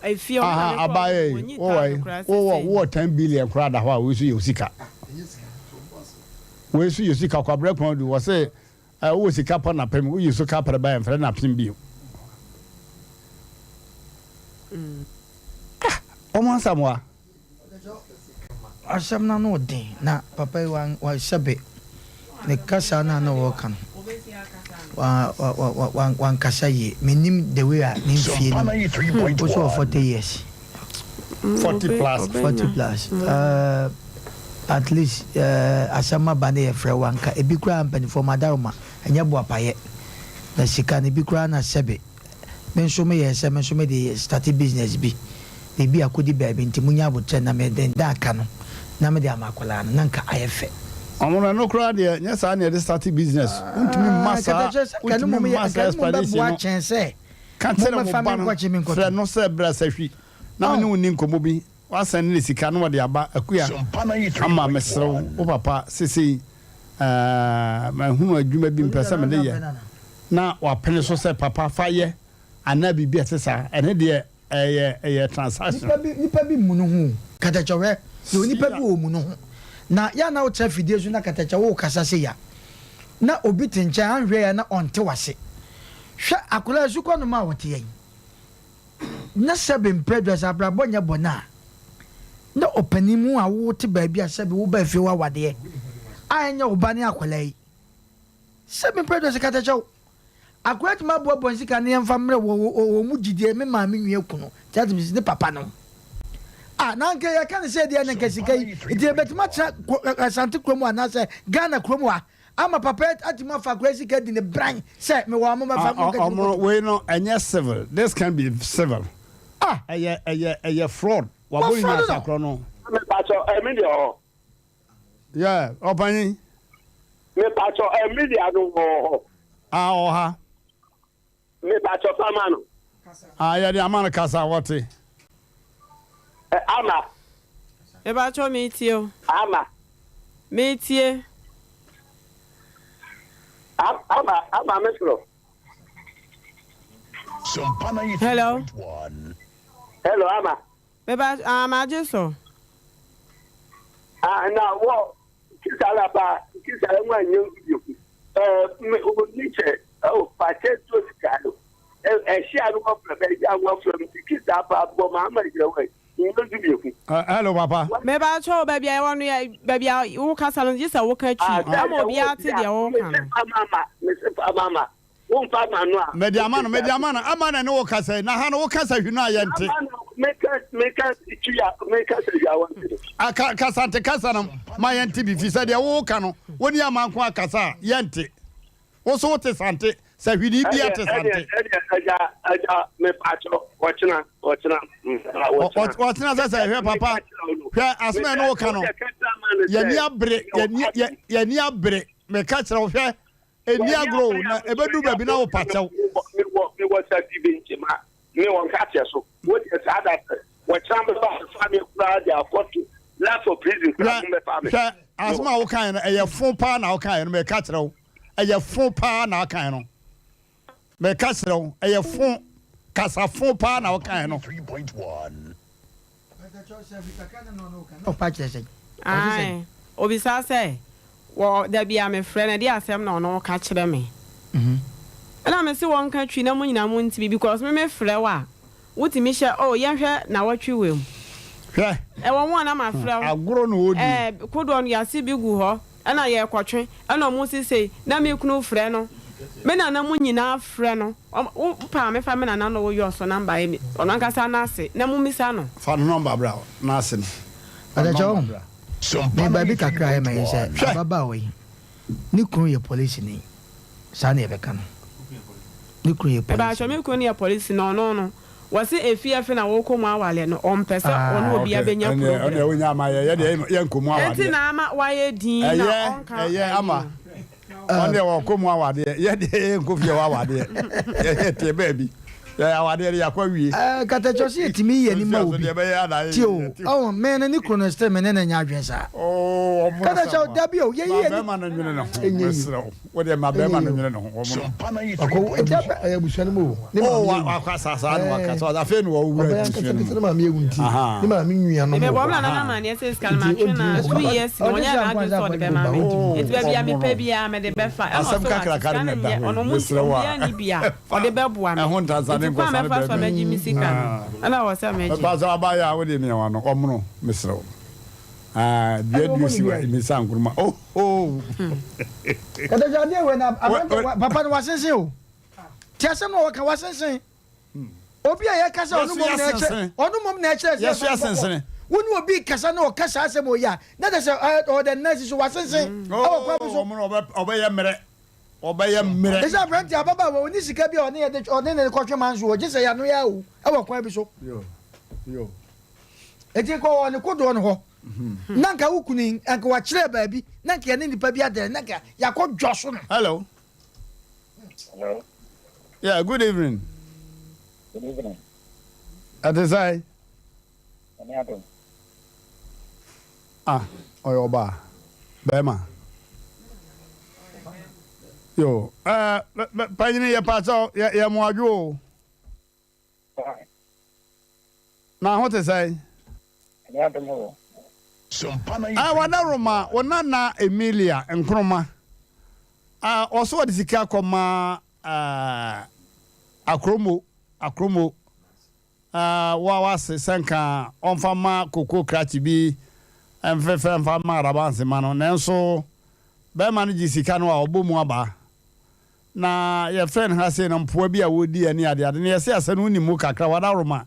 Efie ɔmo Aha, na me kɔ abaayɛ yi, wɔnyi wowɔ thousand yi, koraa wowɔ sesei. wowɔ ten billion koraa da hɔ a wei nso yɛ wo sika. Wei nso yɛ sika kwabrɛ kwan du wɔ se ɛ wowɔ sika pɔ napem woyi so ka pere ba yɛmfrɛ napem bio. Ah, wɔn asamoa. Asɛm no ano den na papa yi wan wa sɛbe ne kasa no a na ɔreka no wa wa wa wa wankasa yie menim the way a ne mfie no wo so wɔ 40 years 40 plus 40 plus uh, at least uh, asɛm aba ne yɛfrɛ wanka ebi koraa mpanimfoɔ madaroma ɛnyɛ boapayɛ na sika no ebi koraa na sɛbe Me nso me yɛɛ sɛ me nso me de starte business bi, biribi akɔdi baabi nti mo nya aboterɛ na me de da aka no na me de ama akwadaa no na nka ayɛ fɛ. Ɔmo no ɛno koraa deɛ nyɛ saa na yɛde starte business, wontumi mma Ah, saa, kɛtɛkyerɛ sɛ nka ɛno wontumi mmom yɛ mma nka saa ɛno mmom explanation bɛboa no. kyɛn sɛ Ka kyerɛ wo mommɛfa ba me no, nkɔkye me frɛ nkɔto. no sɛ bra sahwi na me ne Oh. wo nni nkɔmmɔ bi, woasɛnde no sika na ɔde aba, Akua, ama mesrɛ wo, wo papa sesei eh, mahunu adwuma bi mepɛ sɛ mede yɛ, na wapene so sɛ papa fa yɛ anaa biribi a ɛte saa, ɛno deɛ ɛyɛ ɛyɛ transaction. Nipa bi nipa bi mmu no ho o. Katakyɛ hwɛ, yɛwɔ nipa bi wɔ ɔmmu no ho. Na yɛ a na wotra fidie so na katakyɛ worekasa sei a. Na obi te nkyɛn anhwɛ yɛ na ɔnte wase. Hwɛ akwadaa yi sukɔ nom a ɔte yɛn. Na sɛbe mprɛ aduasa abrabɔ nyɛ bɔne a, na ɔpanin mu a wote baabi a sɛbe woba fie hɔ awadeɛ a ɛnyɛ wo ba ne akwadaa yi. Sɛbe mprɛ aduasa katakyɛw. Akwadaa tumi aboaboa ne sika na yɛmfa mmerɛ wɔ wɔ wɔn mu gyidie me maame nua kunu that means ne papa no. Ah na anka yɛka ne sɛ deɛ na nka sika yi nti yɛbɛtumi atena Asante kurom anaasɛ Ghana kurom ha Ama papa yi atumi afa akwadaa yi sika adi ne bran sɛ mewɔ a mommɛfa mo nka Ɔmo wei no ɛnyɛ civil this can be civil. Ah! Ɛyɛ ɛyɛ ɛyɛ fraud wabɔ ne Wafraud no. nyansakorɔ no. Mepakyɛw ɛmi deɛ ɔhɔ. Yeah ɔpanyin. Mepakyɛw ɛmi deɛ no wɔ hɔ. Ah ɔwɔ ha. Mepakyɛw fa ma no. Ah yɛde ama no kasa wɔte. Ɛ ama. Mepakyɛw metie o. Ama. Metie. Ama ama me soro. Hello. Hello ama. Mepa ah magye so. Ah na wɔ kisala ba kisala mu anyɛ nsu bi ku. Ɛɛ me oni kyɛ ɛwɔ pakyɛ tuo sika no. Ɛhyia no wɔfrɛ bɛ ɛhyia wɔfrɛ m ti kisa pa bɔ ma ama gyina wɔ nyɛ nsu bi ku. Hello papa. Mepa kyɛw baabi a yɛwɔ no yɛ baabi a wo kasa no gye sɛ wo ka twi ama obiara te deɛ wo ka no. Mese fa mama mese fa mama. Womfa ma no a. Mede ama no, mede ama no, ama na ne wo kasa yi, na ha no wo kasa hwi no a yɛnte. Ama no, meka, meka twi a, meka sɛ hwi a wɔnte no. A, ka, kasa nte kasa no ma yɛnte bi, fi sɛ deɛ wo ka no, wo ne ama nko akasa a, yɛnte. Wo so wote sante, sɛ hwini bi te sante. Ɛdeɛ, ɛdeɛ, agya, agya, mepakyɛ, ɔkyena, ɔkyena, ɔkyena. Ɔkyena sɛ sɛ, hwɛ papa, hwɛ asɛm a ɛne wo ka no, yɛni abere, yɛni, yɛni abere, meka kyerɛ wo, hwɛ, Ɛnni agorɔ o, na ɛbɛduru baabi na wopa kyɛw. Mewɔ mewɔ sati bi nti ma me wɔ nkateɛ so. Wo deɛ saa da sɛ wɔkyena bɛba abɛfa me koraa de akɔto life of prison koraa mo bɛfa me. Hwɛ asɛm a wokaeɛ no ɛyɛ fo paa na wokaeɛ no meka kyerɛ wo ɛyɛ fo paa na wokaeɛ no meka kyerɛ wo ɛyɛ fo kasa fo paa na wokaeɛ no. Ae, obisa sɛ, Wɔ da bi a mefrɛ no, ɛdeɛ asɛm na ɔno ka kyerɛ me? Ɛna mese wɔnka twi na mo nyinaa monte bi because me mefrɛ wo a, wotumi hyɛ oh yɛnhwɛ nawɔtwe wei mu. Hwɛ. Ɛwɔ ho a na mafrɛ wo. Agorɔ na ɔredi. Ɛɛ, kodoɔ no yɛase bi gu hɔ, ɛna yɛrekɔtwe, ɛna ɔmo se sei, na me kunu frɛ no, me nana mo nyinaa frɛ no. Ɔm wo pɛ a mefa me nana no wo yɔso number yɛ me ɔno ankasa n'ase na mo misa no. Fa ne number bra n'ase no. Fa ne Ɔdakyɛ number wohu bra. Me baabi kakra a ɛyɛ me sɛ Hwɛ! ababaawa yi ne kunu yɛ polisini saa na yɛbɛka no ne kunu yɛ Mepakyɛw polisini. me kunu no yɛ polisi na ɔno no wɔse efi ɛfe na wɔkɔ mu awale no ɔmpɛ sɛ Ah ɔne obia okay bɛnya ɛneɛ problem. ɔneɛ wonya ama yɛ yɛdeɛ yɛnkɔ mu Enti awadeɛ. na ama wayɛ dinn na Ɛyɛ ɔnka ɛyɛ ayi ama no. Ɔno deɛ wɔkɔ mu awadeɛ yɛ deɛ yɛ nkɔ fie hɔ awadeɛ yɛ teɛ baabi yɛ awadeɛ de yɛakɔ awie. Ɛɛ katakyɛ ɔsi yɛtumi yi yɛn ma obi ti o ɔwɔ mɛ ne ne kunu no still mɛ ne na nya adwene saa katakyɛ dabi o yɛyi yɛn ni. Bɛrima no nwene ne ho mesrɛ wo wo deɛ ma bɛrima no nwene ne ho wɔn no. Ɔkɔ ɛti abɛ ɛyɛ abusua no mu o. Ne maame Oh ewu. wakɔ asasa na waka so afei na wɔwura Ɔbɛyɛ abusua ankasa no ankasa mu. ne maame ewu nti ne maame nua nom Mebɔ wɔ me hɔ. nana no amanneɛ sɛ sika no Nti matwe no ɔntumi a nkɔ. two years ni Ɔde ɔnyɛɛ sika n'adwene nko sɛ ansa ɔde akɔ bɛma ba me ɔntumi. nti baabi a Ɔmo mepɛ no. biara mede bɛfa ɛna Asɛm ɔsɛ wate kakraka sika no no na ɛda nyɛ hɔ ɔno yi ɔmo mesrɛ wo obiara a nni bi a ɔde bɛboa me ɛho ntansa ne nti kwan a nkɔsa ne mɛfa so a bɛɛma mɛgye me sika no ɛna ɛwɔ sɛ mɛgye. Mepa sɛ abayɛ a wode meɛwa no ɔmono mesrɛ wo Ah, dua Ɛna dua ɔmo si ne wa bi misa nkuruma oh oh. Katakyɛ adeɛ wei na aberante papa no wasensen o ti asɛm na wɔka wasensen. Obi a yɛka sɛ ɔno mmom na ɛkyerɛ ɔno mmom na ɛkyerɛ sɛ yɛfa nkɔkɔ. Wo ne obi kasa na ɔka saa asɛm wɔ yi a, na kyerɛ sɛ ɔwɔ dɛ nna si so wasensen ɛwɔ kwan bi so. Ɔbɛyɛ mmerɛ. Ɔbɛyɛ mmerɛ. Ɛsɛ aberante ababaawa ɔni sika bi a ɔne yɛde ɔne ne kɔtwe man so gye sɛ yɛano yɛ awu ɛwɔ kwan bi so. Eti nka ɔwɔ ne kodoɔ no hɔ na nka wo kunu yi nka wakyerɛ baabi na nka yɛne nipa bi adɛn na nka yɛakɔ dwa so no. Hello. Hello. Yeah, good evening. Good evening. Ɛte sɛn? Ɛne adom. Ah, ɔyɛ ɔbaa. Bɛrima. Yo, ɛɛ, eh, panyini yɛ pakyɛw, yɛ yɛ mo adwo o. Na ho te sɛn? Ɛne adom o. Ah, wada Roma, wo nana Emilia Nkrumah. Ah, ɔso ɔde sika kɔma ah, Akromo, Akromo, ah, wa wase sɛ nka ɔmfa ma koko krakye bi mfefɛ mfa ma Arabanse ma no, nanso bɛrima no gye sika no a ɔbɔ mu aba. Na yɛfrɛ no ha sei no mpoa bi a wɔdi ani adeade no, yɛse asɛm no wonim mu kakra, wadaworoma.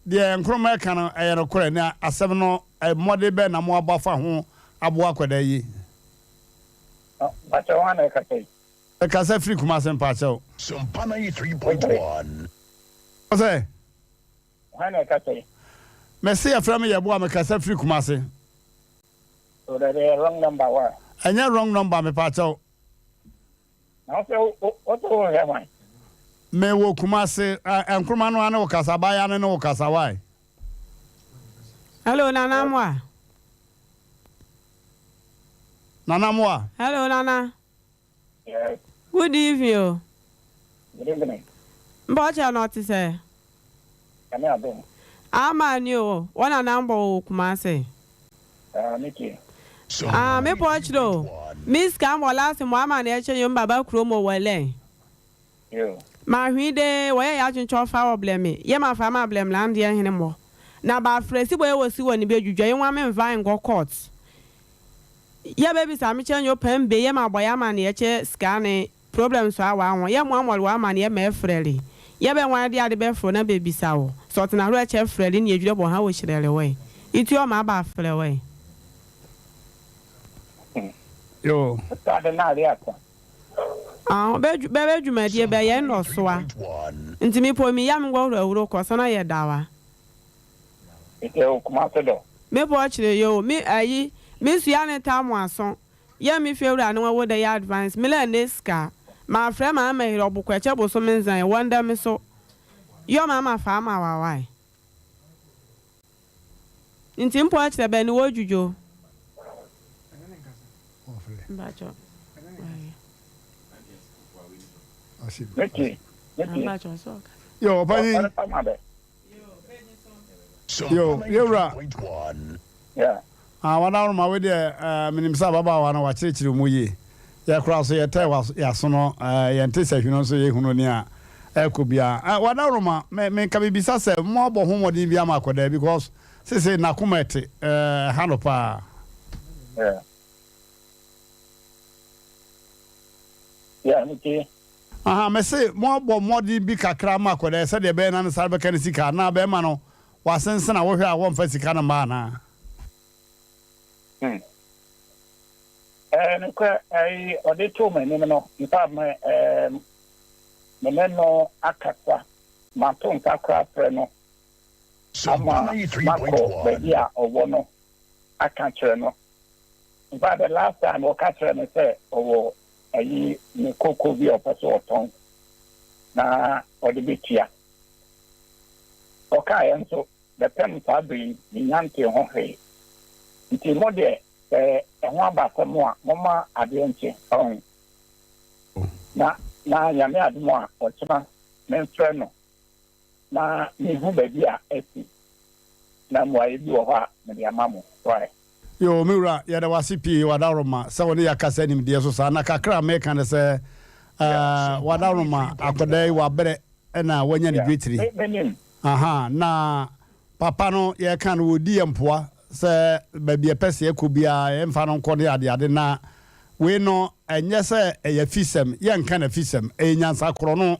Deɛ Nkrumah ɛka no ɛyɛ nokorɛ, na asɛm no mmɔden bɛn na moabɔ afa ho aboa akwadaa yi? Mpakyɛw hwan na ɛkasa yi? Mekasa firi Kumase mpakyɛw. Sompa 93.1. Ɔsɛ? Hwan na ɛkasa yi? Mese yɛfrɛ me Yɛboa mekasa firi Kumase. So that ɛyɛ wrong number wa? Ɛnyɛ wrong number mepakyɛw. Na wosɛ wo wosɛ wohwɛ hwan? Me wɔ Kumase, Nkrumah no ara ne wo kasa, abaayewa no ne wo kasa why? Hello Nana Amoah. Nana Amoah. Hello Nana. Yes. Good evening o. Good evening. Mpa ɔkyɛ no ɔte sɛ? Nyame adom. Ama ni o, wɔ Nana mbɔ wɔ Kumase. Ah, me tie. Ah, me pɔ kyerɛ o. Me sika mbɔ last mo ama na ɛkyɛ yom baba kurom o wɔ lɛn. Yo. Ma hwii de wɔ yɛ ya twentwɔ fa wɔ blɛ me yɛ ma fa ma blɛ mla ndeɛ hene mɔ na ba frɛ si bɔ yɛ wɔ si wɔ ne bɛ dwudwa yɛ nwa me nva nkɔ court yɛ bɛ bisa me kyɛ nyo pɛn be yɛ ma bɔ yɛ ama ne yɛ kyɛ sika ne Problem so awa ho yɛ moa mɔle wa amaneɛ mɛ frɛle yɛ bɛ wan de ade bɛ fro na bɛ bisa wo sɛ ɔtena horo ɛkyɛ frɛle ne edwirɛ bɔ ha wo hyerɛle wɛ itu ɔma aba frɛ wɛ. Yo. Aho bɛ bɛ bɛ dwumadie bɛ yɛ nnɔ soa nti me po mi ya me ngɔ horo ahuro kɔ sana yɛ dawa. Me po ɔkyerɛ yoo me ayi me sua ne ta mo aso Yɛ me fie wura ne wo dɛ yɛ advance me lɛ ne sika ma frɛ ma ama hiri ɔbo kwɛkyɛ boso me nzan wɔ ndɛ me so yɔ ma ama fa ama wa wae nti mpo ɛkyerɛ bɛ ne wɔ dwudwo mpakyɛ mpakyɛ sɛ ɔka. Yo ɔpanyin. Yo, yɛwura. Ah, wadaworoma wei deɛ eh, menim sɛ ababaawa no wakyerɛkyerɛ mu yie. Yɛ koraa so yɛtɛ yɛaso no eh, yɛnte sɛ hwino nso yɛhunu nea ɛkɔ biara. Eh, wadaworoma, me menka bibisa sɛ moabɔ ho mmɔden bi ama akɔdaa because sese n'akoma ɛte eh, ɛha no paa. Yeah. Yeah, me too. Ahaa mese moabɔ mmɔden bi kakra ama akwadaa yi sɛdeɛ ɛbɛyɛ na ne nsa bɛka ne sika anaa bɛrima no wasensen a wohwɛ a wɔmfa sika no mma anaa? Hmm. Eh, nokorɛ, eh, ɔde too m'anim no, in fact, me, eh, me ne no akasa, mato nsa koraa frɛ no ama makɔ baabi a ɔwɔ no aka kyerɛ no. In fact, the last time ɔka kyerɛ me sɛ ɔwɔ ayi ne koko bi a ɔpɛ sɛ ɔtɔn na ɔde bɛtua. Ɔkaeɛ nso, bɛpem saa bere yi, mennya ntee ho hwee. Nti mo deɛ, sɛ ɛho aba asɛm a, momma adeɛ nkye. Ɔho. Na, na Nyame adom a, ɔkyena memfrɛ no na mehu baabi a asi, na mmuaeɛ bi wɔ hɔ a mede ama mo. Wai. Yoo me wura yɛda wo ase pii wadaworoma sɛ wo ne yɛ akasa nimdeɛ so saa na kakra a meka ne sɛ eh, wadaworoma akwadaa yi wabrɛ na wanya ne dwetiri aha na papa no yɛka no wɔdi yɛ mpoa sɛ baabi ɛpɛ sɛ yɛkɔ biara yɛmfa no nkɔ ne adeade na wei no ɛnyɛ sɛ ɛyɛ fisɛm yɛnka na fisɛm ɛyɛ nyansa korɔ no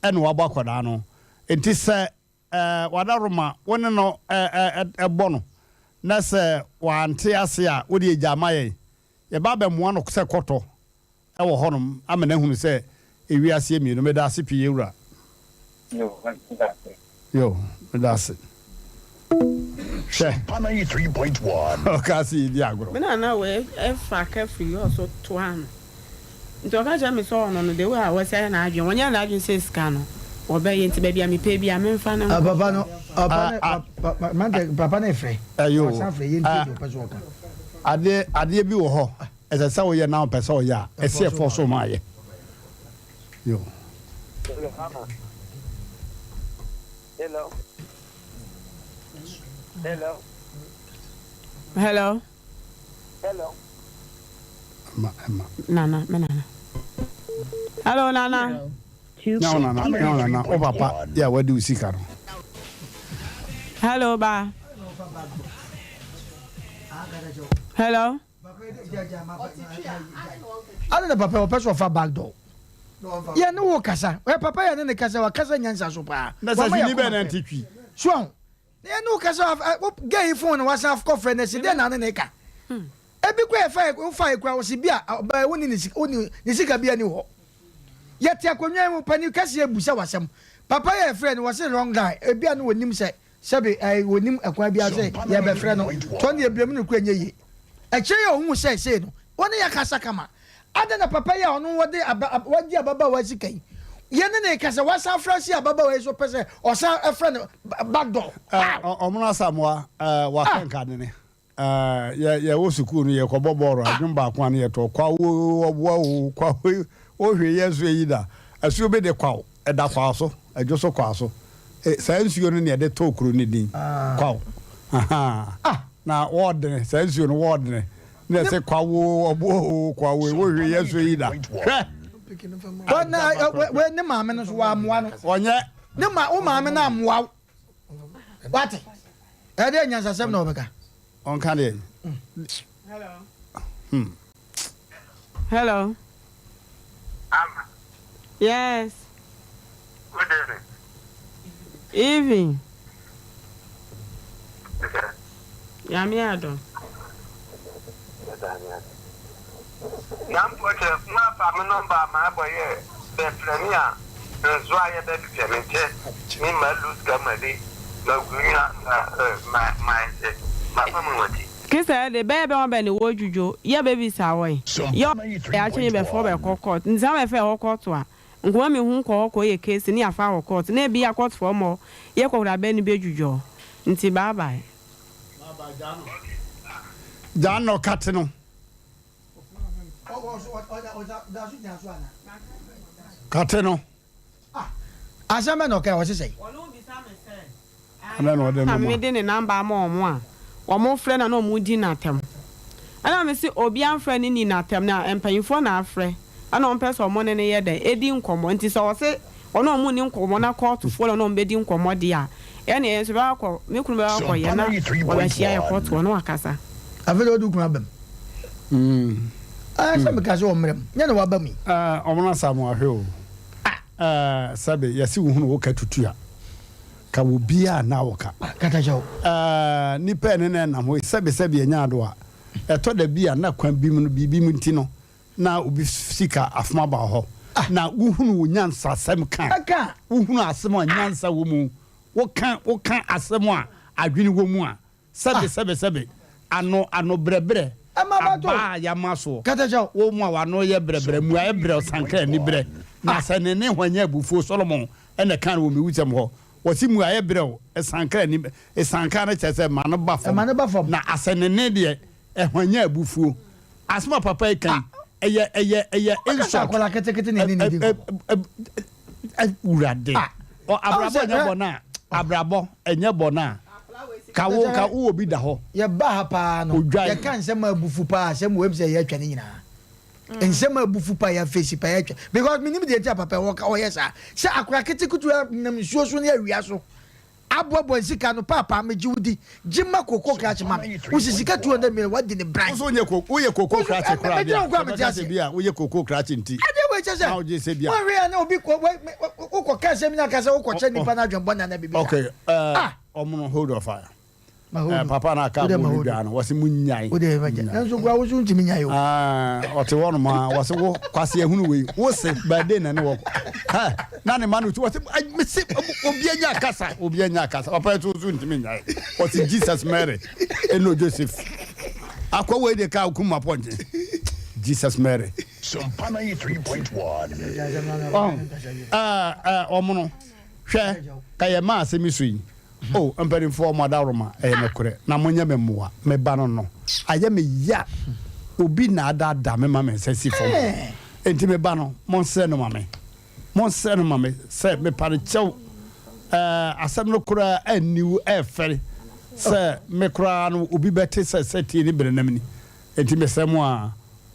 ɛna wabɔ akwadaa no nti sɛ W'adaworoma, wo ne no bɔ no, na sɛ wante ase a, wo deɛ gya ma yɛn. Yɛba abɛmoa no sɛ kɔtɔ wɔ hɔnom ama no ahunu sɛ ewiase yɛ mmienu. Meda ase pii, yɛn wura. Yo, meda ase. Yo, meda ase. Hwɛ. Sompa 93.1. Ɔkaa sɛ yɛdi agorɔ. Me nana wei fa kafiri yɛ ɔso toa no nti ɔka kyerɛ me sɛ ɔno no the way a wasi ayɛ n'adwene ɔnyɛɛ n'adwene sɛ sika no ɔbɛyɛ nti baabi a mepɛ biara memfa no nkɔ. Papa no papa no papa mante papa no efrɛ. Ɛyo. Ɔsan frɛ yɛn tie deɛ ɔpɛ sɛ ɔka. Adeɛ adeɛ bi wɔ hɔ ɛsɛ sɛ woyɛ na ɔpɛ sɛ ɔyɛ a ɛsɛ ɛfɔ so ma ayɛ. Yo. Hello. Hello. Hello. Hello. Emma, Emma. Nana, me nana. Hello Nana. Nyɛ wo nana, nyɛ wo nana, wo papa yɛ a wadi wo sika no. Hello ba. Hello. Ade na papa ɔpɛ sɛ ɔfa back door. Yɛ ne wo kasa. Ɛ papa yɛ ne ne kasa wakasa nyansa so paa. Na sɛ hwini bɛn na nte twi. So ahu. Na yɛ ne wo kasa gay phone na wasan kɔfrɛ na si dɛn na ne ne ka. Ebi kura yɛfa wofa ekura wɔ si bi a ɔbaa wo ne ne sika wo ne sika bi ani hɔ. Yɛte akonnwa yi mu panin kɛseɛ busa wasɛm. Papa yɛ frɛ no wɔse wrong guy ebi a no wɔnim sɛ Sɛbe ɛɛ wɔnim ɛkwan biara sɛ yɛrebɛfrɛ no, tɔ ne yɛbrɛ mu no kura nyɛ yie. Akyire yi a ɔhuu sɛ sei no, wɔne yɛ kasa kama. Adɛn na papa yi a ɔno wɔde aba, ab, wagye ababaawa sika yi, yɛne no rekasa, wasan afrɛ asi ababaawa yi so pɛ sɛ ɔsan frɛ no back door? How? Ɔmono Asamoah, ɛɛ, waka nkanene. Ɛɛ, yɛ, yɛwɔ sukuu no, yɛkɔbɔ bɔɔlo a, dwom baako a na yɛtɔ, Kwaw oo, ɔboa oo, kwaw ee, wohwee yɛn so eyi da. Asuo bi de kwaw, ɛda kwaw so, ɛdwo so kwaw so. E, saa nsuo no na yɛde too kuro no din, kwaw. Ahaa. Na wɔɔdene, saa nsuo no wɔɔdene. Na yɛse kwaw oo, ɔboa oo, kwaw ee, wohwee yɛn so eyi da. Hwɛ! Wɔ, na, ɛ, wɔ, wɔ, ne maame no nso, wammoa no. Ɔnyɛ. Ne ma, wo maame no ammoa wo. Wate? Ɛdeɛ nyansasɛm na ɔbɛka. Ɔnka deɛ. Hello. Hmm. Hello. Ama. Yes. Good evening. Evening. Nyame adom. Na mpo sɛ moafa me nɔmba ama abɔyɛ bɛfrɛ me a, nso ayɛ bɛhwehwɛ me kyɛ me ma lose ka ma de ma gu nyina ma ma ɛsɛ ma fa mu wati. Kisa de bɛyɛ bɛ wɔn bɛ ne wɔ dwudwo yɛ bɛ bisa wɔ yi yɛ ɔyɛ akye nye bɛ fɔ bɛ kɔ court nti sɛ bɛ fɛ hɔ court a nkoma mi hu kɔ hɔ kɔ yɛ case ne yafa wɔ court na ebi ya court fɔ mɔ yɛ kɔ hura bɛ ne bɛ dwudwo nti bye bye. Gyaa no kate no. Kate no. Asɛm bɛ na ɔkae ɔse sɛn? Adɛn na ɔde Na no ma? mede ne number ama wɔn a, wɔn frɛ no a na wɔn di no atɛm. Ɛna me se obia nfrɛ no nni no atɛm na mpanyinfoɔ na afrɛ ɛna wɔn pɛ sɛ wɔn ne no yɛ dɛn ɛdi nkɔmmɔ nti sɛ ɔse ɔne wɔn nni nkɔmmɔ na kɔɔtofoɔ na ɔne wɔn bɛdi nkɔmmɔ deɛ a ɛneɛ yɛn nso bɛkɔ akɔ me kunu bɛkɔ akɔ yɛ na wɔbɛhyia yɛ kɔɔto hɔ na wakasa. Afei deɛ wode wo kunu aba mu. Ɛɛ sɛ meka sɛ ɔmmrɛ mu nyɛ na waba mu yi. Ɛɛ ɔmono Asamoah hwɛ o. Ɛɛ sɛbe yɛse wo hunu wo ka tutu a ka wɔ biaa na wo ka. Kata kyɛw. Ɛɛ nipa ɛne na ɛnam hɔ yi sɛbe sɛbe ɛnya ado a ɛtɔ da bi a na kwan bi mu no biribi mu nti no na obi sika afom aba wɔ hɔ na wo hunu wo nyansa sɛm ka wo hunu asɛm a nyansa wɔ mu wo ka wo ka asɛm a adwene wɔ mu a Sɛbe, sɛbe, sɛbe, ano, ano brɛbrɛ, abaa a yɛama soɔ, wo mu a w'ano yɛ brɛbrɛ, mmuaeɛ brɛ, ɔsankra aniberɛ, na sɛ ne nne hwanyan abufuo, Solomon na ɛkaa no wɔ Mmebusɛm hɔ, ɔse mmuaeɛ brɛ o, ɛsankra ani, ɛsankra no kyerɛ sɛ ma no ba fam, na asɛnnennen deɛ, ɛhwanyan abufuo. Asɛm a papa yi ka yi, ɛyɛ, ɛyɛ, ɛyɛ insult. Awurade. Abrabɔ nyɛ bɔne a, abrabɔ ɛnyɛ bɔne a, ka wo ka wo obi da hɔ. Yɛba ha paa no, yɛka nsɛm a abufu paa, asɛm wɔ sɛ yɛatwa ne nyinaa. Nsɛm a abufu paa yɛafesi paa yɛatwa. Because menim deɛ nti a papa wɔ ɔyɛ saa. Sɛ akora ketekete nam nsuo so ne awia so Aboaboa nsika ano paapaa me gye wo di gye ma koko krakye ma me wo si sika 200 million wadi ne bran. Wo nso woyɛ koko krakye koraa bi a bɛka sɛ bi a woyɛ koko krakye nti adeɛ wei kyɛ sɛ na wogye sɛ bi a woahwɛ a na obi kɔ wokɔ ka asɛm na ka sɛ wokɔkyɛ nipa no adwen bɔne anaa biribi saa. Okay, uh, ɔmono hold of fire. Eh, papa na aka bo no dwa no wɔse mo nyae nanso kora wo so ntumi nyae o ah, ɔte hɔ nom a wɔse wo kwase ahunu wei wo se bɛde na ne wɔ na ne ma no wɔse mese obi anya kasa obi anya kasa papa so so ntumi nyae wɔse Jesus Mary ɛno Joseph akɔ wei de ka okum mapɔnkye Jesus Mary Sompa 93.1 ɔmono hwɛ ka yɛ maa asɛm yi so yi Oh mpaninfoɔ mo adaworoma ɛyɛ nokorɛ na monyɛ me mmoa me ba no no ayɛ me ya obi na adaadaa me ma me nsa si fam enti me ba no monsrɛ no ma me monsrɛ no ma me sɛ mepa no kyɛw ɛɛ asɛm no koraa anniw ɛɛfɛre sɛ me koraa no obi bɛte sɛ sɛ tie ne berenam ni enti mesrɛ mo a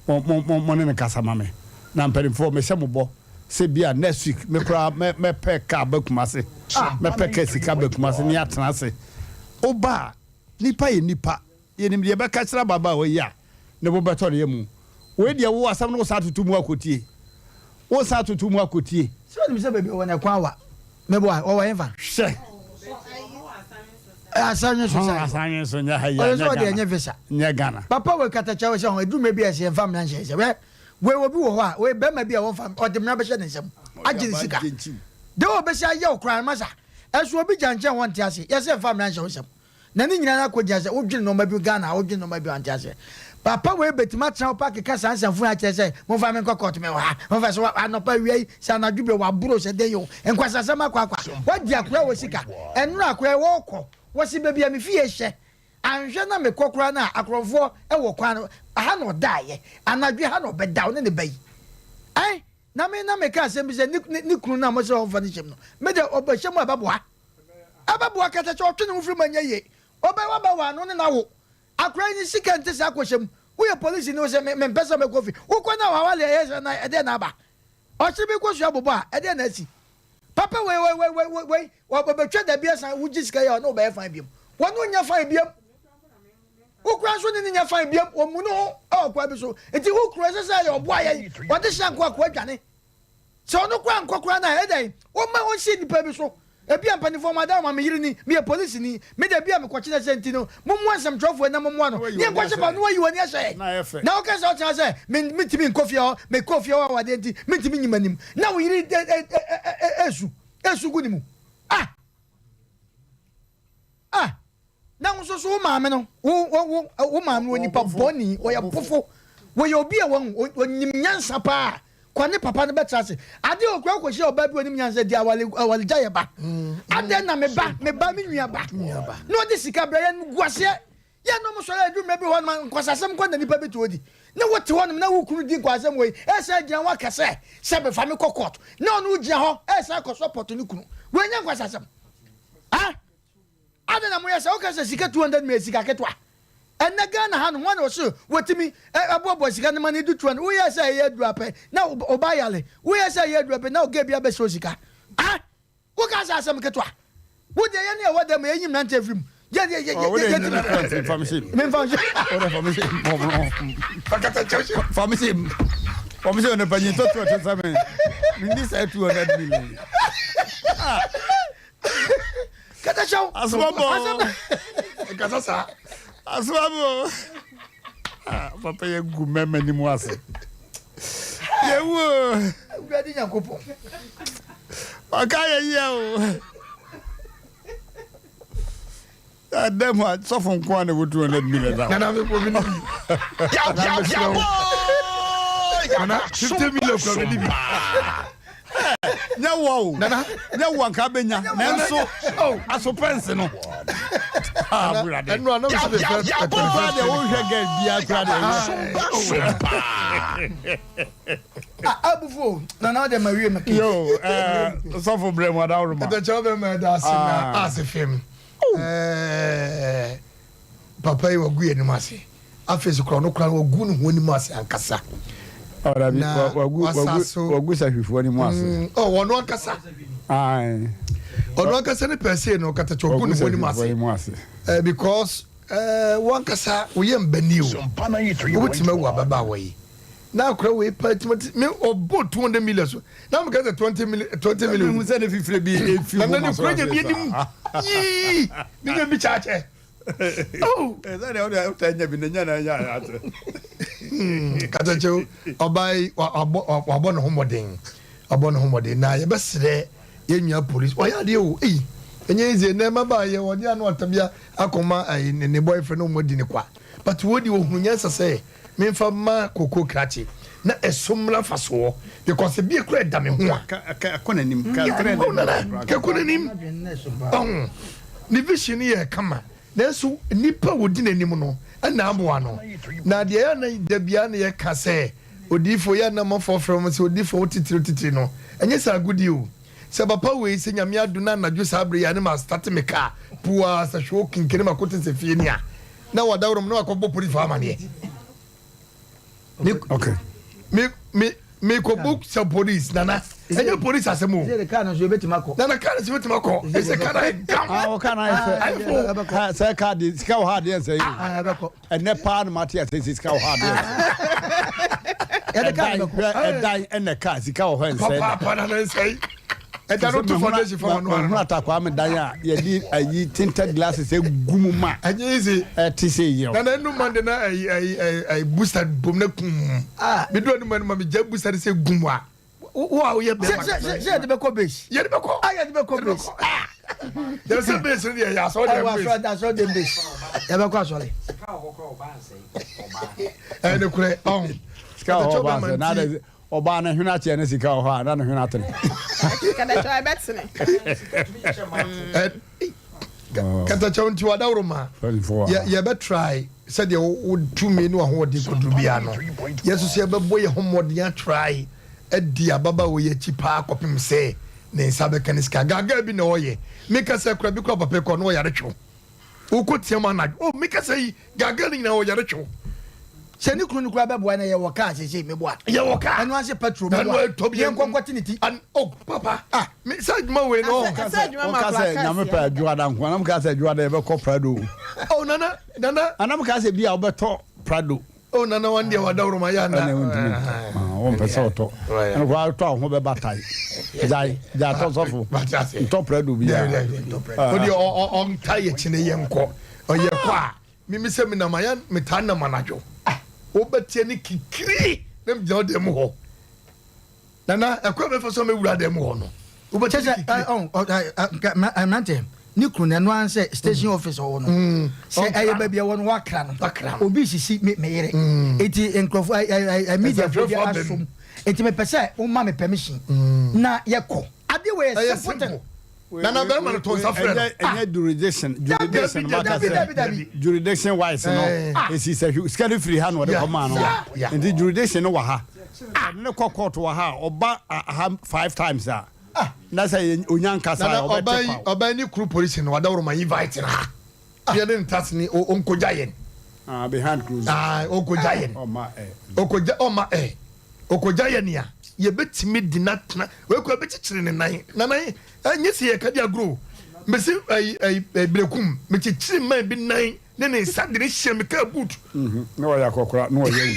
mo mo mo ne no kasa ma me. Na mpanimfoɔ mehyɛ mo bɔ sɛ bi a next week me koraa mɛ mɛpɛ car ba Kumasi, mɛpɛ car sika ba Kumasi ne yɛatena ase. Woba a, nipa yɛ nipa, yɛnim deɛ yɛbɛka kyerɛ ababaawa yi a ne bo bɛtɔ ne yam. Wei deɛ wo asɛm no wosan atoto mu akɔtie, wosan atoto mu akɔtie. Sɛ wonim sɛ baabi ɔwɔ no ɛkwan wa, meboa, ɔwɔ hefa? Hwɛ! Asanwe so sɛ. Asanwe so nyɛ ha yi a, Ɔyɛ sɛ nyɛ ɔde Ghana. ɛnyɛ visa. Nyɛ Ghana. Papa wei katakyɛ wɔ sɛ ho ɛduru mmerɛ bi a ɛsɛ yɛmfa mmara nhyɛ sɛ wɛ wei obi wɔ hɔ a wei bɛrima bi a wɔmfa ɔde mmara bɛhyɛ ne nsam agye ne sika de wɔ bɛsi ayɛ wo koraa masa ɛso obi gya nkyɛn wɔnte ase yɛsɛ mfa mmara nhyɛ wo nsam na ne nyinaa akɔ gyina sɛ wodwene nneɛma bi Ghana a wodwene nneɛma bi wante aseɛ papa wei bɛtumi atena wo pa keka saa nsɛmfo yi akyerɛ sɛ momfa me nkɔ kɔɔto me wɔ ha momfa sɛ anɔpa awia yi sɛ anadwo bi waboro sɛ dɛn o nkwasasɛm akɔ akɔ wadi akora wɔ sika ɛnora akora wɔkɔ wɔsi baabi a me fie hyɛ Anhwɛ na mekɔ koraa no a, akorɔmfoɔ wɔ kwan no, ha na ɔdaeɛ, anadwo yi ha na ɔbɛda, ɔne ne ba yi. Ɛn, na me na meka asɛm bi sɛ ne, ne, ne kunu no a mosɛ ɔmfa no nhyɛm no, me deɛ ɔbɛhyɛ mu a ɛbɛboa. Ɛbɛboa kɛtɛ sɛ ɔtwe ne ho firi mu anyɛ yie. Ɔbɛyɛ wabɛwaa no ne no awo. Akora yi ne sika nte saa kɔhyɛ mu. Woyɛ polisini wo sɛ me, mempɛ sɛ mɛkɔ fi. Wokɔ na wawale ɛyɛ sɛ na ɛdeɛn na aba? Ɔkyere bi kɔsua bobɔ a, ɛdeɛn na asi? Papa wei wei wei wei wei wɔbɛtwa dabi asan wogye sika yi a ɔne wo bɛyɛ fine biom. Wɔne wo nyɛ fine biom. Wo kura nso ne ne nyɛ fine biom. Wɔmmu ne ho wɔ kwan bi so. Nti wo kura ɛsɛ sɛ ɛyɛ ɔboa yɛn. Wɔde hyɛ nko akoa dwane. Sɛ ɔno kora nkɔ koraa no a ɛdɛn? Wɔmma ɔnsi nnipa bi so. Ebia mpanimfoɔ mo adaworoma me yere ni, meyɛ polisini, me deɛ ebia mekɔkye no sɛ nti no mommoa nsɛmtwerɛfoɔ yi na mommoa no ne yɛnkɔkye pa no wayi w'ani ahyɛ yɛn na woka sɛ ɔkyena sɛ me mentumi nkɔ fie hɔ mekɔɔ fie hɔ awadeɛ nti mentumi nyi m'anim na wo yere ɛsu ɛsu gu ne mu ah ah Na wo nso so wo maame no, wo, wo, wo, wo maame wɔ nipa bɔne, ɔyɛ bofo, wɔyɛ obi a wɔn, ɔnim nyansa paa. Kɔ ne papa no bɛtra ase. Adeɛ okura kɔhyia ɔbaa bi ɔnim nyansa di awale, awaregya yɛ ba. Adɛn na me ba, me ba, me nua ba, na ɔde sika brɛ yɛn gu aseɛ. Yɛn nom sɔre aduru mmerɛ bi hɔ nom nkwasasɛm kɔ na nipa bi te hɔ di. Ne wo te hɔ nom na wo kunu di nkwasasɛm wei, ɛsan gyina hɔ aka sɛ, sɛ mefa me kɔ court. Na ɔno gyina hɔ, ɛsan kɔ support ne kunu. Wei nyɛ nkwasasɛm. Ah? Adɛn na moyɛ saa? Woka sɛ sika 200 million yɛ sika ketewa. Ɛnnɛ Ghana ha no, hwan na ɔse watumi aboaboa sika no ma no adu 200? Woyɛ sɛ ɛyɛ aduru ara pɛ na wo ba yare. Woyɛ sɛ ɛyɛ aduru ara pɛ na wo girl bi abɛsrɛ wo sika. Ah! Woka sɛ asɛm ketewa. Wo deɛ yɛne ɛwɔ dɛm yɛnyi mmeranteɛ mfiri mu. Yɛ yɛ yɛ yɛ yɛtumi. Fa me hyɛ mu. Memfa nhyɛ. Wo deɛ fa me hyɛ mu. Fa me hyɛ mu. Fa me hyɛ mu. Onipa nyi tɔtɔ te sɛ me. Menni saa 200 million. Ah! Kɛtɛhyɛw. Asomabɔ. Nkasa saa. Asomabɔ. Ah, papa yɛ gu mɛmɛ ni mu ase. Yɛ wu o. Awurade Nyankopɔn. Ɔka yɛ yie o. Ɛdɛ mu a sɔfo nko a na ɛwɔ 200 million na. Nana mi bɔ mi ni bi. Nana mi Nana 50 million kura mi ni bi. Nyɛ wɔ o. Nana nyɛ wɔ nka bɛ nya. Nanso asopɛnse no. Nana ɛnu anam sɛ de fɛ ɛtɛn fɛ deɛ o hwɛ gɛ bia kura deɛ. Abufo nana ɔde ma wie ma ke. Yo sɔfo brɛ mu adaworo ma. Ɛtɛkyɛw bɛ ma ɛda ase na ase fam. Ɛɛ papa yi wagu yɛn anim ase afei so kora ɔno kora wagu ne ho anim ase ankasa. Ɔdabi wagu wagu wagu sahwifoɔ anim ase. Mm, oh, ɔno ankasa. Ɔno ankasa ne pɛsɛ no katakyɛ wagu ne ho anim ase. Eh, because eh, wankasa woyɛ mbani o. Wobɛtumi awu ababaawa yi. Na akora wei pa tumi me ɔbɔ 200 million so na meka sɛ 20 million 20 million. Mehu sɛ ne fifire bi efi mu ma so ase saa. Yii ne nya bi kyakyɛ. Oh. Ɛsɛ deɛ ɔde ɔta nya bi na nya na nya akyɛ. Katakyɛw ɔbaa yi wabɔ wabɔ ne ho mmɔden wabɔ ne ho mmɔden na yɛbɛsrɛ yɛn nua polisi ɔyɛ adeɛ o eyi ɛnyɛ easy ɛnɛ mmabaa yɛ ɔde ano atabia akɔma ɛyi ne boyfriend na wɔn adi ne kwa but wɔdi ohunu nyansa sɛ. Menfa mma koko krakye na ɛso mmra mfasoɔ because ebia kura ɛda me ho a. Kɔ n'anim. Oh nana kɔ n'anim. Ɔho ne vision no yɛ kama nanso nnipa a wɔdi n'anim no na aboa no. Na deɛ ɛyɛ na da biara na yɛka sɛ odiyifoɔ yɛ na amanfoɔ frɛ wɔn sɛ odiyifoɔ wo titire titire no ɛnyɛ sɛ agodie o. Sɛ papa wei sɛ Nyame adom na anadwo saa bere yi a ne ma starte me car puaa sɛ hwɛ o kinkini ma kote sɛ fie ni a na wadaworo mu na wakɔbɔ polisifo amaneɛ. Me, okay. me, me, Mekɔ book sɛ police nana. Ɛnyɛ police asɛm o. Sɛ kaa no so ebetumi akɔ. Nana kaa no so ebetumi akɔ. Ɛsɛ kaa no ayɛ gam. Ah, o kaa no ayɛ fɛ. Ayɛ fo. Sɛ kaa de sika wɔ ha adeɛ nsɛ yi. Ah, ɛbɛkɔ. Ɛnɛ paa na mate ase sɛ sika wɔ ha adeɛ nsɛ. Yɛde kaa no bɛkɔ. Ɛdan ɛnɛ kaa sika wɔ hɔ nsɛ. Papaapa nana nsɛ yi. Ɛda no to foundation fa wɔn ano. Mahunu atakwaa me dan a yɛde ayi tinted glasses egu mu ma. Ɛnyɛ easy. Ɛte sɛ yi. Nana enu man de na ayi ayi ayi booster bom na kum. Mi do enu man ma mi gya booster de sɛ gum wa. Wo a woyɛ bɛrima. Sɛ sɛ sɛ yɛde bɛkɔ base. Yɛde bɛkɔ. Ah yɛde bɛkɔ base. Ah. Yɛde sɛ base no deɛ yɛ asɔre dem base. Ɛwɔ asɔre dem base. Yɛbɛkɔ asɔre. Ɛne korɛ ɔn. Sika wɔ hɔ ɔbaa sɛ na adɛ Ɔbaa no hwene akyeɛ ne sika wɔ hɔ a na ne hwene atene. Katakyɛw ɛbɛtene. Katakyɛw nti wadaworoma yɛbɛ try sɛdeɛ wo tumi ne wahoɔden kɔduru biara no yɛn nso so yɛbɛbɔ yɛn ho mmɔden atry adi ababaawa yi akyi paa kɔpem sɛ ne nsa bɛka ne sika. Gaagaa bi na ɔyɛ meka sɛ kora bi kora papa kɔ na ɔyare twew. Wokɔ tia mu anadwo. Oh, me kasa yi, gaga no nyinaa ɔyare twew. Sɛ ne kunu no koraa bɛboa na yɛwɔ kaa seesei meboa. Yɛwɔ kaa. Ɛno ase petrol meboa. Ɛno ɛtɔ bi. Yɛn nkɔ nkɔte ne ti. An oh papa. Ah, me sɛ adwuma wei no. Ɛsɛ adwuma ma Woka sɛ nyame pɛ adwoada nko anam ka sɛ adwoada yɛbɛkɔ prado. Oh nana nana. Anam ka sɛ bi a wobɛtɔ prado. Oh nana wɔn deɛ wadaworo ma yɛ ana. Ɛna wontumi ntɔ. Wɔmpɛ sɛ ɔtɔ. Ɛna koraa tɔ a ho bɛba tae. Gyae gyae tɔ sɔfo. Ntɔ prado biara. O deɛ ɔnta yɛ kyene yɛ nkɔ. Ɔyɛ kɔ a mimi sɛ menam ayɛ metaa nam anadwo. Wobɛteɛ ne kikiri na megyina ɔdan mu hɔ. Nana, ɛkwan bɛfa so mɛwura dan mu hɔ no, wobɛte ne kikiri. Mmerante, ne kunu no, ɛno ara sɛ station mm. office ɔwɔ no. Mm. Sɛ ɛyɛ baabi ɛwɔ no, wakra no. Obi sisi me me yere. Mm. Eti nkurɔfo media fo bi asom. Eti mepɛ sɛ woma me permission. Na yɛkɔ. Adeɛ wɔ yɛ simple thing. Nana bɛrima no to nsa frɛ no. Ɛnyɛ jurisdiction jurisdiction maka sɛ jurisdiction wise no esi sɛ sika no firi ha na ɔde kɔ maa no nti jurisdiction no wɔ ha ɔde ne kɔ court wɔ ha ɔba ha five times a na sɛ onya nkasa a ɔbɛte paw. Ɔbɛn ne kuru polisi no wadaworo ma invite na ha yɛ ne ntase ni onkogya yɛn. Ah behind closed. Ah onkogya yɛn. Ɔma ɛ. Okogya ɔma ɛ. Okogya yɛ nea yɛbɛtumi de no atena wei kora bɛkyekyere ne nan na nan ɛnyɛ sɛ yɛka de agorɔ o mesi ɛyi ɛyi berekum mekyekyere man bi nan ne ne nsa de ne hyɛ me kaa boot. Mhm, na ɔyɛ akɔkora na ɔyɛ wu.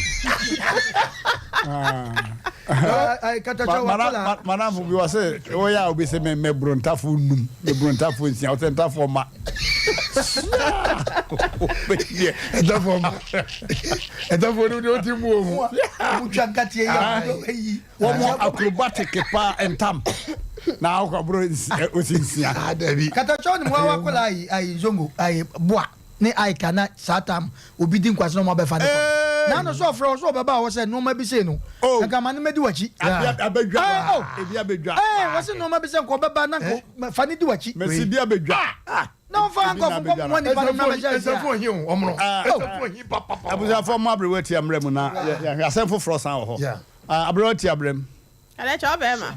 Madamfo bi wɔ se woyɛ a obi se me meboro ntafo num meboro ntafo nsia ɔsɛ ntafo ma. Ntafo ma. Ɛtafo no deɛ ɔte mu wɔ mu. Wotwa nkateɛ yi a ayi. Wɔn mo acrobatic paa ntam na akɔ boro osi nsia. Ah dabi. Katakyɛw ne mu awa akɔla ayi ayi nzongo ayi boa ne ayi ka na saa tam obi di nkwasi na ɔmo abɛfa ne kɔ. Na ano so ɔfrɛ ɔso ɔbɛba hɔ sɛ nneɛma bi sei no. Nka ma ne mɛdi w'akyi. Abɛdwa ebi abɛdwa. Ɛɛ wɔsi nneɛma bi sɛ nka ɔbɛba na nka fa ne di w'akyi. Mɛsi bi abɛdwa. Na ɔmfa nkurɔfo nkɔ mmoa nnipa no mmra mmɛhyɛ aseɛ a. Ɛsɛfo hin o, ɔmono. Ɛsɛfo hin papapapa. Abusuafoɔ mo aberewa tia mmerɛ mu na yɛhwɛ asɛm foforɔ san wɔ hɔ. Aberewa tia berɛ mu. Ɛnɛ kyɛ ɔbɛrima.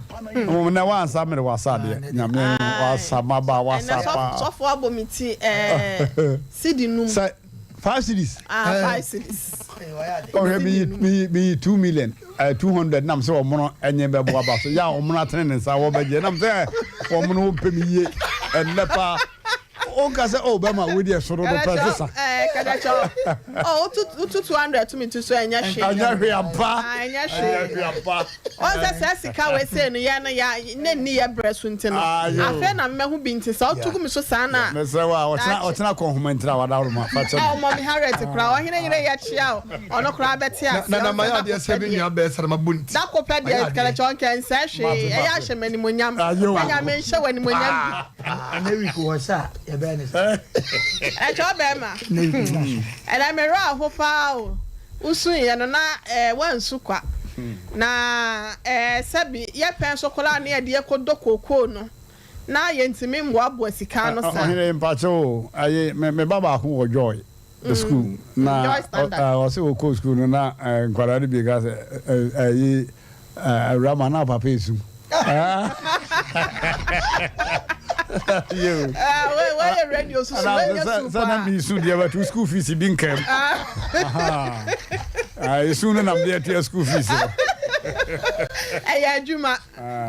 Mmom nɛ wansa mere wasa deɛ nyame anim wasa maba wasa paa. Ɛnɛ sɔfo abɔ me ti ɛɛ cedi num. Sɛ five cedis. Ah five cedis. Ɔhwɛ mi yi mi yi mi yi two million ɛɛ 200 nam sɛ ɔmono ɛnye bɛbo aba so yɛ a ɔmono atene ne nsa wɔbɛgye nam sɛ ɔmono ɔmpɛ me yie ɛnnɛ paa wonka sɛ o bɛma wo deɛ so dodo pɛ sesa kadakyɛ oh wotu 200 to me ti so ɛnyɛ hwee ɛnyɛ hwee ampa ɛnyɛ hwee ampa wɔn sɛ sɛ sika wei sei no yɛ no yɛ ne nni yɛ brɛ so nti no afei na mɛho bi nti sɛ wotu gu me so saa na mesrɛ wo a ɔkyena ɔkyena kɔ nhoma ntira wadaworo fa kyɛ ɔmɔ me harriet koraa ɔhene yere yɛ kyea o Ɔno koraa bɛte aseɛ. Nana mayɛ adeɛ sɛ me nua bɛɛ sɛ mabɔ ne ti. Da ko pɛ deɛ kɛlɛkyɛ ɔnkɛ nsɛe hwee ɛyɛ ahyɛ me animonyam ɛnyɛ me nhyɛ wɔ animonyam bi. Ɛnɛ week wɔ sɛ a yɛbɛyɛ ne sɛ. Ɛkyɛ ɔbɛɛma ɛnɛ me werɛ aho paa o wosu yɛ no na ɛɛ wansu kwa na ɛɛ sɛbi yɛ pɛn so koraa ne yɛde yɛ kɔ dɔ kookoo no na yɛntumi mmoaboa sika ano saa. Ɔhene mpakyɛ o ayi me ba baako wɔ joy. School na ɔsɛ ɔkɔ school no na nkwadaa no bi ka sɛ ɛyi awura ma na papa esu. Wɔyɛ radio soso wɔyɛ su paa. Sɛ na mi su deɛ bɛtu school fees bi nkɛm. Esu no nam deɛ tua school fees no. Ɛyɛ adwuma.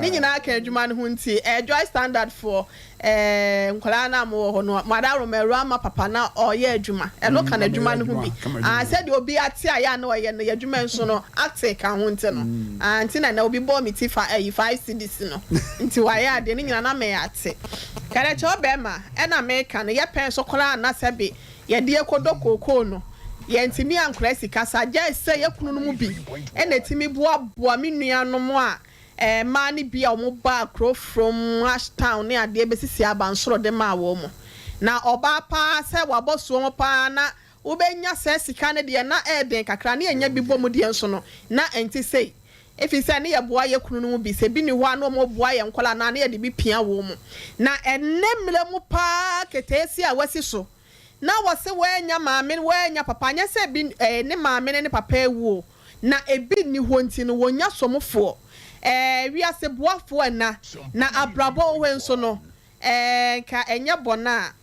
Ne nyinaa ka adwuma no ho nti ɛyɛ Joy Standard foɔ ɛɛ nkwadaa no a mowɔ hɔ no mo adaworoma awura ma papa na ɔyɛ adwuma. Ɛno ka n'adwuma no ho bi. Ah sɛdeɛ obi ate a yɛ a na ɔyɛ no yɛ adwuma nso no acting ka ho nti no. Ah nti na nɛ obi bɔɔ me ti fa ɛyi 5 cedis no nti wayɛ adeɛ ne nyinaa na me ate. Kɛrɛkyɛ ɔbɛɛma ɛna meka no yɛ pɛn so koraa na sɛbe Yɛde rekɔdɔ kookoo no, yɛantumi ankora sika saa, gyae sɛ yɛn kununom bi na ɛtumi boaboa me nuanom a mmaa no bi a wɔbaa kuro from Ash Town ne adeɛ bɛsisi abansoro de maa wɔn. Na ɔbaa pa ara sɛ wabɔ soɔ pa ara na wobɛnya saa sika no deɛ na ɛyɛ den kakra, na yɛnya bi bɔ mu deɛ nso no, na ɛnte sei. Ɛfiri sɛ ne yɛboa yɛn kununom bi, sɛ bi nni hɔ a na wɔboa yɛn nkwadaa anaa na yɛde bi pia wɔn. Na ɛnnɛ mmerɛ mu pa ara keteesia a wɔasi so na wɔse wɔannya maame wɔannya papa, anyɛ sɛ ebi eh, ne maame ne ne papa awu o, na ebi nni hɔ nti no wɔnnya somfoɔ eh, wiase boafoɔ ɛna, na abrabɔ wɔ hɔ nso no eh, nka ɛnyɛ bɔne a,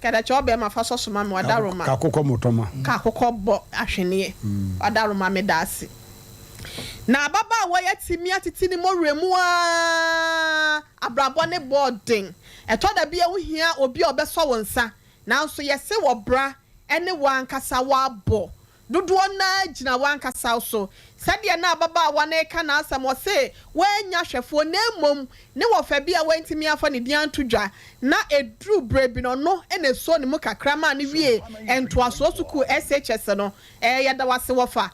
kɛdɛkyɛ ɔbɛɛma fa sɔ soma me wadaroma. Ka akokɔ motɔma. Ka akokɔ bɔ ahweneɛ wadaroma medaase. Na ababaawa yi atumi atete ne mmɔwerɛ mu aa, abrabɔ ne bɔɔ den. Ɛtɔ da bi a wuhia obi a ɔbɛsɔ wo nsa, nanso yɛse wɔ bra ne wo ankasa woabɔ. Dodoɔ no ara gyina w'ankasa so. Sɛdeɛ na ababaawa no reka n'asɛm, ɔse wannya hwɛfoɔ na mmom ne wɔfa bi a wantumi amfa ne din anto dwa, na ɛduruu berɛ bi no ɔno na ɛsɔɔ ne mu kakra maa no wiee ntoasoɔ sukuu, SHS, no. Ɛɛ yɛda wo ase wɔfa.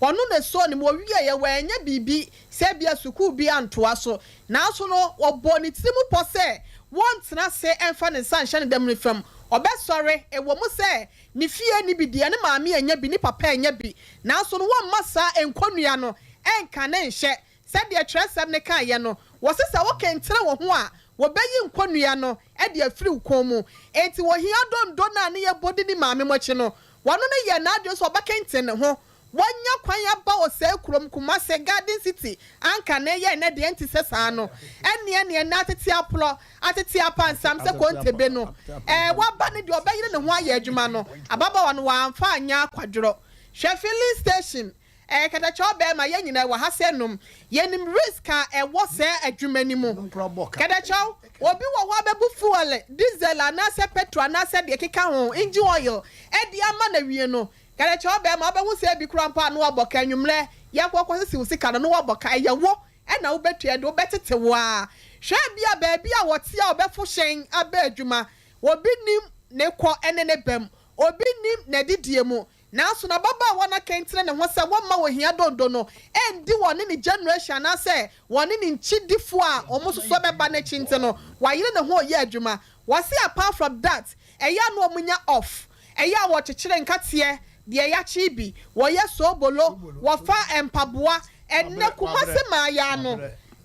Ɔno na ɛsɔɔ ne mu, ɔwieeɛ wannya biribi sɛ ebia sukuu bi antoa so, Nanso no, ɔbɔɔ ne tirim pɔ sɛ wɔntena ase mfa ne nsa nhyɛ ne dam nifa mu. Ɔbɛsɔre, ɛwɔ mu sɛ ne fie nni bi deɛ, ne maame annya bi, ne papa annya bi, nanso no wɔmma saa nkɔnnua no nka ne nhyɛ. Sɛdeɛ twerɛsɛm no kaeɛ no, wɔse sɛ wokentene wo ho a, wɔbɛyi nkɔnnua no de afiri wo kɔn mu. Enti ohia donno no a ne yɛbɔ di ne maame mo akyi no, wɔno no yɛɛ n'adwene sɛ ɔbɛkenten ne ho Wanya kwan aba Osei kurom, Kumase, Garden City, anka na ɛyɛ ɛnnɛ deɛ ɛnte sɛ saa no. Ɛnneɛ neɛ nnɛ atete aporɔ, atete apansam sɛ kontebe no. Ɛɛ, waba no deɛ ɔbɛyere ne ho ayɛ adwuma no, ababaawa no wamfa anyɛ akwadworɔ. Hwɛ filling station, ɛɛ, kɛtɛkyɛw bɛɛma, yɛn nyinaa ɛwɔ ha sɛ nom. Yɛnim risk a ɛwɔ saa adwuma no mu. Kɛtɛkyɛw, obi wɔ hɔ a bɛbu fuel, diesel anaasɛ petrol anaasɛ deɛ ɛkeka ho, engine oil, de ama no awie no, Kɛlɛkyɛ ɔbɛɛma wobɛhu sɛ ebi koraa mpo a na wabɔ ka anwummerɛ yɛnkɔ kɔ sisi wo sika no na wabɔ ka ɛyɛ wo na wobɛtua ɛde wobɛtete wo ara hwɛ ebia baabi a wɔte a ɔbɛfo hyɛn aba adwuma obi nim ne kɔ ne ne ba mu obi nim n'adidie mu nanso n'ababaawa no akɛntene ne ho sɛ wɔmma ohia dondo no ɛndi wɔne ne generation anaasɛ wɔne ne nkyidifoɔ a wɔn nso so bɛba n'akyi nti no wayere ne ho reyɛ adwuma wɔse apart from that ɛyɛ a na wɔnya off Ɛyɛ a wɔkyekyere nkateɛ, deɛ yɛakye bi, wɔyɛ soobolo, wɔfa mpaboa. Ɛnnɛ Kumasi mmaayaa no,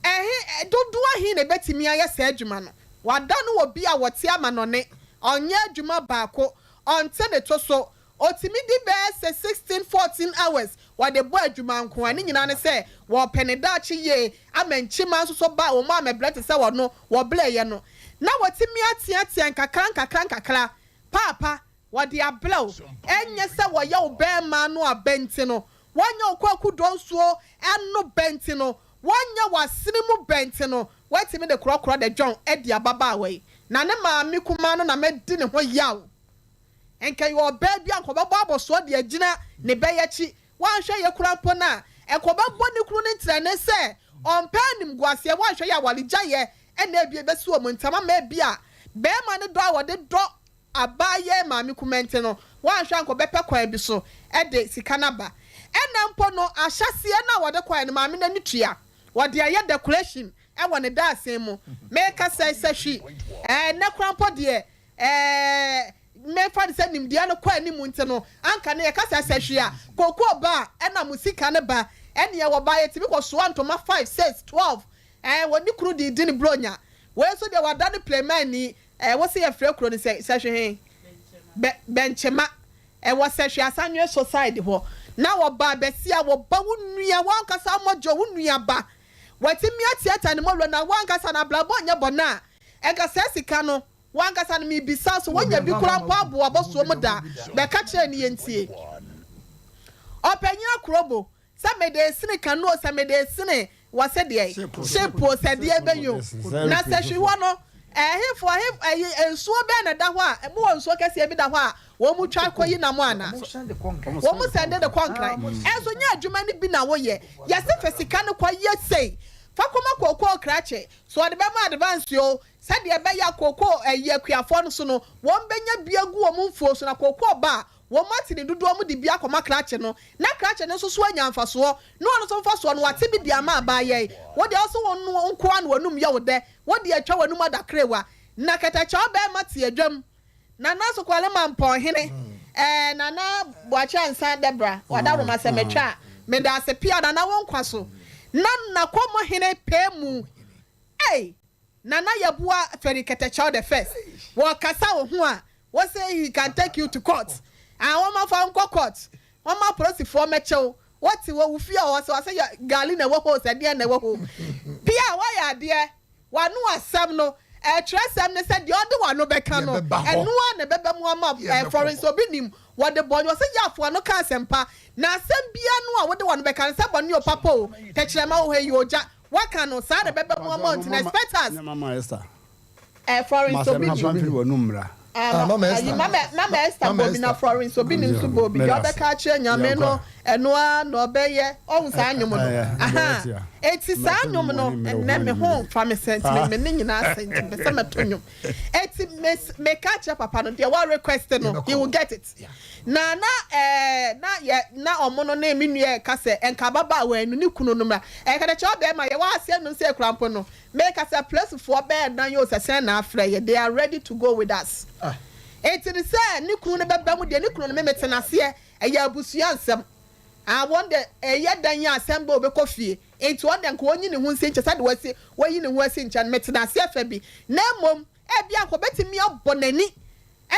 ɛhe, dodoɔ ahe na ɛbɛtumi ayɛ saa adwuma no? Wɔada no wɔ bi a wɔte amanɔne, ɔnyɛ adwuma baako, ɔnte ne to so, ɔtumi di bɛyɛ sɛ 16, 14 hours wɔde bɔ adwuma nko ara. Ne nyinaa ne sɛ wɔrepɛ ne daakye yie ama nkyima nso so ba a wɔn ammɛbrɛ te sɛ ɔno wɔbrɛeɛ no. Na wɔtumi ateatea nkakra nkakra nkakra Paapa, wɔde abrɛ wo. Ɛnyɛ sɛ wɔyɛ wo bɛɛma ano aba nti no, wɔnyɛ wo kwaku donsuo ano bɛ nti no, wɔnyɛ wo asene mu bɛ nti no, woatumi de korɔkorɔ de John adi ababaawa yi. Na ne maame kumaa no na madi ne ho yaw. Nka ɛyɛ ɔbaa bi a nka ɔbɛbɔ abɔsoɔ de agyina ne bɛ yi akyi. Woanhwɛ yɛ koraa mpo no a, nka ɔbɛbɔ ne kunu no ntrɛnee sɛ ɔmpɛ animguaseɛ. Woanhwɛ yɛ a awaregyaeɛ na ebia ebesi wɔn ntam ama ebia barima no dɔ a wɔde dɔ abaayewa yi maame kumaa nti no, woanhwɛ a anka ɔbɛpɛ kwan bi so de sika no aba. Ɛnna mpo no, ahyɛaseɛ no a wɔde kɔeɛ no, maame no ani tua. Wɔde ayɛ decoration wɔ ne dadesɛn mu. Mekasa yi, sɛ hwi, ɛnnɛ koraa mpo deɛ, ɛɛ, memfa no sɛ nimdeɛ no kɔ anim nti no, anka no yɛka sɛ sɛ hwi a, kookoo ba a, ɛna mo sika no ba. Ɛnneɛ wɔba a, yɛtumi kɔsoa ntoma five, six, 12 Ɛɛ wɔ ne kunu de di ne bronya. Wei nso deɛ wada ne plemani ɛɛ wose yɛfrɛ kuro no sɛ sɛhwe he? Bɛ bɛnkyema ɛwɔ sɛhwe asanwe so side hɔ na wɔba bɛsia wɔba wo nua wankasa mɔdwo wo nua ba watumi atiatia ne mɔwura na wankasa no abrabɔ nyɛ bɔne a ɛnka saa sika no wankasa no mebisa so wonya bi koraa mpo aboa bɔsoɔ mu da bɛka kyerɛ ne yɛntie ɔpanyin akrobo. Sɛ mede resene canoe o, sɛ mede resene wɔ se deɛ ship o, sɛ deɛ bɛyi o. Na sɛ hwi hɔ no, ɛhefo, ɛhe, ɛyi, nsuo bɛn na ɛda hɔ a, mowɔ nsuo kɛseɛ bi da hɔ a wɔn twa kɔyi nam anaa? Wɔn sɛnde de kɔ Nkran. Ɛnso nyɛ adwuma no bi na woyɛ. Yɛse fa sika no kɔ yɛ sei, fa kɔma kookoo krakye, so ɔde bɛma advance o, sɛdeɛ ɛbɛyɛ a kookoo ɛyi akuafoɔ no so no, wɔn bɛnya bi agu wɔn mfuo so na kookoo ba a, Wɔate ne dodoɔ mu de bi akɔma krakye no, na krakye no nso so anya mfasoɔ, na ɔno nso mfasoɔ no, wate bi de ama abaayewa yi. Wo deɛ, wo se wo no nko ara na w'anum yɛ wo dɛ, wo deɛ atwa w'anum adakrewa. Na kɛtɛkyɛw barima te adwam. Nana Sokwale Mampɔnhene, ɛɛ Nana Boakye Ansah Dɛbra, w'adaworoma sɛ matwa a, meda ase pia Nana wo nkwa so. Na Nakomohene Pemu, ei! Nana Yeboah Ferry Kɛtɛkyɛw the first, wɔkasa wo ho a, Wo se he can take you to court ah wɔn afa wo nkɔ court wɔn ma polisifoɔ mɛkyɛ wo wo te wɔ wo fie hɔ sɛ wɔsɛ yɛ gali na ɛwɔ hɔ sɛ deɛ na ɛwɔ hɔ pia wɔyɛ adeɛ wano asɛm no ɛtwerɛsɛm ne sɛ deɛ ɔde wano bɛka no ɛno a na ɛbɛba mu ama ɛɛ Florence obi nim wɔde bɔne ɔsɛ yɛ afoa no ka asɛmpa na asɛm bia no a wode wano bɛka no sɛ bɔne o papa o tɛkyerɛma wɔ hɔ yi ogya waka no saa na ɛbɛba mu ama nti na expect us. Eh, Florence Obi ni. Ah, Mama Esther. Mama, Mama Esther bobi na Florence Obi ni nso bobi. Deɛ ɔbɛka akyerɛ Nyame no, ɛno ara na ɔbɛyɛ. Ɔhu saa nnwom no. Aha. Eti saa nnwom no, ɛnɛ me ho mfa me sɛ nti me ne nyinaa sɛ nti mepɛ sɛ mɛto nnwom. Eti me meka akyerɛ papa no, deɛ wa request no, he will get it. Na na eh, na yɛ na ɔmo no ne me nua ɛka sɛ ɛnka ababaawa yi no ne kunu no mmra. Ɛka dɛ kyerɛ ɔbɛrima yɛwɔ aseɛ no sɛ ekura mpo no. Meka sɛ plesifoɔ bɛyɛ dan o sɛ sɛn na afrɛ yɛ they are ready to go with us enti no sɛ ne kunu no bɛba mu deɛ ne kunu no me mete naseɛ ɛyɛ abusua nsɛm ah wɔn de ɛyɛ dan yi asɛm bɛ ɔbɛkɔ fie enti wɔn deɛ nka wɔnyi ne ho nsi nkyɛn sɛdeɛ wɔasi wɔyi ne ho asi nkyɛn no mete naseɛ fɛ bi na mmom Ebia anka obetumi abɔ n'ani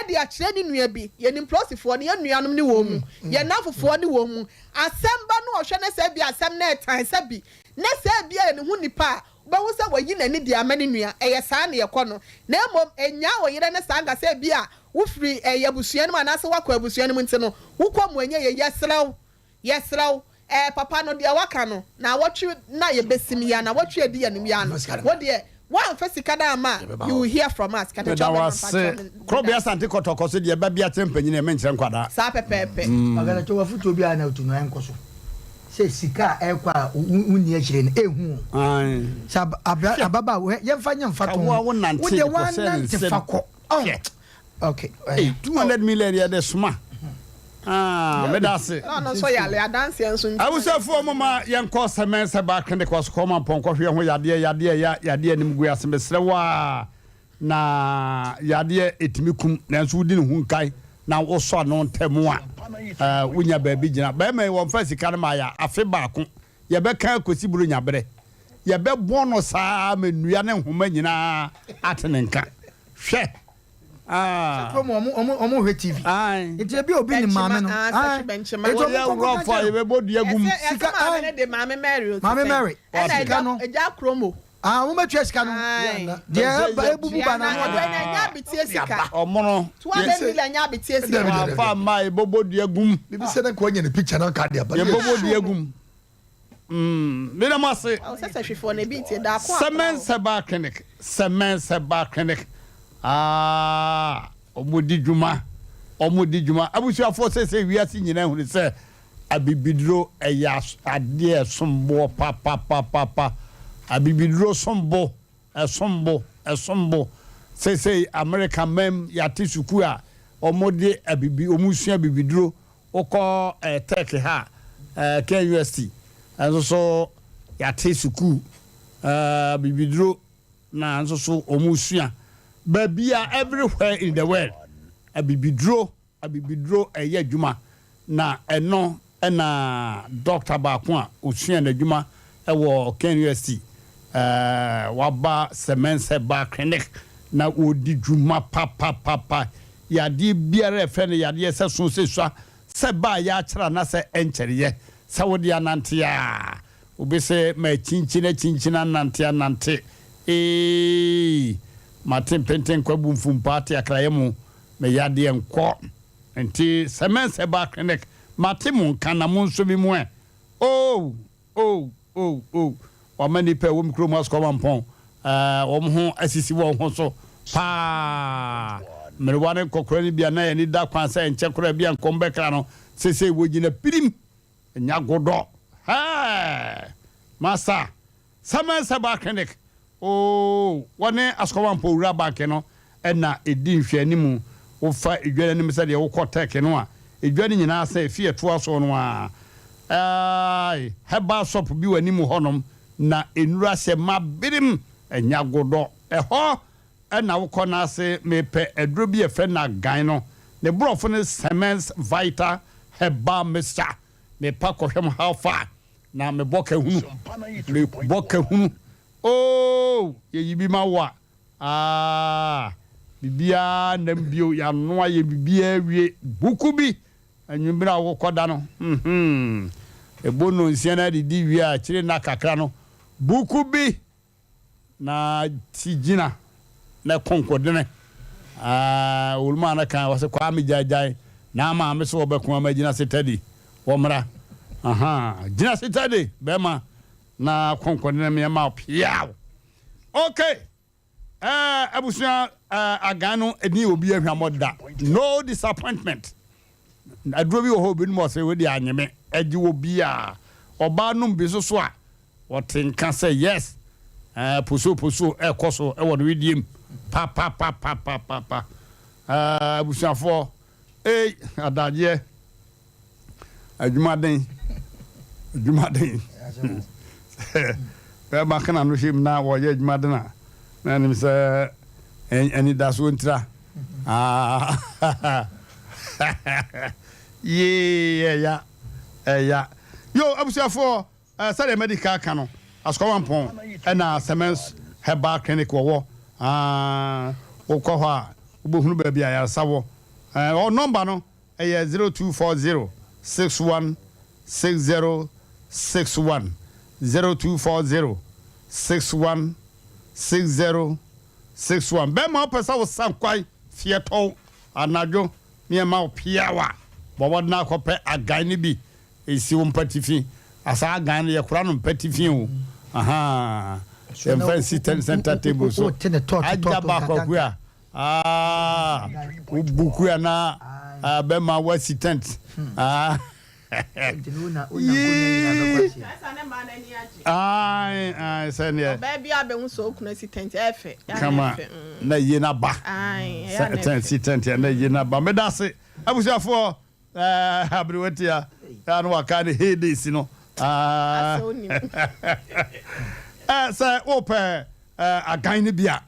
de akyerɛ ne nua bi. Yenim polisifoɔ no, yɛn nuanom ne wɔn mu, yɛn nnamfofoɔ ne wɔn mu. Asɛm ba no ɔhwɛ na sɛ ebia asɛm no ɛtan sɛ bi, na sɛ ebia ɛyɛ ne ho nipa a, wobɛhu sɛ wayi n'ani de ama ne nua. Ɛyɛ saa na ɛkɔ no. Na mmom nnyaa wo yere no saa nka sɛ ebia wofiri ɛyɛ abusua no mu anaasɛ woakɔ abusua no mu nti no, wokɔ mu ɛnyɛ yie. Yɛsrɛ wo, Yɛsrɛ wo, ɛɛ papa no deɛ waka no, naawɔtwe na yɛbɛsim yi a, naawɔtwe a ɛdi yɛn anim yi ara no, wo deɛ, woamfa sika no amma a, you will hear from us. Katakyɛ Meda wo ɔbɛma ase. mpakyɛw me, meda Korɔbea ase. Asante Kɔtɔkɔ so deɛ ba bi akyerɛ mpanyin ɛ, menkyerɛ nkwadaa. Saa pɛpɛɛpɛ. Ɔkatakyɛ w'afotuo biara na otu no ɛnkɔ so sɛ sika a ɛkɔ a wonni akyire no ɛhu o. Ae. Sɛ abra Hwɛ. ababaawa yɛmfa nyɛ Ka mfatoho wo a wonante wo deɛ de kɔsɛɛ ne woanante nsam. fa kɔ ɔn. Hwɛ. Okay. Hey, 200 million yɛ de soma. Ah, meda ase. Na ɔno nso yale adanseɛ nso nti. Abusuafoɔ mo ma yɛnkɔ sɛmɛn sɛ ba clinic wɔ sukɔɔ ma mpɔnkɔ hwɛ ho yadeɛ yadeɛ ya yadeɛ anim gu ase mesrɛ wo a na yadeɛ ɛtumi kum nanso wodi ne ho nkae na wosɔ ano ntɛm a wonya baabi gyina bɛrima yi wɔmfa sika no ma yɛ afe baako yɛbɛka akɔsi buro nyaberɛ yɛbɛbɔ no saa ma nnua ne nhoma nyinaa ate ne nka hwɛ Sɛ kurom ɔmo ɔmo ɔmo hwɛ TV. Nti ebi obi nim maame no. Nti ɔmo kɔ kɔ ka kyerɛ no. Dua gum. Sika maame no de maame Mary o. Maame Mary. Sika no. Ɛgya kurom o. Ah wɔn bɛ tua sika no. Deɛ ɛba ebubu ba na ano ɔde. Ɛna ɛnyɛ abetie sika. Ɔmono. 200 million nyɛ abetie sika. Wɔn afa mmaa yɛbɔbɔ dua gum. Bibi sɛ ne nkɔ nyɛ ne picture na nka de aba. Yɛbɔbɔ dua gum. Mm, meda mo ase. Ɔsɛ sɛ hwefoɔ na ebi ntie daako a. Sɛmɛn Sɛba Clinic, Sɛmɛn Sɛba Clinic. Ah, wɔn di dwuma, wɔn di dwuma. Abusuafoɔ sɛsɛ wiase nyinaa hunu sɛ abibiduro ɛyɛ adeɛ ɛsomboɔ papapapapa. Abibiduro sombo, ɛsombo, ɛsombo. Sɛsɛ America mɛm yate sukuu a wɔn de abibi, wɔn sua abibiduro. Wokɔ eh, Tech ha eh, KNUST nso so yɛate sukuu eh, bibiduro na nso so wɔn sua baabi a everywhere in the world abibiduro abibiduro ɛyɛ adwuma na ɛno ɛna doctor baako a osua n'adwuma ɛwɔ KNUST eh, waba Sɛmɛnsɛ ba clinic na wɔdi dwuma papapapa Yadeɛ biara a yɛfrɛ no yadeɛ sɛ so sɛ sua, sɛ ba a yɛakyerɛ anasɛ ɛnkyɛreyɛ, sɛ wode anante a, wobese makyinkyin akyinkyin anante anante eeii mate mpenten kwabu mfumpaa ate akrayɛ mu me yadeɛ nkɔ nti sɛ mɛnsɛ ba clinic mate mo nka na monso me mu ɛ. Oh! Oh! Oh! Oh! Wama nnipa a ɛwɔ me kurom Asukɔmampɔn eh, wɔn ho asisi wɔn ho so paa. Mmerewa ne nkɔkora no bi a na yɛn ani da kwan sɛ ɛnkyɛ koraa bi a nkɔm bɛkra no, seesei wɔgyina pirim. Ɛnyɛ agodɔ. Hɛɛ! Masa, Samuel Herbal Clinic, oo, wɔne Asukɔmampɔn Wura Bank no na ɛdi nhwɛanimu. Wofa dwa no anim sɛdeɛ wokɔ Turkey no a, dwa no nyinaa sɛ ɛfi ɛtoa soɔ no ara. Ae, herbal shop bi wɔ anim hɔnom, na nnuro ahyɛ ma birim, ɛnyɛ agodɔ. Ɛhɔ na wokɔ no ase mepɛ aduro bi a yɛfrɛ no agan no, ne borɔfo ne Semens Vital Herbal Mixture. Mepa kɔhwɛ mo how far na mebɔ ka hunu, mebɔ ka hunu, oh, yɛyi bi ma wo a, Aah biribiara nnam bio yɛanoa yɛ biribiara awie buku bi anwummere a wokɔda no hmm ɛbɔ nnɔnsia no adidi wie a akyire nna kakra no buku bi na ti gyina na konkodene aah olumaa no kan wɔse kwaa me gyaegyae na maame so wɔbɛko ama gyina setadi wɔmmra aha gyina setadi bɛma na konkodene meɛma piaw. Ok eh abusua eh agan no ɛni obi ahwamɔ da no disappointment aduro bi wɔ hɔ obi nom ɔsɛ wei deɛ anyeme ɛgye wɔ bi a ɔbaa nom bi soso a ɔte nka sɛ yes eh posuo posuo ɛkɔ so ɛwɔ no wediem pa pa pa pa pa pa pa eh abusuafoɔ ei adagyeɛ Adwumaden, adwumaden. Sɛ bɛrima ka n'ano hyɛ mu na wɔyɛ adwumaden a, na ɛnim sɛ anidasoɔ ntira. Yee, ɛya, ɛya. Yo, abusuafoɔ, sɛdeɛ madi ka aka no, Asukwawampɔn ɛna Semens Herbal Clinic wɔwɔ. Wokɔ hɔ a, wobɛhunu baabi a ayaresa wɔ. Ɔ nɔmba no Ɛyɛ 0240 61 60 61, 0240 61 60 61. Bɛɛma wopɛ sɛ wo sa nkwan fiɛtɔw anadwo ne ɛma wo piaw a, bɔ mmɔden akɔ pɛ agan no bi si wo mpatifi. Asa agan no yɛkora no mpatifi o, ahaa, yɛmfa nsi center table so. Agya ba kwaku a. Ah, wo buku ana ah, bɛma wasi tent. Ah. Yee. Ai, ai, sɛneɛ. Ɔbaa bi abɛhu sɛ okunu asi tent ɛfɛ. Kama na yie na ba. Sɛ tent si tent na yie na ba. Meda ase abusuafoɔ eh, aberewatia ya no waka ne heydays no. Ah. Eh, sɛ wopɛ eh, agan no bi a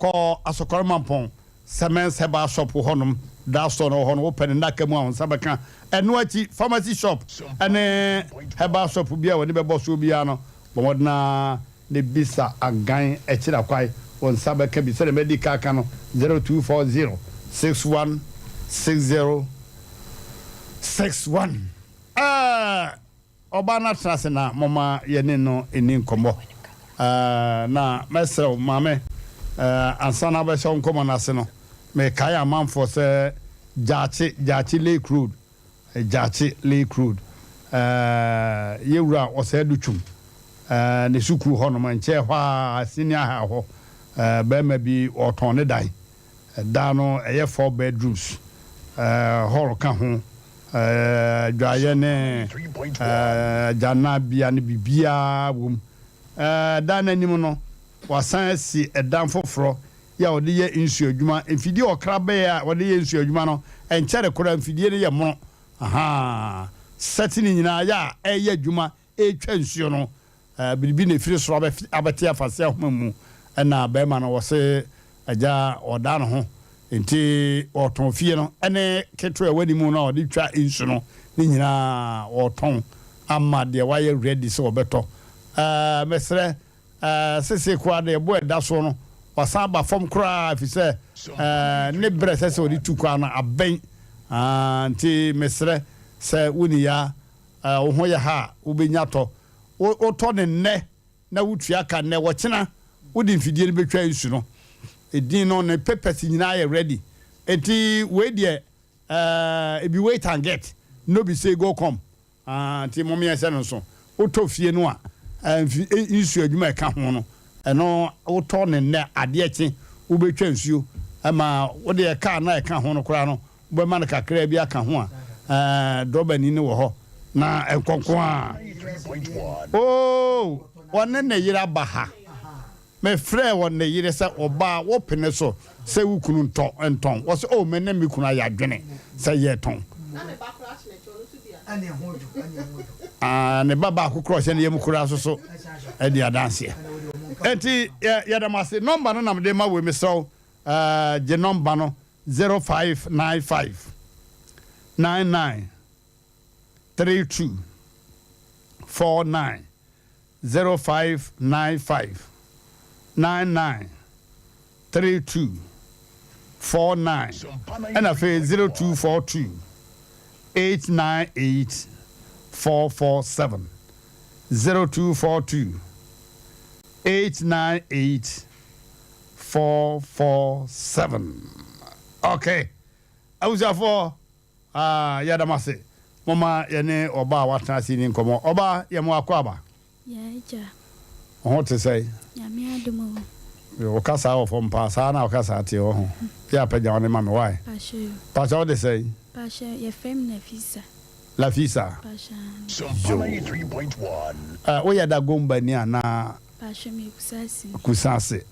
Kɔ Asokɔre Mampɔn Cement Herbal Shop hɔnom, drug store no wɔ hɔ no, wopɛ ne nnaka mu a wo nsa bɛka. Ɛno akyi, pharmacy shop ne herbal shop biara a w'ani bɛbɔ soɔ biara no, bɔ mmɔden ara na bisa Agan akyiri akwae, wo nsa bɛka bi. Sɛdeɛ madi ka aka no, 0240 61 60 61. Ɛɛ! Ɔbaa no atena ase na momma yɛne no nni nkɔmmɔ. Na mɛsrɛ wo, maame, ansa na wobɛhyɛ wo nkɔmmɔ no ase no, mekae amanfoɔ sɛ Gyaakye, Gyaakye Lake Road, Gyaakye Lake Road, yɛn wura Ɔsɛe Adutwum, ne sukuu hɔnom, nkyɛɛ hɔ ara, senior high hɔ, barima bi ɔretɔn ne dan. Dan no ɛyɛ four bedrooms, hall ka ho, adwaeɛ ne agyananbea ne biribiara wɔ mu. Dan no anim no, wɔasan asi ɛdan foforɔ yi a wɔde yɛ nsuo adwuma. Mfidie a ɔkra bɛyɛ a wɔde yɛ nsuo adwuma no, ɛnkyɛre koraa mfidie no yɛ mono. Ahaa, sɛte no nyinaa yɛ a ɛreyɛ adwuma retwa nsuo no, biribi na ɛfiri soro abɛte afaseɛ ahoma mu, ɛna barima no wɔse agya ɔdaa ne ho, nti ɔtɔn fie no ne ketewa ɛwɔ anim no a ɔde twa nsu no ne nyinaa ɔtɔn ama deɛ wayɛ ready sɛ ɔbɛtɔ. Mesrɛ sese koraa deɛ ɛbo ɛda soɔ no wasan aba fam koraa ɛfiri sɛ ne berɛ ɛsɛ sɛ ɔde tu kwan no abɛn, nti mesrɛ sɛ woni ya Wo ho yɛ ha a, wobɛnya tɔ. Wotɔ no nnɛ na wotua ka nnɛ, ɔkyena wode mfidie no bɛtwa nsu no. Edin no, ne papers nyinaa yɛ ready. Enti wei deɛ, e be wait and get, no be say go come. Ah, nti mom yɛnhyɛ no nso. Wotɔ fie no a, mfi nsuo adwuma a ɛka ho no, ɛno wotɔ no nnɛ, adeɛ kye, wobɛtwa nsuo ma wodeɛ kaa no a ɛka ho no koraa no, wobɛma no kakraa bi aka ho a, drɔbani no wɔ hɔ na nkɔnko a. Oh, ɔne ne yere aba ha. Mefrɛɛ wɔ ne yere sɛ, Ɔbaa, wopene so sɛ wo kunu ntɔ ntɔn? Ɔse, Oh, me ne me kunu ayɛ adwene sɛ yɛretɔn. Ah, ne ba baako koraa ɔhyɛ ne yam koraa nso so di adanseɛ. Enti yɛda mo ase. Nɔmba no na mede ma wei, mesrɛ wo, gye nɔmba no, 0595 99 32 49. 0595 99 32 49 ɛna afei 0242 898 447 0242 898 447 okay abusuafoɔ Ah, yɛda mo ase. Momma yɛne ɔbaa a watena ase yi nni nkɔmmɔ. Ɔbaa, yɛ mo akwaaba. Yɛn agya. Wo ho te sɛn? Nyame adom o. Wo kasaa wɔ fam paa, saa na wo kasaa teɛ, wɔ ho? Yɛ a pagya wo ne ma me, why? Pahyɛ o. Pahyɛ wo de sɛn? Pahyɛ, yɛfrɛ me Nafisa. Lafisa? Pahyɛ aane. Yoo. Eh, woyɛ Dagombani anaa? Pahyɛ me Kusasi. Kusasi,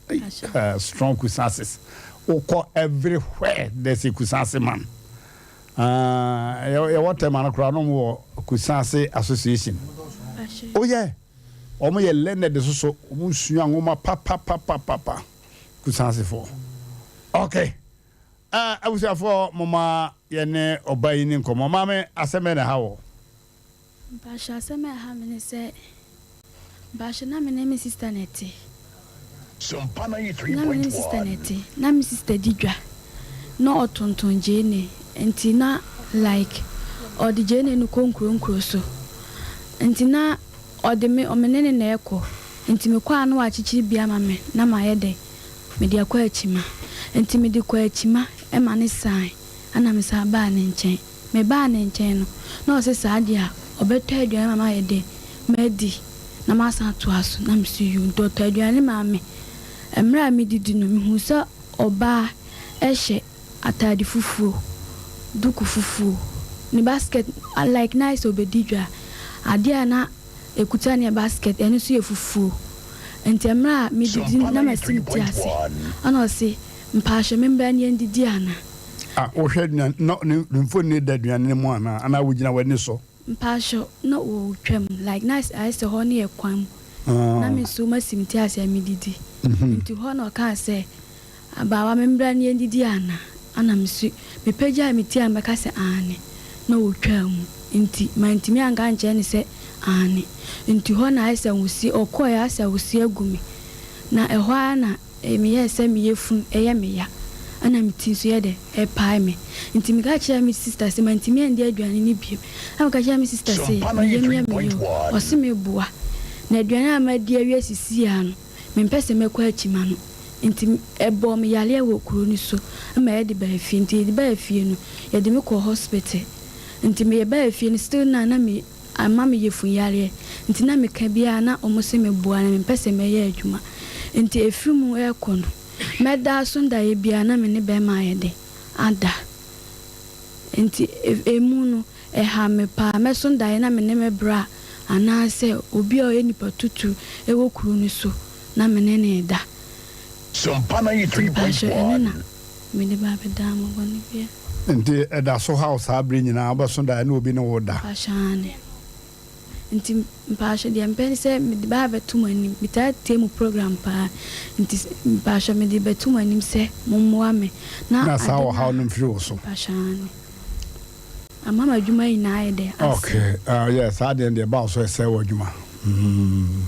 eh, strong Kusasis. Wokɔ everywhere, there's a Kusasi man. Ah, yɛwɔ tɛma no koraa na wɔn wɔ Kusasi Association. Oh yeah, wɔn yɛ learned soso, wɔn sua nwoma papapapapa. Kusasi foɔ. Okay. Eh, abusuafoɔ, moma yɛne ɔba yi ni nkɔmmɔ. Maame, asɛm bɛn na ɛha wɔ? Mpacho asɛm a ɛha me ne sɛ mpacho na me ne me sister na ɛte na me ne me sister na ɛte na me sister di dwa na ɔtonton gyeene nti na like ɔde gyeene no kɔ nkuro nkuro so nti na ɔde me ɔme ne ne na ɛkɔ nti me kɔ a na wakyekyere bi ama me na mayɛ dɛ mede akɔ akyima nti mede kɔ akyima ɛma ne san ɛna me san baa ne nkyɛn. Mebaa ne nkyɛn no, na ɔse saa deɛ a, ɔbɛtɔ aduane ama mayɛ dɛn? Madi, na masan atoa so. Na mese yoo. Nti ɔtɔɔ aduane maa me. Mmerɛ a medidi no, mehuu sɛ ɔbaa hyɛ ataade fufuo, duku fufuo, ne basket, like na ayɛ sɛ ɔbɛdi dwa. Adeɛ a na ɛkuta no yɛ basket, ɛno nso yɛ fufuo. Nti mmerɛ a medidi no, na masi me ti ase. Ɛna ɔse, Mpaahwɛ me mbra na yɛndidi ana? A Wohwɛ aduan na ne mfoni da aduane no mu anaa? Anaa wogyina w'ani so? Mpaahwɛ na wɔretwa mu like na ayɛ sɛ hɔ no yɛ kwan mu na me nso masi me ti ase a medidi nti hɔ na ɔkaa sɛ abaawa me mbra na yɛndidi ana? Ana me nso mepagyaa me ti a mɛka sɛ aane na ɔtwaa mu nti mantumi anka ankyerɛ no sɛ aane nti hɔ na ayɛ sɛ nwusie ɔkɔeɛ ayɛ sɛ nwusie agu me na ɛhɔ ara na Meyɛɛ sɛ me yafunu yɛ me ya ɛna me ti nso yɛ dɛ ɛrepae me. Nti meka kyerɛɛ me sista sɛ mantumi andi aduane no bio. Ɛna meka kyerɛɛ me sista sɛ me yam yɛ me ya o. Ɔse meboa. Na aduane a madi awie sisi ara no, mempɛ sɛ mɛkɔ akyima no. Nti ɛbɔɔ me yareɛ wɔ kuro no so ma yɛde baa fie. Nti yɛde baa fie no, yɛde me kɔɔ hospital. Nti mebaa fie no still na na me. Ama me yafunu yareɛ nti na meka biara na ɔmo se me boa na mempɛ sɛ mɛyɛ adwuma nti ɛfiri mu rekɔ no mɛda aso daeɛ biara na me ne bɛɛma ayɛ dɛ ada nti ɛmu no ɛha me paa mɛso daeɛ na me ne me bra anaa sɛ obi a ɔyɛ nipa tuturu ɛwɔ kuro no so na me ne no reda nti mpakyɛw ɛno na mede ba abɛdaa mo bɔne biara. Nti ɛda so haw saa bere nyinaa wobɛso daeɛ na obi ne wo reda? Mpakyɛ aane. Nti mpakyɛ deɛ mepɛ ne sɛ mede ba abɛto mo anim. Metaa tie mo program paa nti mpakyɛ mede bɛto mo anim sɛ mommoa me na Na saa ade no ɔhaw a no mfiri wo so. Mpakyɛ aane. Ama m'adwuma nyinaa ayɛ dɛ asɛe. Okay, ah yeah, saa deɛ no deɛ ɛba wo so ɛsɛe w'adwuma. Mm.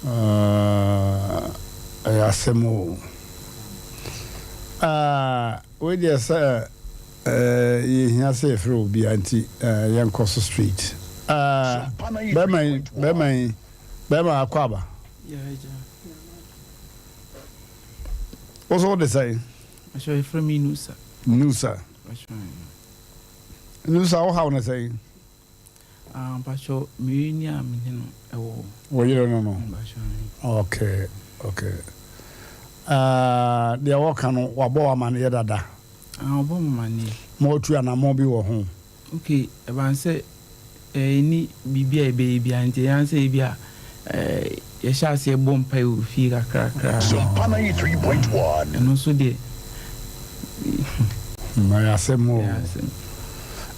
Ah, ɛyɛ asɛm o. Ah, wei deɛ sɛ eh, yɛhia sɛ yɛfrɛ obiara nti eh, yɛnkɔ so straight. Ah, bɛrima yi, bɛrima yi, bɛrima akɔ aba. Wo so wode sɛn? Ahyɛ yɛfrɛ me Nusa. Nusa. Nusa wo haw no sɛn? Ah mpakyɛw me yere ni a me ne no wɔ hɔ. Wo yere no no? Mpakyɛw ae. Okay okay ah deɛ wɔka no wabɔ wo amaneɛ dada? Ah ɔbɔ me amaneɛ. Ma watu anamɔn bi wɔ ho? Okay ɛbaa no sɛ yɛnni biribi a yɛbɛyɛ biara nti ɛyɛ ara sɛ ebi a yɛhyɛ aseɛ bɔ mpaeɛ wɔ fie kakrakra. Sompa 93.1. Ɛno nso deɛ. Ɛyɛ asɛm o.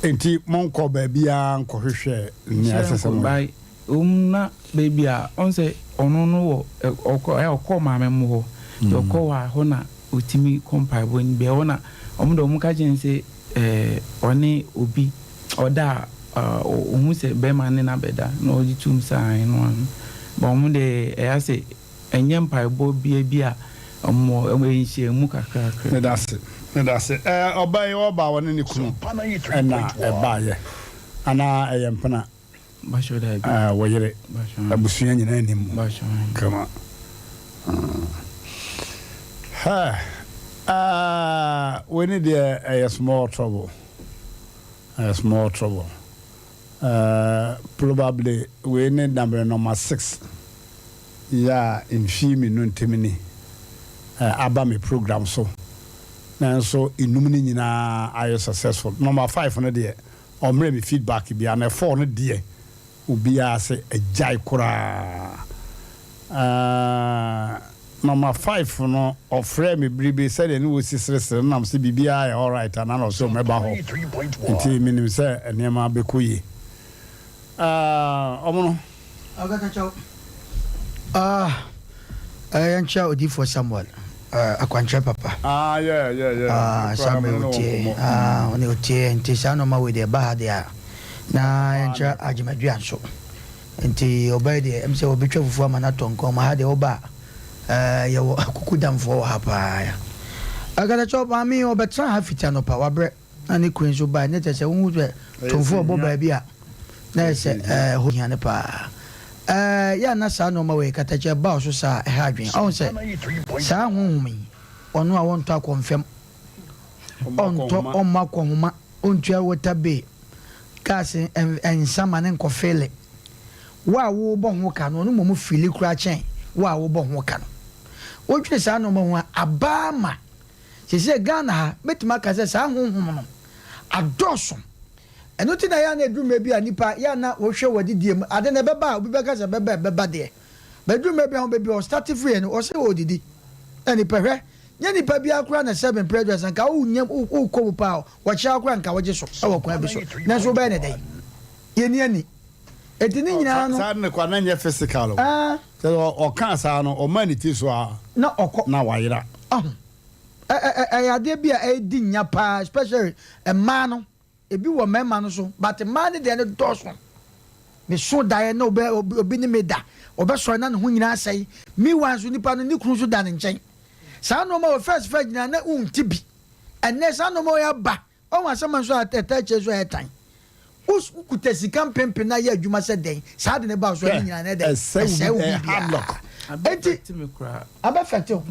Enti monkɔ baabiara nkɔhwehwɛ nea ɛsɛ sɛ moyɛ. Ɛwom na baabi a ɔn sɛ ɔno no wɔ ɔkɔ ɛ ɔkɔ maame mo hɔ nti ɔkɔ hɔ a ɛhɔ na ɔtumi kɔ mpaebɔ no bi ɛhɔ na ɔmo deɛ ɔmo ka kyerɛ no sɛ ɛɛ ɔne obi ɔda a ɔhu sɛ bɛrima ne no abɛda na ɔgye tom sɛ aane no ano but ɔmo deɛ ɛyɛ asɛ ɛnyɛ mpaebɔ bia bi a ɔmo ɛyɛ nhyiamu kakrakra. Medase medase ɛɛ ɔbaa yi ɔba a ɔne ne kunu ɛna ɛbaayɛ anaa ɛyɛ mpena. Ah, wo yere, abusua nyinaa nim mu. Kama. Ha, ah, wei ne deɛ ɛyɛ small trouble. Ɛyɛ small trouble. Uh, probably wei ne number number 6. Yɛ a mfie mmienu ntem ni uh, aba me program so. Nanso enum ne nyinaa ayɛ successful. Number 5 no deɛ Ɔmmerɛ me feedback biara na ɛfɔɔ no deɛ obiara sɛ agyae koraa aah Number five no ɔfrɛɛ me bere bi sɛdeɛ ne wɔsi seresere no nam sɛ biribiara yɛ alright anaa na ɔsɛ ɔmɛba hɔ nti menim sɛ nneɛma bɛkɔ yie aah ɔmo no. Ɔkasa kyɛw. Ah, eh, yɛnkyia odiyifoɔ Samuel, eh, akwankyerɛ papa. Ah, yeah, yeah, yeah. Ah, Samuel otie, ah, ɔne otie, nti saa nneɛma wei deɛ ɛba ha deɛ a, na yɛnkyia Agyemadua nso. Nti ɔbɛyɛ deɛ, ɛm sɛ wɔbɛtwa fufuo ama no atɔ nkɔn mu ha deɛ woba a, eh, yɛwɔ akukudamfoɔ wɔ ha paa. Ɔkasa kyɛw, maame yi ɔbɛtena ha fiti anɔpa, wabrɛ. Na ne kunu nso bae, na kyerɛ sɛ wohu sɛ tomfo ɔbɔ baabi a, na yɛ sɛ ɛhɔ hia no paa. Ɛɛ, yɛ a na saa nneɛma wei katakyɛ ba wo so saa a, ɛha adwene. Ɔhu sɛ saa honhom yi, ɔno a ɔntɔ akɔmfɛm, ɔntɔ, ɔmmɔ akɔnhoma, ɔntua water bill, gas nsa ma no nkɔfeele. Wo a wobɔ ho ka no, ɔno mmom feeli koraa kyɛn wo a wobɔ ho ka no. Wodwene saa nneɛma ho a, aba ma Seesei Ghana ha, mɛtumi aka sɛ saa honhom no adɔɔso. Ɛno nti na ɛyɛ a na ɛduru mmerɛ bi a nnipa yɛ a na wɔhwɛ wɔ adidie mu, ade no ɛbɛba a obi bɛka sɛ ɛbɛba ɛbɛba deɛ. But ɛduru mmerɛ bi a baabi a ɔstarte firiiɛ no ɔse ɔredidi. Na nnipa hwɛ, nyɛ nnipa biara koraa na sɛbe mprɛ aduasa nka wonya wokɔ mu paa a wɔkyea wo koraa nka wogye so wɔ kwan bi so. Nanso wobɛyɛ no dɛn? Yɛnni ani. Enti ne nyinaa no. Saa no kwa na nyɛ physical o. Kyerɛ sɛ ɔkaa saa no, ɔmaa ne ti so a. Na ɔkɔ. Na wayera. Ɔho. Ɛyɛ adeɛ bi a ɛdi nya paa especially mmaa no. Ebi wɔ mmarima no so but mmaa no deɛ no dɔɔso. Meso daeɛ na obi obi ne me da. Ɔbɛsɔre na ne ho nyinaa asɛe. Meanwhile nso nipa no ne kunu nso da ne nkyɛn. Saa nneɛma wɔ first first nyinaa na wonte bi. Ɛnnɛ saa nneɛma wɔ aba. Wahu asɛm a nso a ɛtaa akyire nso a ɛyɛ tan. Wo kuta sika mpempem na yɛ adwuma sɛ dɛn, saa ade no ba wo so a ne nyinaa no ɛdɛn? Ɛsɛe wo biribiara. Enti, abɛfɛte wo.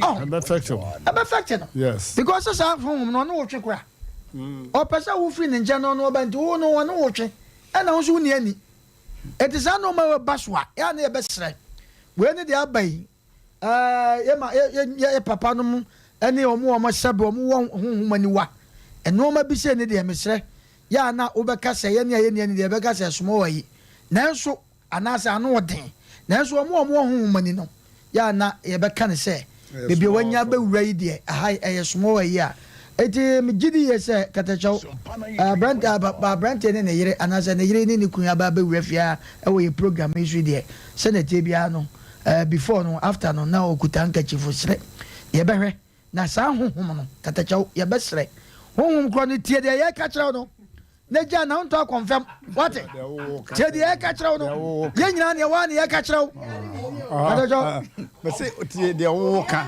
Oh, ɛbɛfɛte no. Because sɛ saa honhom no ɔne wo twe kora. Ɔpɛ sɛ wofiri ne nkyɛn na ɔno ɔba nti wo no ɔne wo twe. Ɛna wo nso wonni ani. Enti saa nneɛma wei ba so a, yɛ a na yɛbɛsrɛ. Wei ne deɛ aba yi, Ɛɛ, yɛ ma yɛ yɛ yɛ papa nom ne wɔn a wɔsɛbe wɔn wɔ honhom aniwa. Nnoɔma bi sei ne deɛ mesrɛ, yɛ a na wobɛka sɛ yɛne a yɛnni ani deɛ yɛbɛka sɛ ɛsomo wɔ yi. Nanso, anaasɛ ano wɔ den. Nanso wɔn a wɔwɔ honhom ani no, yɛ a na yɛbɛka no sɛ baabi a wɔanya abɛwura yi deɛ, ɛha ɛyɛ somo wɔ yi a. Enti megye di yie sɛ Katakyɛw, aberante, aberanteɛ ne ne yere anaasɛ ne yere ne ne kunu aba abɛwura fie ha wɔ yɛ program yi so yi deɛ, sɛdeɛ ɛteɛ biara no, Eh before no after no na ɔkuta handkerchief srɛ yɛbɛhwɛ na saa honhom no katakyɛw yɛbɛsrɛ honhom korɔ no tie deɛ yɛka kyerɛ wo no na gya na wontɔ akɔmfam wate tie deɛ yɛka kyerɛ wo no yɛn nyinaa neɛ waa ne yɛka kyerɛ wo katakyɛw mɛsɛ tie deɛ wowo ka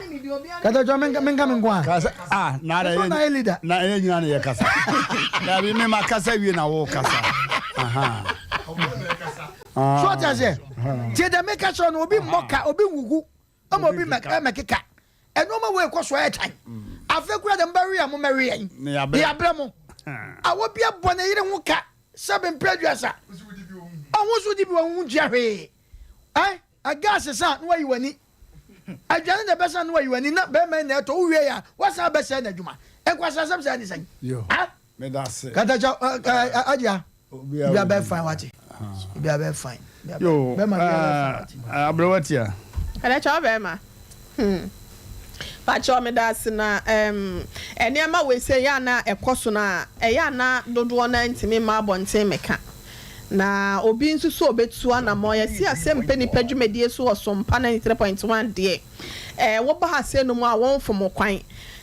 katakyɛw menka menka me nko a ah na ara leader na ɛyɛ nyinaa ne yɛkasa dabi me ma kasa wie na wo kasa aha So ɔte aseɛ? Tie deɛ meka kyerɛ no, obi mmɔ ka, obi nwugu, ama obi mmɛkeka. Ɛnoɔma wei kɔ so ɛyɛ tan. Afei kura deɛ mobɛwe a momɛwe yɛn. Ne yɛabrɛ mo. Awɔ bi abɔ ne yere ho ka. Sɛbe mpɛ aduasa. Ɔho so di bi wɔ ho ntua hwee. Ɛ gas sa na wayi w'ani. Aduane na ɛbɛsa na wayi w'ani na bɛrima yi na ɛtɔ wo wie a wasan abɛsɛe n'adwuma. Nkwaseasɛm saa ne sɛn? Yo, Ah? meda ase. Katakyɛ ɛ ɛ Adia. Obiara Bia wɔ bɛ bi. fine wate. Bia bɛ fine. Bia bɛ Yo, bɛma bia bɛ fine wate. aberewa tia. Katakyɛ ɔbɛrima. Hmm. Pakyɛw medase na ɛɛm nneɛma wei sɛ ɛyɛ a na ɛkɔ so no a ɛyɛ a na dodoɔ no ara ntumi mma abɔnten mmɛka. Na obi nso so ɔbɛtu anamɔn. Yɛse asɛm pɛ nipa dwumadie so wɔ Sompa 93.1 deɛ ɛɛ woba ha sɛ nom a wɔmfom wo kwan.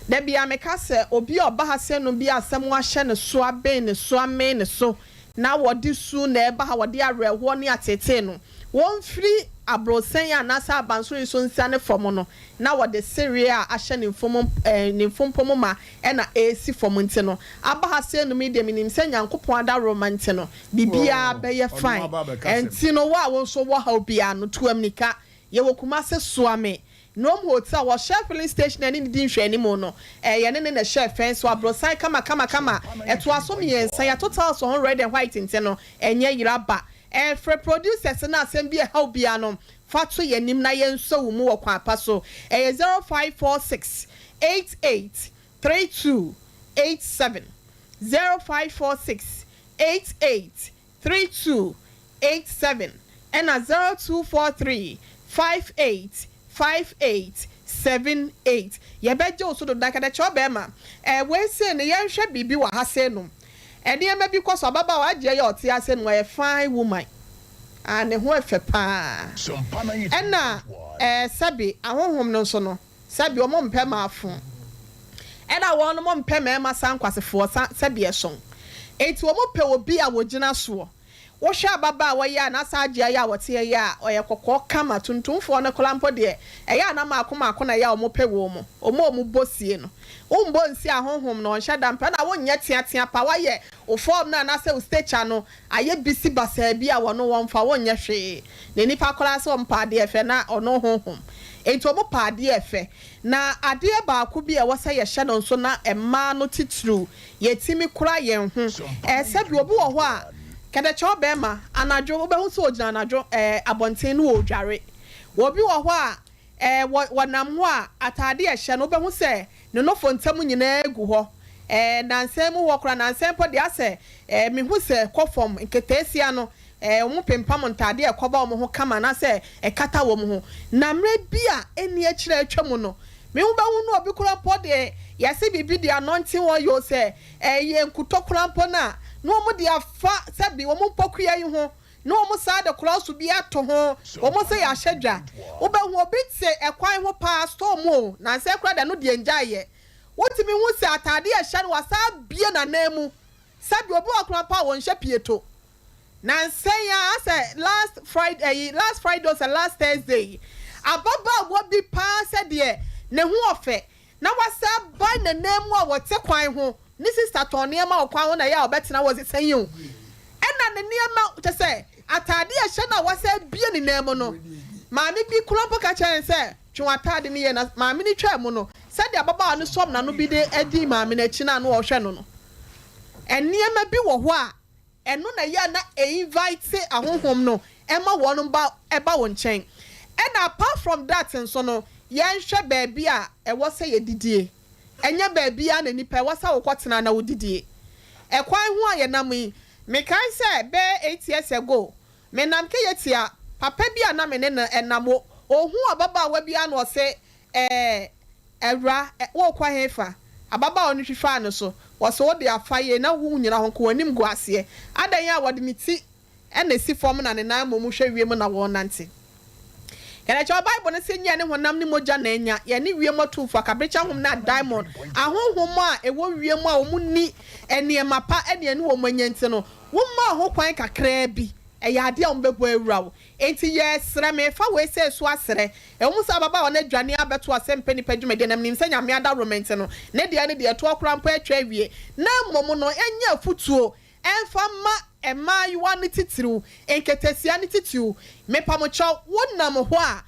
Da biara meka sɛ obi a ɔba ha sɛ nom bi a asɛm ahyɛ ne so aben ne so amee ne so na wɔde su na ɛba ha wɔde awerɛhoɔ ne ateetee no wɔmfiri abrosɛn anaasɛ abansoro yi so nsiane fam no na wɔde sereɛ a ahyɛ ne mfom ne mfompo ma na ɛresi fam nti no, aba ha sɛ nom yi deɛ menim sɛ Nyankopɔn adaworoma nti no, biribiara bɛyɛ fine. Ɛnti no wo a wo nso wɔ haw biara no, tu amnika. Yɛwɔ Kumase Soame, Nome Hotel, wɔ Shell filling station a ɛne ne di nhwɛanimu no, yɛne no na ɛhyɛɛ fɛn so, aborosan kama kama kama, ɛtoa so mmiɛnsa, yɛato tiles wɔ ho red and white nti no, ɛnyɛ yera ba. Frɛ producers no asɛm bi a ɛhaw biara no, Fa to yɛn anim na yɛnsɔ wo mu wɔ kwan pa so. Ɛyɛ 0546 88 32 87. 0546 88 32 87 ɛna 0243 58 58 78. Yɛbɛgye wo so dodo. Na kɛdɛkyɛ ɔbɛɛma, ɛɛ wei sei no yɛnhwɛ biribi wɔ ha sei nom. Nneɛma bi kɔ so, ababaawa agyeɛ yɛ ɔte ase no ɔyɛ fine woman. Ah, ne ho ɛfɛ paa. Ɛna ɛɛ sɛbe ahonhom no nso no, sɛbe wɔn mpɛ maafo. Ɛna wɔnom mpɛ mmarima saa nkwasefoɔ sa sɛbe ɛsɔn. Enti wɔn pɛ obi a wɔgyina soɔ. Wohwɛ ababaawa yi a n'asa agye ayɛ a ɔteɛ yi a, ɔyɛ kɔkɔɔ kama. Tuntumfoɔ no koraa mpo deɛ, ɛyɛ a na maako maako na ɛyɛ a wɔpɛ wɔn. Wɔn a wɔbɔ sie no. Wombɔ nsi a honhom no ɔnhyɛ da mpɛ. Ɛna wonyɛ teatea pa, woayɛ wo form no anaasɛ wo stature no Ayɛ bisi basaa bi a wɔno wɔnfa wo nyɛ hwee na nipa koraa sɛ ɔmpɛ adeɛ ɛfɛ na ɔno honhom nti ɔmo pɛ adeɛ ɛfɛ na adeɛ baako bi a ɛwɔ sɛ yɛhyɛ no nso na mmaa no titiriw yɛtumi kora yɛn ho ɛɛ sɛbi obi wɔ hɔ a kɛdɛkyɛ ɔbɛɛma anadwo wobɛhu sɛ ɔgyina anadwo ɛɛ abɔnten no ɔɔdware obi wɔ hɔ a Ɛɛ, wɔ, wɔnam hɔ a, ataade a ɛhyɛ no, wobɛhu sɛ ne nofo ntam nyinaa gu hɔ. Ɛɛ, nnansa yi mu hɔ koraa, nnansa yi mpo deɛ, asɛ, ɛɛ, mehu sɛ kɔ fam, nketeesia no, ɛɛ, wɔpempam ntaade a ɛkɔba wɔn ho kama anaasɛ ɛkata wɔn ho. Na mmerɛ bi a ɛnni akyire a atwa mu no, me wobɛhu no obi koraa mpo deɛ, yɛse biribi de anointing oil o, sɛ ɛyɛ nkutɔ koraa mpo no a, na wɔde afa sɛbe wɔn mpɔkua yi ho, Na wɔn saa de krɔɔso bi ato ho, wɔn sɛ yɛahyɛ dwa. Wobɛhu obi te ɛkwan ho paa, store mu o, nansa yi koraa deɛ ɛno deɛ ngyae yɛ. Wotumi hu sɛ ataade a ɛhyɛ no wasan abue n'anan mu. Sɛbi obi wɔ hɔ koraa mpo a wɔnhyɛ pieto. Nansa yi ara asɛ last Friday ɛyi last Friday o sɛ last Thursday yi, ababaawa bi paa sɛ deɛ ne ho ɔfɛ na wasan abae n'anan mu a wɔte kwan ho Ne sista tɔn nneɛma wɔ kwan ho na ɛyɛ a ɔbɛtena hɔ sesa yi o. Ɛna ne nneɛma, kyerɛ sɛ, ataade a ɛhyɛ no a wasan abue ne nan mu no, maame bi koraa mpo ka kyerɛɛ no sɛ, Twe w'ataade no yie. Na maame no twaa mu no, sɛdeɛ ababaawa no sɔm n'ano bi de dii maame no akyi no a na ɔrehwɛ no no, nneɛma bi wɔ hɔ a Ɛno na ɛyɛ a na ɛ-invite ahonhom no ma wɔn ba ba wo nkyɛn. Ɛna apart from that nso no, yɛnhwɛ baabi a ɛwɔ sɛ yɛdidie. Ɛnyɛ baabiara na nipa ɛwɔ sɛ wokɔtena na wodidie. Ɛkwan ho a yɛnam yi, mekae sɛ bɛyɛ 8 years ago, menam Kejetia, papa bi a na me ne no nam, ɔhuu ababaawa bi a na ɔse Ɛɛ, awura, worekɔ hefa? Ababaawa no twi faa no so. Wɔse wode afa yei na wonnyina hɔ nka w'anim gu aseɛ. Adɛn a wɔde ne ti na ɛsi fam na ne nan mmom hwɛ wiem na wɔrenante? Yɛkyerɛw Bible no se nyɛ ne honam ne mogya na anya, yɛne wiem atumfoɔ, akaberekyɛ ahom ne adaemone, ahonhom a ɛwɔ wiem a wɔnni nneɛma pa ne ɛne wɔn anya nti no, womaa ho kwan kakraa bi, ɛyɛ adeɛ a wɔbɛbɔ awura wo. Enti yɛresrɛ, merefa wei sei so asrɛ, ɛwɔ mu sɛ ababaawa no adwane abɛto asɛmpɛ nnipa dwumadie na menim sɛ Nyame adaworoma nti no, ne deɛ ne deɛ ɛtoɔ koraa mpo atwa awie, na mmom no ɛnyɛ afutuo ɛmfa mma mmaayewa no titiriw, nketesia no titiriw, mepamokyɛw, wonam hɔ a,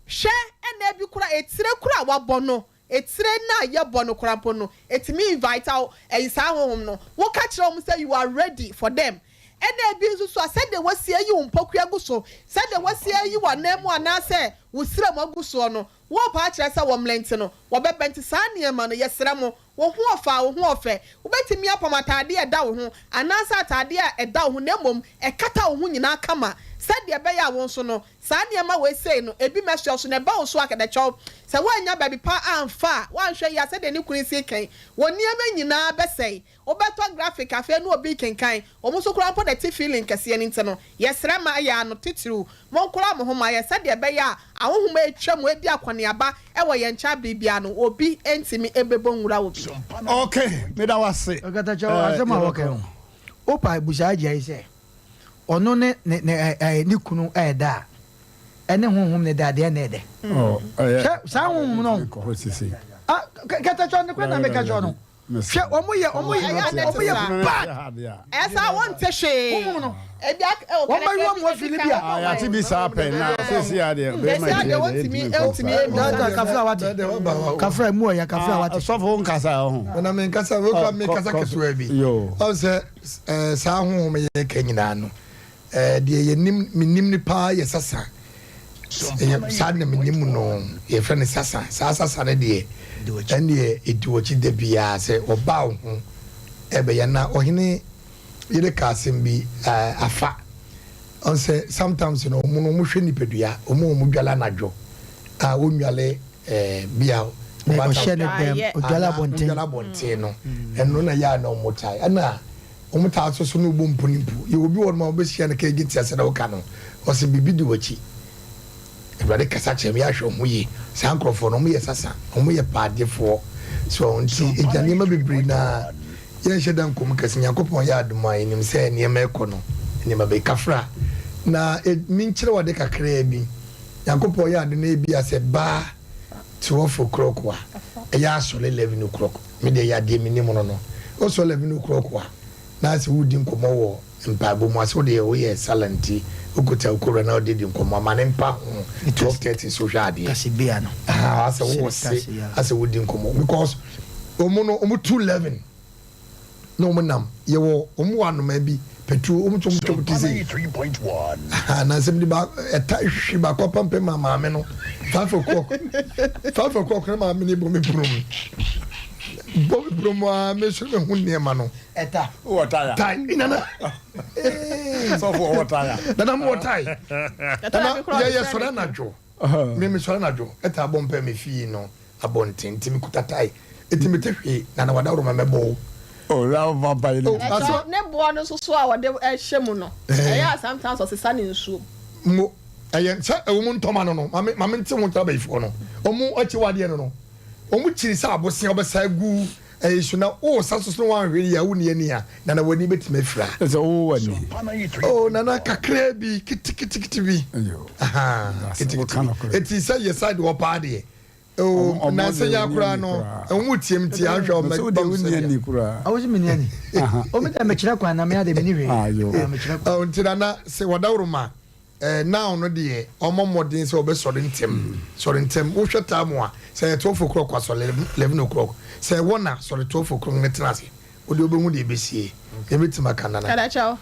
hwɛ ɛna bi koraa, etire koraa a wabɔ no, Etire no a yɛbɔ no koraa mpo no, ɛtumi invite awo ɛyi saa honhom no. Woka kyerɛ wɔn sɛ you are ready for them. Ɛna ebi nso so a, sɛdeɛ woasi ayi wo mpɔkua agu so, sɛdeɛ woasi ayi w'ananmu anaasɛ wo srɛ mu agu soɔ no, worepa akyerɛ sɛ wɔmmrɛ nti no, wɔbɛba. Nti saa nneɛma no, yɛsrɛ mo, wo ho ɔfɛ a wo ho ɔfɛ, wobɛtumi apam ataadeɛ a ɛda wo ho anaasɛ ataadeɛ a ɛda wo ho na mmom ɛkata wo ho nyinaa kama sɛdeɛ ɛbɛyɛ a wo nso no, saa nneɛma wei sei no, ebi mmɛsoɛ wo so na ɛba wo so a, kɛdɛkyɛw. Sɛ woannya baabi pa amfa a, woanhwɛ yie a, sɛdeɛ ne kunu si reka yi, wo nneɛma nyinaa bɛsɛe. Wobɛtɔ graphic afei ne obi rekenkan, wɔn nso koraa mpo na ɛte feeling kɛseɛ no nti no, yɛsrɛ ma yɛ ano titiriw, monkora mo ho ma yɛn sɛdeɛ ɛbɛyɛ a ahonhom a atwa mu adi akɔneaba wɔ yɛn nkyɛn abere biara no, obi ntumi mmɛbɔ nwura wɔ bi. Ok, meda wo ase. Ɔkatakyɛ wɔ asɛm a wɔka yi ho. Opa bisa Agya yi sɛ ɔno ne ne ne ne kunu ɛɛda a, ɛne honhom ne da deɛ na ɛdɛ. Hwɛ saa honhom no. Ah, katakyɛ ne kora na meka kyerɛ no. Hwɛ wɔn yɛ wɔn yɛ wɔn yɛ bad. Ɛsa wɔn nte hwee. Wɔn no. Wɔn bɛ yɔ mu afili bi a. Yate bi saa pɛn na sisi adeɛ bɛrima yi deɛ wɔntumi ntumi emi. Dada kafra wate kafra mu ɔya kafra wate. Sɔfo nkasa ɔho. Ɔna mi nkasa mi kura mi kasa ketewa bi. Ɔn sɛ saa ahohom yɛ kɛ nyinaa no. Eh, deɛ yɛnim, menim no paa yɛ sasa. Ɛyɛ saa na menim no, yɛfrɛ no sasa. Saa sasa no deɛ, ɛndeɛ ɛdi w'akyi da biara sɛ ɔba wo ho ɛbɛyɛ. Na ɔhene yere ka asɛm bi, eh, afa. Ɔn sɛ sometimes no, wɔn no wɔhwɛ nipadua, wɔn a wɔn dwale anadwo, a wɔnnwale eh, bia ɔhyɛ ne dɛm, ɔdwale abɔnten. Ɔdwale abɔnten no, ɛno na yɛ a na wɔn tae. Ɛna Wɔn taa nso so no bɔ mpo ne mpo. Yɛwɔ obi wɔ hɔnom a wobɛhyia no kɛgye tia sɛdeɛ woka no, ɔse biribi di w'akyi. Awurade kasa kyerɛ me, yɛ ahwɛ wo ho yie. Saa nkorɔfoɔ no, wɔyɛ sasa, wɔyɛ paadefoɔ. So nti ɛgya nneɛma bebree na yɛnhyɛ da nkɔ mu kɛse. Nyankopɔn yɛ adom a yɛnim sɛ nneɛma ɛkɔ no, nneɛma bɛyɛ kafra. Na menkyerɛ wo ade kakraa bi. Nyankopɔn yɛ adom na ebia sɛ baa 12 o'clock a, ɛyɛ asɔre 11 o'clock. Me deɛ yadeɛ me nim no no wo sɔ 11 o'clock a na sɛ wo di nkɔmɔ wɔ mpaebɔ mu a sɛ wo deɛ wo yɛ sala nti wo kuta wo kowura na wo de di nkɔmɔ ama ne mpa ho 12:30 so hwɛ adeɛ ahaa asɛ wo wɔ se asɛ wo di nkɔmɔ because wɔn no wɔn tu 11 na wɔn nam yɛwɔ wɔn wɔ anomaa bi pɛtuo wɔn twom twom te sɛ ahaa na nsɛm de ba ɛta hwi baako apampam ma maame no 5 o'clock 5 o'clock na maame no bɔ me pono mu bɔ me pono mu aa me so me ho nneɛma no ɛta wɔ taya tai nana sɔfo wɔ taya nana mo wɔ tai nana yɛyɛ sɔrɔ anadwo me me sɔrɔ anadwo ɛta abɔ mpɛ me fie no abɔnten nti mekuta tae nti mete hwee na na wadaworo ma mɛbɔ wo. Oh, that vampire. Oh, Ɛkyɛw ne boɔ no nso so a wɔde hyɛ mu no, ɛyɛ a sometimes ɔsesa ne nsuo. Mo ɛyɛ sɛ ɛwɔ mu ntɔma no no maame maame nte ho ntra bayifoɔ no ɔmo akyi wadeɛ no no ɔmo kyiri sɛ abosea ɔbɛsa agu ɛyi so na o sa soso no wanhwɛ yie a wo ni ani a nana w'ani bɛtumi afira. Ɛsɛ wo w'ani. Oh nana kakraa bi kitikitikiti bi. Ahaa kitikiti eti sɛ yɛ side wɔ paa deɛ. Oh, nansa yi akora no, ɛho tiam ti ahwɛ ɔmɛ bam sɛ deɛ. Awo si mi ni ani. O mi dɛ mekyerɛ kwan na mi ade mi ni hwee. Mekyerɛ kwan. Oh, nti nana sɛ wɔdaworo ma eh, now no deɛ ɔmɔ mmɔden sɛ ɔbɛsɔre ntɛm. Sɔre ntɛm. Wohwɛ time a, sɛ ɛyɛ 12 o'clock a sɔre 11 o'clock. Sɛ ɛwɔ na sɔre 12 o'clock ne tena ase. Wode wobɛhu deɛ ɛbɛsie. Yɛbɛtumi aka nana. Kadakyɛw,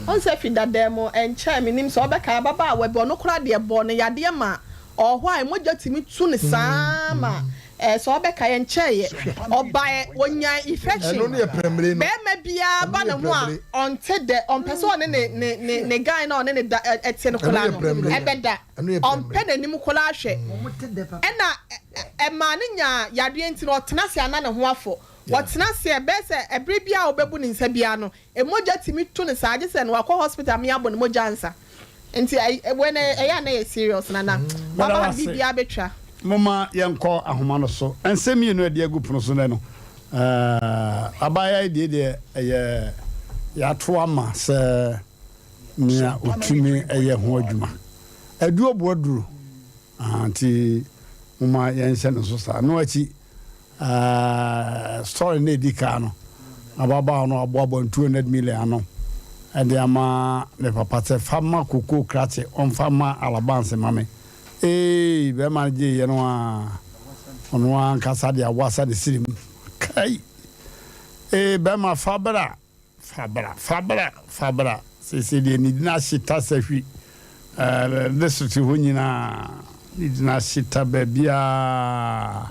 wohu sɛ fi dada mu ɛnkyɛe menim sɛ wobɛkae ababaawa bi ɔno koraa deɛ bɔɔ no yadeɛ ma ɔwɔ hɔ a mogya tumi tu no saa ma ɛɛ sɛ wobɛkae ɛnkyɛeɛ ɔbaeɛ ɔnyaa infection Ɛno no yɛ prɛmire no. bɛɛma biara ba Ɛno ne yɛ ho a prɛmire. ɔnte dɛ ɔmpɛ sɛ ɔne ne ne ne ne guy no a ɔne ne da ɛ ɛte no Ɛno koraa yɛ no prɛmire. ɛbɛda Ɛno yɛ ɔmpɛ prɛmire. n'anim koraa hwɛ ɛna ɛ ɛ ɛmaa no nyaa yadeɛ nti no ɔtena ase a na ne ho afɔ Ɔtena ase a, ɛbɛyɛ sɛ ɛbere biara a ɔbɛbu ne nsa biara no, mogya tumi tu no saa, gye sɛ no wakɔ hospital ma yɛabɔ no mogya ansa. Nti wei no ɛyɛ a na ɛyɛ serious nana. Meda Waba wo ha no ase. biribiara bɛtwa. Momma yɛnkɔ ahoma no so. Nsɛm mmienu a ɛde agu pono so nnɛ no, abaayewa yi deɛ deɛ ɛyɛ yɛato ama sɛ nea ɔtumi yɛ ho adwuma. Aduo boa duro, nti momma yɛnhyɛ no nso saa. Ɛno akyi, Story no a edi kan no, ababaawa no aboaboa 200 million ano de ama ne papa sɛ fa ma kokoo krakye ɔmfa ma alabanse ma me. Eei, bɛrima no gyeeɛ no a, ɔno ankasa de awasa ne siri mu. Kai! Ee, bɛrima fa bra, fa bra, fa bra, fa bra. Seesei deɛ ne din ahyeta sahwi eh, district hɔ nyinaa. Ne din ahyeta baabiara.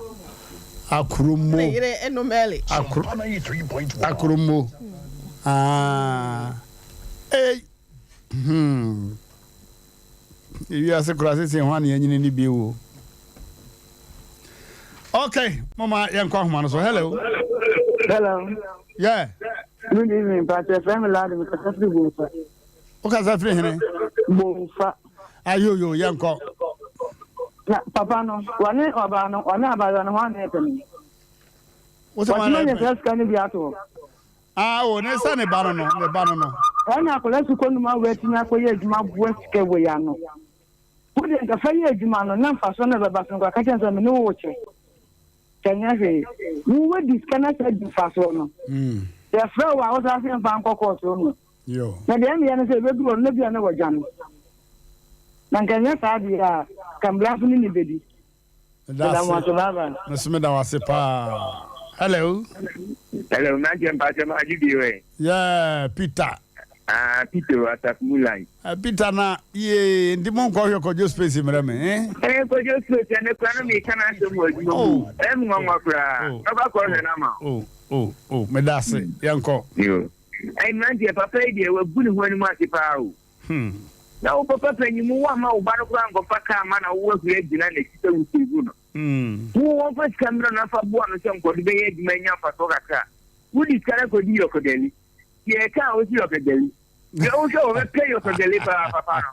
Akromo. Ne yere eno Mary. Akro, Akromo. Ah, ei, hmm. Ewiase koraa seesei hwan na yɛnyini ne bio o. Okay, mama yɛnkɔ ahoma no so. Hello. Hello. Yeah. Good evening, Pastor Femi Ladi, mi kasa firi Bomfa. O kasa firi hene? Bomfa. Ayo yo, yɛnkɔ. Na papa no, wɔne ɔbaa no, ɔne abaayewa no, wɔn na ɛpɛ no. Wosɛ wɔn na ɛpɛ. Wɔtumi anya sika no bi ato hɔ. Ah o, ne sɛ ne ba no no, ne ba no no. Ɛna akwadaa sukuu no mu a wɔatumi akɔyɛ adwuma aboa sika wei ano. Wo deɛ nka fa yɛ adwuma no na mfasoɔ no a ɛbɛba so no koraa ka kyerɛ no sɛ me ne wo rekyɛ. Sɛ nyɛ hwee. Wo woadi sika no asa adi mfasoɔ no. Yɛfrɛ wo a wo san se mfa nkɔ kɔɔto no. Na deɛ ɛmeyɛ no sɛ ɛbɛduru hɔ no na bia na wadwane. Na nka ɛnyɛ saa deɛ a nka mmara so ne ne bɛdi. Meda mo ase. Me nso meda wo ase paa. Hello. Hello, mmeranteɛ mpakyɛ ma agye bio ɛ. Yeah, Peter. Ah, Peter Asaf Moonlight. Uh, Peter na yee nti mo nkɔ hwɛ Kwadwo space mmerɛ me. Eh? Eh, Kwadwo space ɛne kora no meka no asɛm wɔ adwuma mu. Oh. Ɛm nwanwa koraa. Oh. Mɛkɔ akɔhwɛ no ama. Oh, oh, oh, meda ase. Hmm. Yɛnkɔ. Yo. Ɛy mmeranteɛ papa yi deɛ wagu ne ho anim ase paa o. Hmm. Na wo papa panyin mu woamma wo ba no koraa ankɔfa kaa ma na wo ahuri agyina n'akyi sɛ wo save no. Hmm. Wo wɔmfa sika mmerɛ no afa boa no sɛ nkɔde bɛyɛ adwuma anya mfasoɔ kakra. Wode sika no akɔdi yɔkɔdali. Deɛ ɛka a wosi yɔkɔdali. Deɛ wohwɛ wɔbɛpɛ yɔkɔdali paa papa no.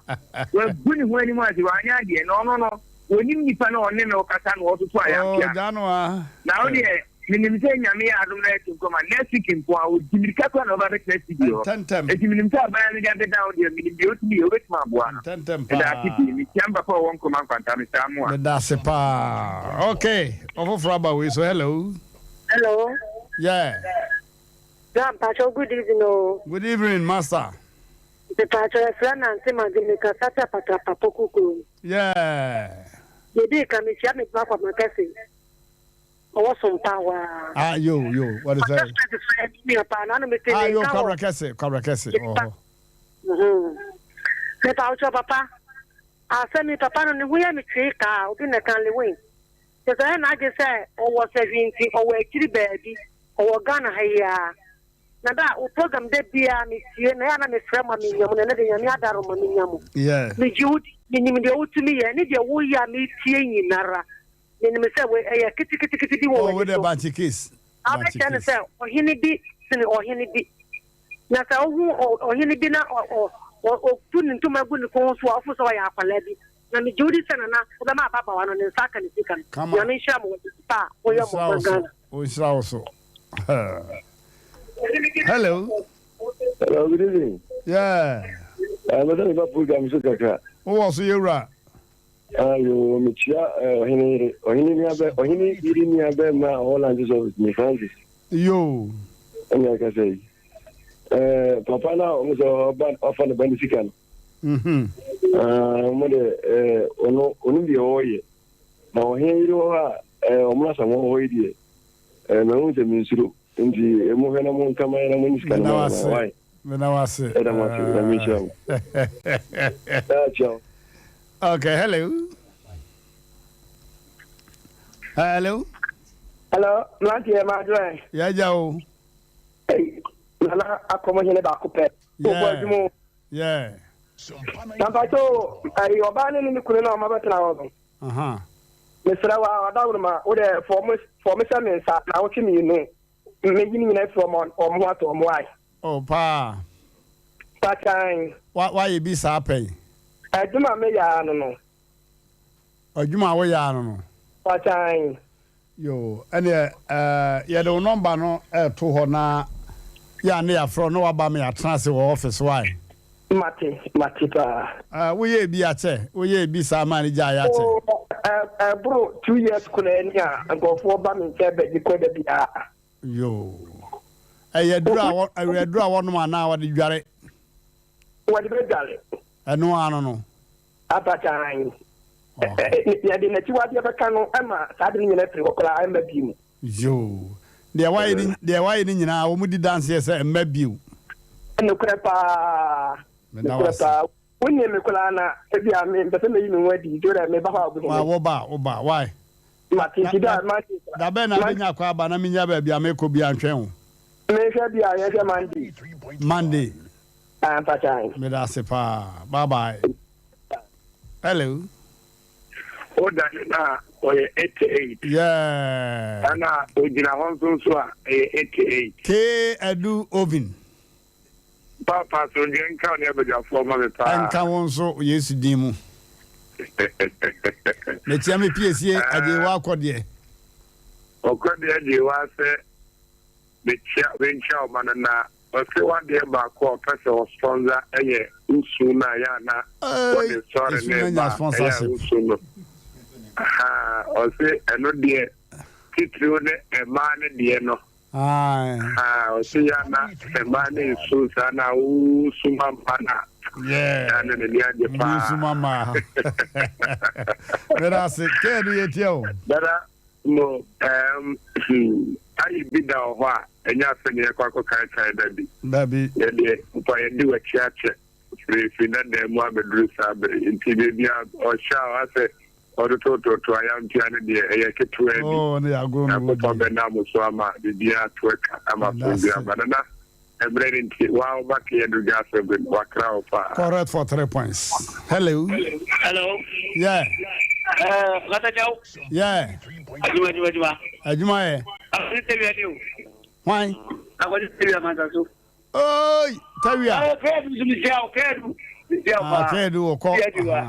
Wagu ne ho anim ase wanyɛ adeɛ na ɔno no wɔnim nipa na ɔne no kasa na ɔtoto ayampea. Oh, gya no a. Na wo deɛ Menim sɛ Nyame yɛ adom na yɛte nkwa mu a, next week nko ara, ɔdi mirika koraa na ɔba abɛtena studio hɔ. Ntɛntɛm. Enti menim sɛ aban no de abɛdan wo deɛ, menim deɛ wotumi yɛ, wobɛtumi aboa no. Ntɛntɛm Meda ase paa. pii. Mekyia me papa a ɔwɔ Nkrumah Nkwanta, Mister Amoah. Meda ase paa. Okay, ɔfoforɔ aba wei so. Hello. Hello. Yeah. Bra mpakyɛw good evening o. Good evening master. Mepakyɛw yɛfrɛ Nante Magye mekasa fi Apatrapa Poku kurom. Yeah. Deɛ edii kan mekyia me ba Kwabena Kɛse. Ɔwɔ som paa hɔ aa. Ah yo yo what is that? Ɔkyɛ stress so yɛ nua paa na ano me te Ah ne yo nka wɔ. kwabra kɛse kwabra kɛse wɔ hɔ. Mhm. Me pa wokyɛ papa. Asɛm yi papa no ne ho yɛ me twee kaa obi na kan Lewin. Kyɛ sɛ ɔyɛ n'adwene sɛ ɔwɔ sahwi nti ɔwɔ akyiri baabi ɔwɔ Ghana ha yi aa. Na da wo program da biara me tie na yɛ a na me frɛ mo a me nya mo na ɛnɛ de Nyame adaro ma me nya mo. Yeah. Me gye wo di me nim deɛ wo tumi yɛ ne deɛ wo yɛ a me tie nyinara. Menim sɛ wei ɛyɛ keteketekete bi wɔ Oh, w'ani wei deɛ so. bankye case. Na Bankye wobɛkyerɛ no case. sɛ ɔhene bi sene ɔhene bi. Na sɛ wohu ɔ- ɔhene bi na ɔ- ɔ- ɔ- ɔtu ne ntoma gu ne kɔn so a, wofo sɛ ɔyɛ akwadaa bi. Na megye wo di sɛ Nana, wobɛma ababaawa no ne nsa aka ne sika no. Kama. Nyame nhyira mo wɔ ade pa a moyɛ mo Ɔnhyira ma wo so. Ghana. Ɔnhyira wo so. Hello. Hello, good evening. Yeah. Uh, mɛsɛ meba program so kakra. Wowɔ so yɛwura. Ayo, mekyia ɔhene yere, ɔhene nua bɛ, ɔhene yere nua bɛrima a ɔwɔ lanches office ne Francis. Yoo. Ɛna ɛkasa yi. Ɛɛ papa na ɔmo sɛ ɔba ɔfa ne ba ne sika no. Mhm. Ɛɛ ɔmo de ɛɛ ɔno ɔno deɛ ɔyɛ. Na ɔhene yere wɔ hɔ a ɛɛ ɔmo asam wɔ hɔ yi deɛ ɛɛ mɛhu sɛ mensuro nti emu hwɛ na mo nka ma yɛ na mo nye sika no ma yɛ ma why. Meda wo ase. Ɛda mo ase. Nyame nhyira mo. Daa ciao. Okay, hello. Hello. Hello, mmeranteɛ ma adwene. Yɛagya o. Hey, nana akɔmɔhene baako pɛ. Yeah. Wobɔ adwuma o. Yeah. Na mpakyɛ o, ayi ɔbaa ne ne ne kunu na ɔma bɛtena hɔ no. Aha. Mesrɛ wo a, ɔdaworo wo dɛ fɔɔ me hyɛ me nsa na wotwe mmienu. Meyi ne nyinaa firi wɔn wɔn ho ato wɔn wae. Oh paa. Pakyan. Wa wayɛ bi saa pɛn. Adwuma a meyɛ ara no no. Adwuma a woyɛ ara no no. Pakyan. Yoo ɛneɛ ɛɛ yɛde wo nɔmba no ɛɛto hɔ na yɛ a ne yɛafrɛ wo na waba ma yɛatena ase wɔ office wae. Mate mate paa. Ɛɛ woyɛɛ bi akyɛ woyɛɛ bi saa maa no gyaeɛ akyɛ. Oh ɛ ɛboro 2 years koraa ni a nkurɔfoɔ ba me nkyɛn bɛgye kɔ da biara. Yoo. Ɛyɛ aduro a wɔ ɛyɛ aduro a wɔnom anaa wɔde dware? Wɔde bɛdware. Ɛno ara no no. Abakan. Yɛde n'akyiwadeɛ bɛka no ma saa ade no nyinaa firi hɔ koraa ɛmma bio. Yoo. Deɛ wayɛ ne deɛ wayɛ ne nyinaa wɔn di danseɛ sɛ ɛmma bio. Nokorɛ paa. Meda wo Mesrɛ ase. paa. Wonnim me koraa na ebia me mpɛ sɛ meyi me ho adi nti wodɛ meba hɔ a wobɛhu Wa me. wo ba wo ba why? Mate Da nti da da Monday koraa. da bɛn na Monday. menya kwan aba na menya baabi a mekɔ biara ntwɛn wo? Menhwɛ bi a yɛnhwɛ Monday. Monday. Ah mpakyɛ. Meda ase paa. Bye bye. Hello. Wo da ne no a, ɔyɛ 88. Yeah. Ɛna ogyina hɔ nso nso a, ɛyɛ 88. K Adu Oven. Paapa asomdwoeɛ nka wo ne abadwafoɔ ma me paa. Ɛnka wo nso Yesu din mu. Mekyia me piesie Agyewa Akɔdeɛ. Ɔkɔdeɛ Agyewa sɛ mekyia menkyia wo ma no na ɔse wadeɛ baako a ɔpɛ sɛ ɔsponsor ɛyɛ wo su no a yɛ a na wɔde sɔre Esu ne no ba anya ɛyɛ a sponsorship. wo su no ahaa ɔse ɛno deɛ titiriw ne mmaa no deɛ no Ae. ahaa ɔse yɛ a na mmaa no nsu saa na wo su ma mmaa no a Yeah. yɛ a na n'ani agye Wo paa su ma mmaa. Meda ase. Kɛɛ no yɛtie o. Dada Mo ɛɛm hmm ayi bi da wɔ hɔ a ɛnyɛ afei na yɛkɔ akɔ kaekae dabi. Dabi. Yɛdeɛ mpo a yɛdi w'akyi akyɛ firi firi dadaa mu abɛduru saa bere yi nti baabi a ɔhyɛ a asɛ ɔtotototo ayamtua no deɛ ɛyɛ ketewaa bi. Oh ne yɛagoro no wɔ Nyankopɔn die. bɛnam wo so ama biribiara ato atwa ama Meda asomdwoeɛ ase. aba. Nana Ɛberɛ no nti, waa wo ba keyɛ do dwa asɛm bi no, wakra wo paa. Correct for 3 points. Hello. Hello. Yeah. Eh, Kasa Jaw. Yeah. Adwuma, adwuma, adwuma. Adwuma yɛ. Akɔsi tawia ni o. Hwan? Akɔsi tawia manta so. Oi, tawia. Eh, kɛɛdu nso mi sia o, kɛɛdu. Mi sia o Ah, paa. kɛɛdu wɔ kɔ. Sia di wa.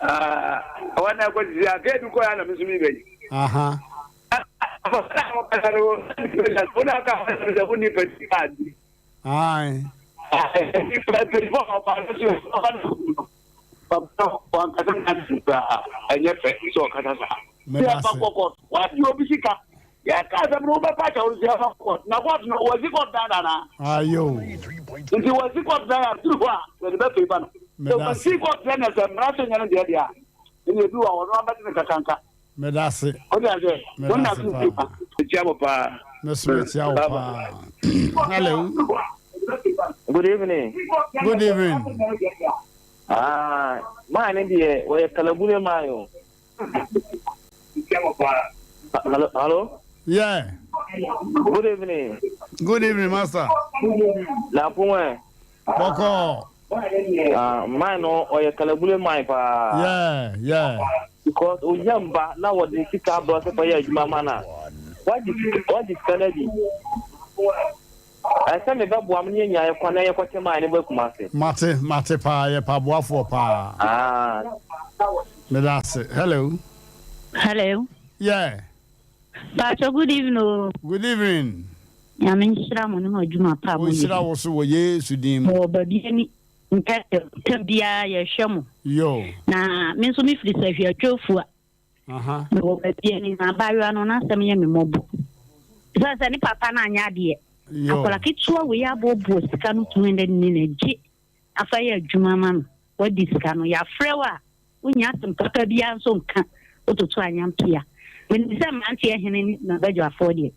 Ah, wɔn na akɔsi sia, kɛɛdu kɔ ya na mi nso mi bɛ yi. Aha. Ae. Ayo. Nti wɔsi kɔt dan a tiri hɔ a yɛde bɛ fɛ ba no. Sɛ wɔsi kɔt dan na sɛ mmara sɛ nyɛ no deɛ deɛ a ɛna ebi wɔ wɔn abɛte ne kakanka. Meda ase. Wode ase. Meda ase paa. Mekyia mo paa. Me so mekyia wo paa. Hello. Good evening. Good evening. Ah, maa ne deɛ wɔyɛ kalabule maa yo. Hello, hello. Yeah. Good evening. Good evening, master. Na pon ɛ. Bɔkɔɔ. Ah, mine no ɔyɛ kalabule mine paa. Yeah, yeah. Because onya mba na wɔde sika abrɛ sɛ kɔyɛ adwuma ma na wagye sika wagye sika no adi. Ɛsɛ me bɛboa mo ne yɛn nyinaa yɛkɔ na yɛkɔkyɛ mine no bɔ Kumasi. Mate, mate paa, yɛ paboafoɔ paa. Ah. Meda ase. Hello. Hello. Yeah. Pacho good evening o. Good evening. Nyame nhyira mo ne mo adwuma pa a mo yɛ. Ɔnhyira wo so wɔ Yesu din mu. Wɔ baabi ani ntɛtɛm tɛm biara yɛhwɛ mo. Yo. Na me nso me firi Sahwi Atwofua. Aha. Me wɔ baabi ani na abaayewa no n'asɛm yɛ me mmɔbɔ. Sɛ sɛ ne papa no anyɛ adeɛ. Yo. Akwadaa ketewa wei aboɔboɔ sika no 200 million gye afa yɛ adwuma ma no. Wadi sika no yɛafrɛ wo a Wonnya asem papa biara nso nka wototo anyampea. Menim sɛ mmeranteɛ hene ne n'abadwafoɔ deɛ,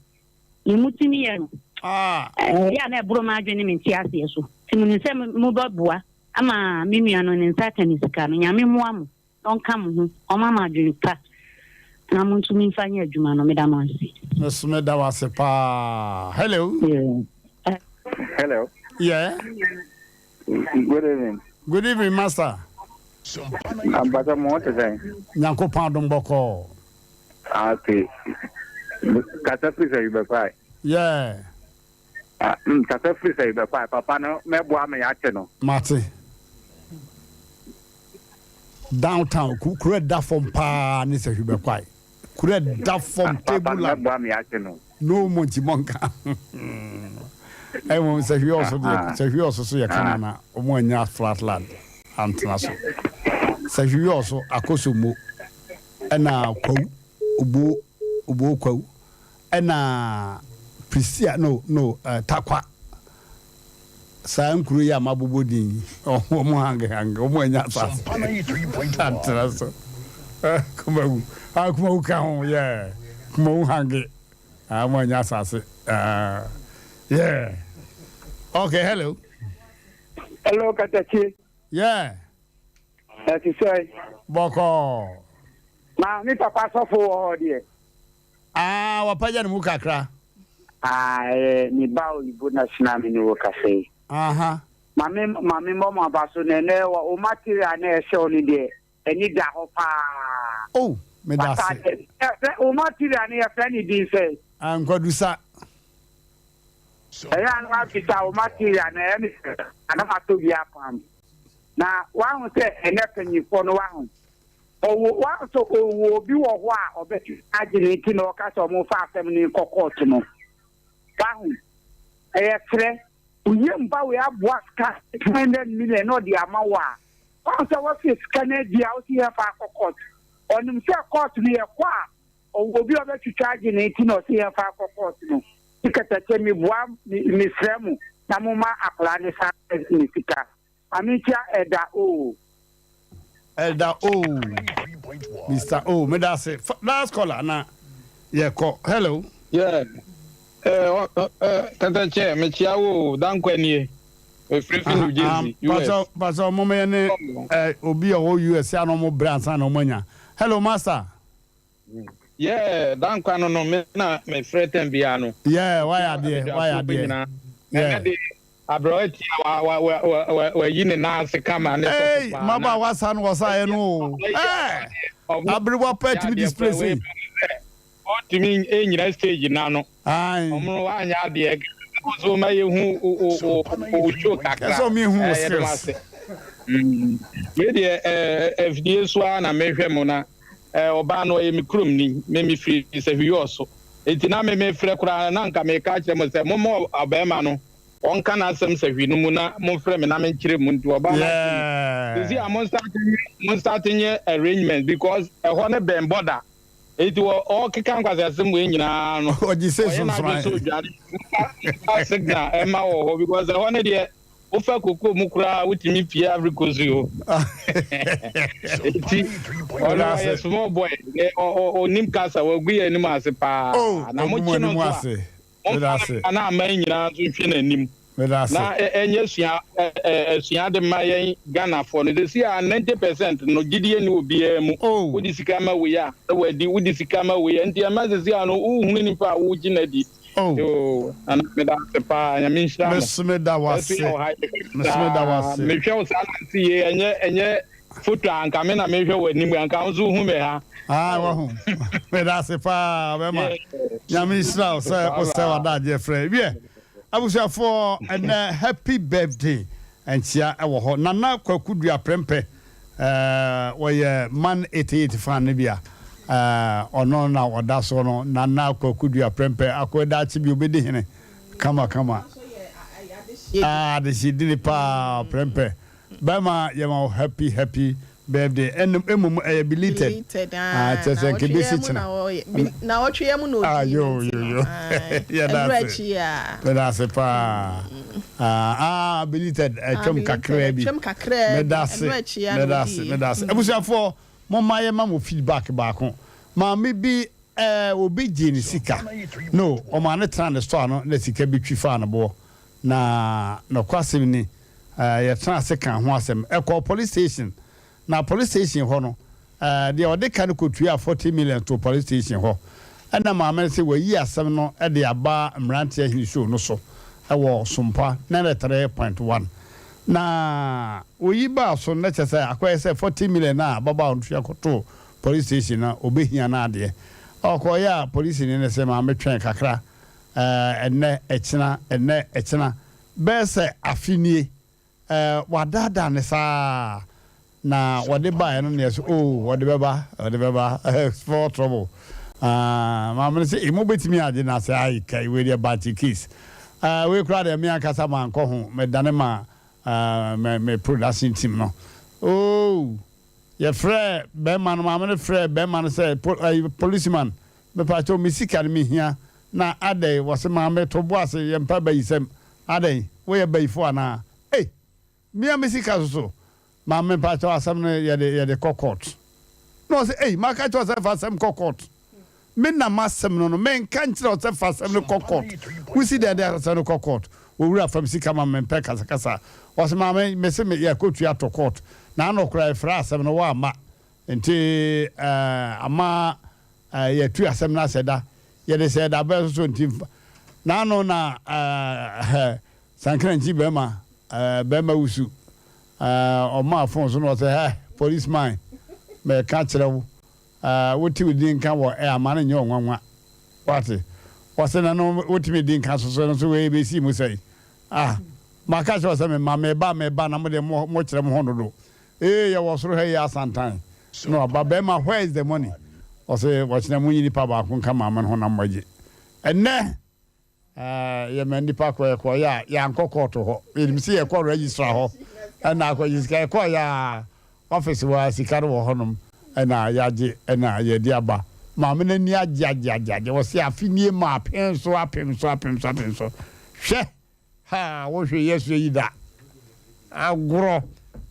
nea motumi yɛ no, ɛyɛ a na ɛboro m'adwene ne me nteaseɛ so. Nti menim sɛ mobɛboa ama me nua no ne nsa aka ne sika no. Nyame mmoa mo na ɔnka mo ho, ɔmma mo adwene pa na montumi mfa nyɛ adwuma no. Meda mo ase. Me nso meda wo ase paa. Hello. Hello. Yeah. Good evening. Good evening, master. Ampata mo te sɛn? Nyankopɔn adom bɔkɔɔ. Ate. Kasa firi sɛ yubɛfae. Yeah. Ah, mm, kasa firi sɛ yubɛfae. Papa no mɛboa me yɛate no. Mate. Downtown, kuro ɛda fam paa ne sɛ hwibɛkwae. Kuro ɛda fam table land. Papa no mɛboa me yɛate no. No mo nti mɔnka. Ɛmom sɛ hwi ɔso deɛ sɛ hwi ɔso so yɛ kama na wɔn anya flat land antena so. Sɛ hwi ɔso akɔsɔ mo ɛna kwawu obo obo kwawu ɛna prisia no no uh, takwa saa nkuro yi a mabobɔ din yi wɔn hange hange wɔn anya asase antena so. Kumawu ah kumawu ka ho yeah kumawu hange. Ah, mo anya asase. Ah, yeah. Okay, hello. Hello, Katakye. Yeah. Ɛte sɛ. Bɔkɔɔ. Ma me papa sɔfo wɔ hɔ deɛ. Ah, wapagya ne mu kakra. Ah, ɛyɛ me ba oyibo national me ne wo kasa yi. Aha. Ma me ma me mmɔ mo aba so na ɛnɛ wɔ o material na ɛhyɛ wo no deɛ ɛni da hɔ paa. Oh, me da ase. Ɛfɛ o material no yɛfrɛ ne din sɛ. Ah, nkwadusa. Ɛyɛ a na wabisa wo material no ɛyɛ me sɛ ana matɔ bi apam. Na wahu sɛ ɛnɛ panyinfoɔ no wahu. Ɔwɔ wahu sɛ ɔwɔ obi wɔ hɔ a ɔbɛtumi agye ne nti na ɔka sɛ ɔmo fa asɛm no nkɔ kɔɔto no. Wahu. Ɛyɛ serɛ. Woyɛ mba wei aboa sika 200 million na ɔde ama wo a, wahu sɛ wɔse sika no adi a wose yɛmfa akɔ court. Ɔnim sɛ court no yɛkɔ a ɔwɔ obi a ɔbɛtwitwa agye ne nti na ɔse yɛmfa akɔ court no. Me kɛtɛkyɛ meboa mesrɛ mo na momma akwadaa no san ne sika. Maame nkyia Elder O. Elder O. Mister O. Meda ase. Last caller na yɛkɔ. Hello. Yeah. Eh, eh, eh, kɛtɛkyɛ mekyia wo o, Dankwa nie. Mefiri fi New Jersey, US. Pastor, pastor, mo meyɛ ne eh, obi a ɔwɔ US a na ɔmo brɛ ansa na ɔmo anya. Hello, master. Yeah, Dankwa no no, me na mefrɛ tɛm biara no. Yeah, wayɛ adeɛ, wayɛ adeɛ. Yeah. Ɛnɛ de, abrɛ atia wa wa wa wa wa wayi ne nan ase kama ne sɔfo paa. Hey, maba wasa no wɔsa yɛ no o. Hey, aberewa pɛ tumi display sei. Ɔntumi nnyina stage no ano. Ɔmo no wanyɛ adeɛ. Wo nso ma yɛhu wo show kakra. Ɛsɛ ɔmo ehu wo skills. Ase. Wei deɛ afidie so ara na mehwɛ mo na ɔbaa no ɔyɛ me kurom ni. Me mefiri Sahwi so. Enti na me mefrɛ koraa na nka meka akyerɛ mo sɛ momma ɔbarima no ɔnka n'asɛm Sahwi no mu na momfrɛ me na menkyerɛ mu. Nti ɔbaa no akyerɛ mu. Sisi a mo start nyɛ arrangement because ɛhɔ no bɛn border. Enti wɔ ɔrekeka nkwaseasɛm wei nyinaa no, Ɔgye sɛ ɔyɛ n'adwene sunsuan. sɛ odwane. Momfa signal ɛma wɔ hɔ because ɛhɔ no deɛ wofa kokoo mu koraa wotumi pie Ivory Coast o. Enti ɔno Meda ɔyɛ ase. small boy, ne ɔ- ɔ- ɔnim kasa, wagu yɛn anim ase paa. Oh, Na ogu mo mokye no anim nso a, ase. Momfa Meda no ase. mmra na aman nyinaa nso nhwɛ n'anim. Meda ase. Na ɛnyɛ sua asuade mma yɛn Ghanafoɔ no. Seesei a 90 percent no gyidie nni obiara mu. Oh. Wode sika ma wei a na wadi, wode sika ma wei a nti ɛma seesei a no wohunu nipa a wogye no adi. Oh. Yoo, Nana meda ase paa, Nyame nhyira mo. Meso meda wo Ɛso ase. yɛ wɔ ha yɛhwɛ Meso meda wo saa. ase. Mehwɛ wo saa nante yie, ɛnyɛ ɛnyɛ foto a anka me na mehwɛ w'anim anka wo nso wohu me ha. Ah, wahu. Meda ase paa, bɛma. Nyame nhyira wo sɛ wosɛ w'adagyeɛ frɛ. Wiɛ, abusuafoɔ, ɛnɛ happy birthday nkyea ɛwɔ hɔ. Nana Kwaku Dua Prempeh, eh, wɔyɛ Man 88 fan no bi a, eh, ɔno na ɔda so no. Nana Kwaku Dua Prempeh, akoa daakye bi obɛdi hene. Kama kama. Ah, adehyedini paa, Prempeh. Bɛma yɛma wo happy happy birthday ɛnum emom ɛyɛ belated Belated ah ah kyerɛ sɛ nka nawɔtwe ebesi yɛ mu kyena na wɔyɛ bi nawɔtwe yɛ mu na ah odi ne yo nti yo no yo ae yɛda ɛduru ase akyi a meda ase paa ah ah belated ah ɛtwam belated kakraa bi ɛtwam kakraa bi meda ase ɛduru akyi a na meda ase odi meda ase abusuafoɔ momma yɛma mo feedback baako maame bi ɛɛ obi gyee ne sika no ɔmaa ne tena ne store ano na sika bi twi faa ne boɔ Na nɔkwasɛm ni, yɛtenaa ase kaa ho asɛm. Ɛkɔɔ police station, na police station hɔ no, deɛ ɔde ka no kɔtuaa 40 million too police station hɔ. Ɛnna maame no se wayi asɛm no de aba Mmeranteɛ Ahene Show no so wɔ Sompa 93.1. Na oyi baa so no, na kyerɛ sɛ akɔyɛ sɛ 40 million a ababaawa no tua kɔtoo police station no, ɔbɛhia n'adeɛ. Ɔkɔeɛ a, polisini no se maame twɛn kakra Ɛɛ, ɛnnɛ, ɛkyena, ɛnnɛ, ɛkyena, bɛyɛ sɛ afe nie, ɛɛ, wɔadaadaa no saa ara, na wɔde baeɛ no na yɛsɛ, oh, wɔde bɛba, wɔde bɛba, small trouble. Ah, maame no sɛ, eh, mobɛtumi agye no asɛ, ai, kai, wei deɛ bankye case. Ah, wei koraa deɛ me ankasa mankɔ ho, medane ma ah, me, me production team no. Oh, yɛfrɛɛ bɛrima no, maame no frɛɛ bɛrima no sɛ, po, eh, policeman, Mepakyɛw me sika no mehia na adɛn wɔse maame to bo ase yɛmpɛ abayisɛm adɛn woyɛ bayifo anaa ei mea me sika soso maame mepakyɛw asɛm no yɛde yɛde kɔ court na ɔse ei maka kyerɛ wo sɛ fa asɛm kɔ court me na masɛm no no menka nkyerɛ wo sɛ fa asɛm no kɔ court wosi dɛn de asɛm no kɔ court. Owura fam sika ma me mempɛ kasakasa. Ɔse maame mese me yɛkɔtua to court na ano koraa yɛfrɛ asɛm no woamma nti eh, ama eh, yɛatu asɛm no asɛ da yɛde sɛ da bɛɛ so so nti mfa na ano na eh, Sankranti bɛrima eh, bɛrima wusu eh, ɔmaa phone so na ɔsɛ hɛ policeman mɛka kyerɛ wo eh, wote wo din nka wɔ eh, ama no nyɛ ɔnwanwa wate ɔsɛ na no wotumi di nka so so no so wei bɛsi mu sɛi ah maka kyerɛ sɛ mema meba meba na mode mo kyerɛ mo ho dodo ee yɛwɔ soro ha yi asantan na ɔba bɛrima where is the money ɔsɛ wɔkyena mo nyi nipa baako nka maame no ho na mmɔgye ɛnɛ Yɛma nnipa kɔ yɛkɔeɛ a yɛankɔ kɔɔto hɔ yɛnim sɛ yɛkɔ registrar hɔ ɛna akɔgye sika yɛkɔeɛ a office hɔ a sika no wɔ hɔnom ɛna yɛagye ɛna yɛde aba maame no ani agye agye agye agye wɔse afe nie ma apem so apem so apem so apem so hwɛ Haa wo hwɛ yɛ so yi da. Agorɔ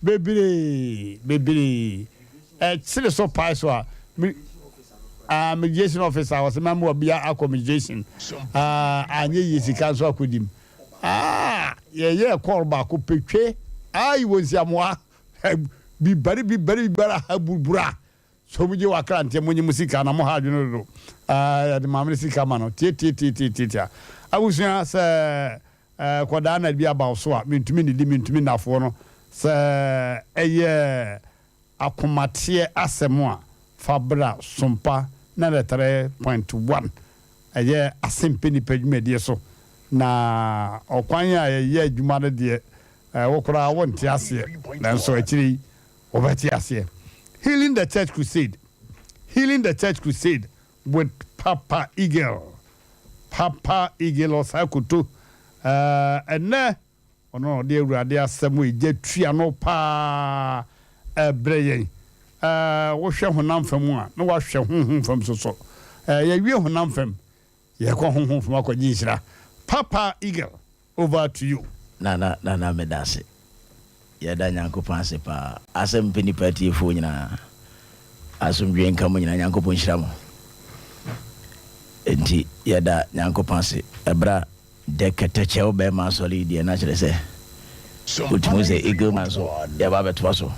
bebree bebree ɛkyere so pae so a me ah mediation officer ɔsɛ ma mo bia akɔ mediation ah anyɛ yie sika nso akɔdim ah yɛyɛ kɔɔl baako petwe ayi wɔ nsiamoa bibari bibari bibari ha burubura So mo gye wakra nteɛ mo nye mo sika na mo ha adwene dodo ɛɛ yɛde maame no sika ma no tiatiatiatiatia abusua sɛ ɛɛ kɔdaa na bi aba wo so a mentumi nidi mentumi nnafoɔ no sɛ ɛyɛ akomateɛ asɛm a fa bra sompa 93.1 ɛyɛ asɛmpɛ nipa dwumadie so na ɔkwan a yɛyɛ adwuma no deɛ ɛɛ wo koraa wonte aseɛ nanso akyire yi Wɔbɛte aseɛ. Healing the Church Crusade Healing the Church Crusade with Papa Eagle Papa Eagle Osei-Akoto eh, Ɛnnɛ, ɔno na ɔde Awurade asɛm a egya tua no paa ɛrebrɛ yɛn. Eh, wohwɛ honam fam a, na woahwɛ honhom fam nso so. Eh, yɛawie honam fam, yɛkɔ honhom fam akɔgye nhyira. Papa Eagle. Over to you. Nana Nana medase. Yɛda Nyankopɔn ase paa. Asɛm pɛ nipa atiefoɔ nyinaa. Asomdwoeɛ nka mo nyinaa. Nyankopɔn nhyira mo. Enti yɛda Nyankopɔn ase. Ɛberɛ a dɛ kɛtɛkyɛw bɛɛma asɔre yi deɛ na kyerɛ sɛ wotumi hu sɛ Eagle man so yɛba abɛtoa so.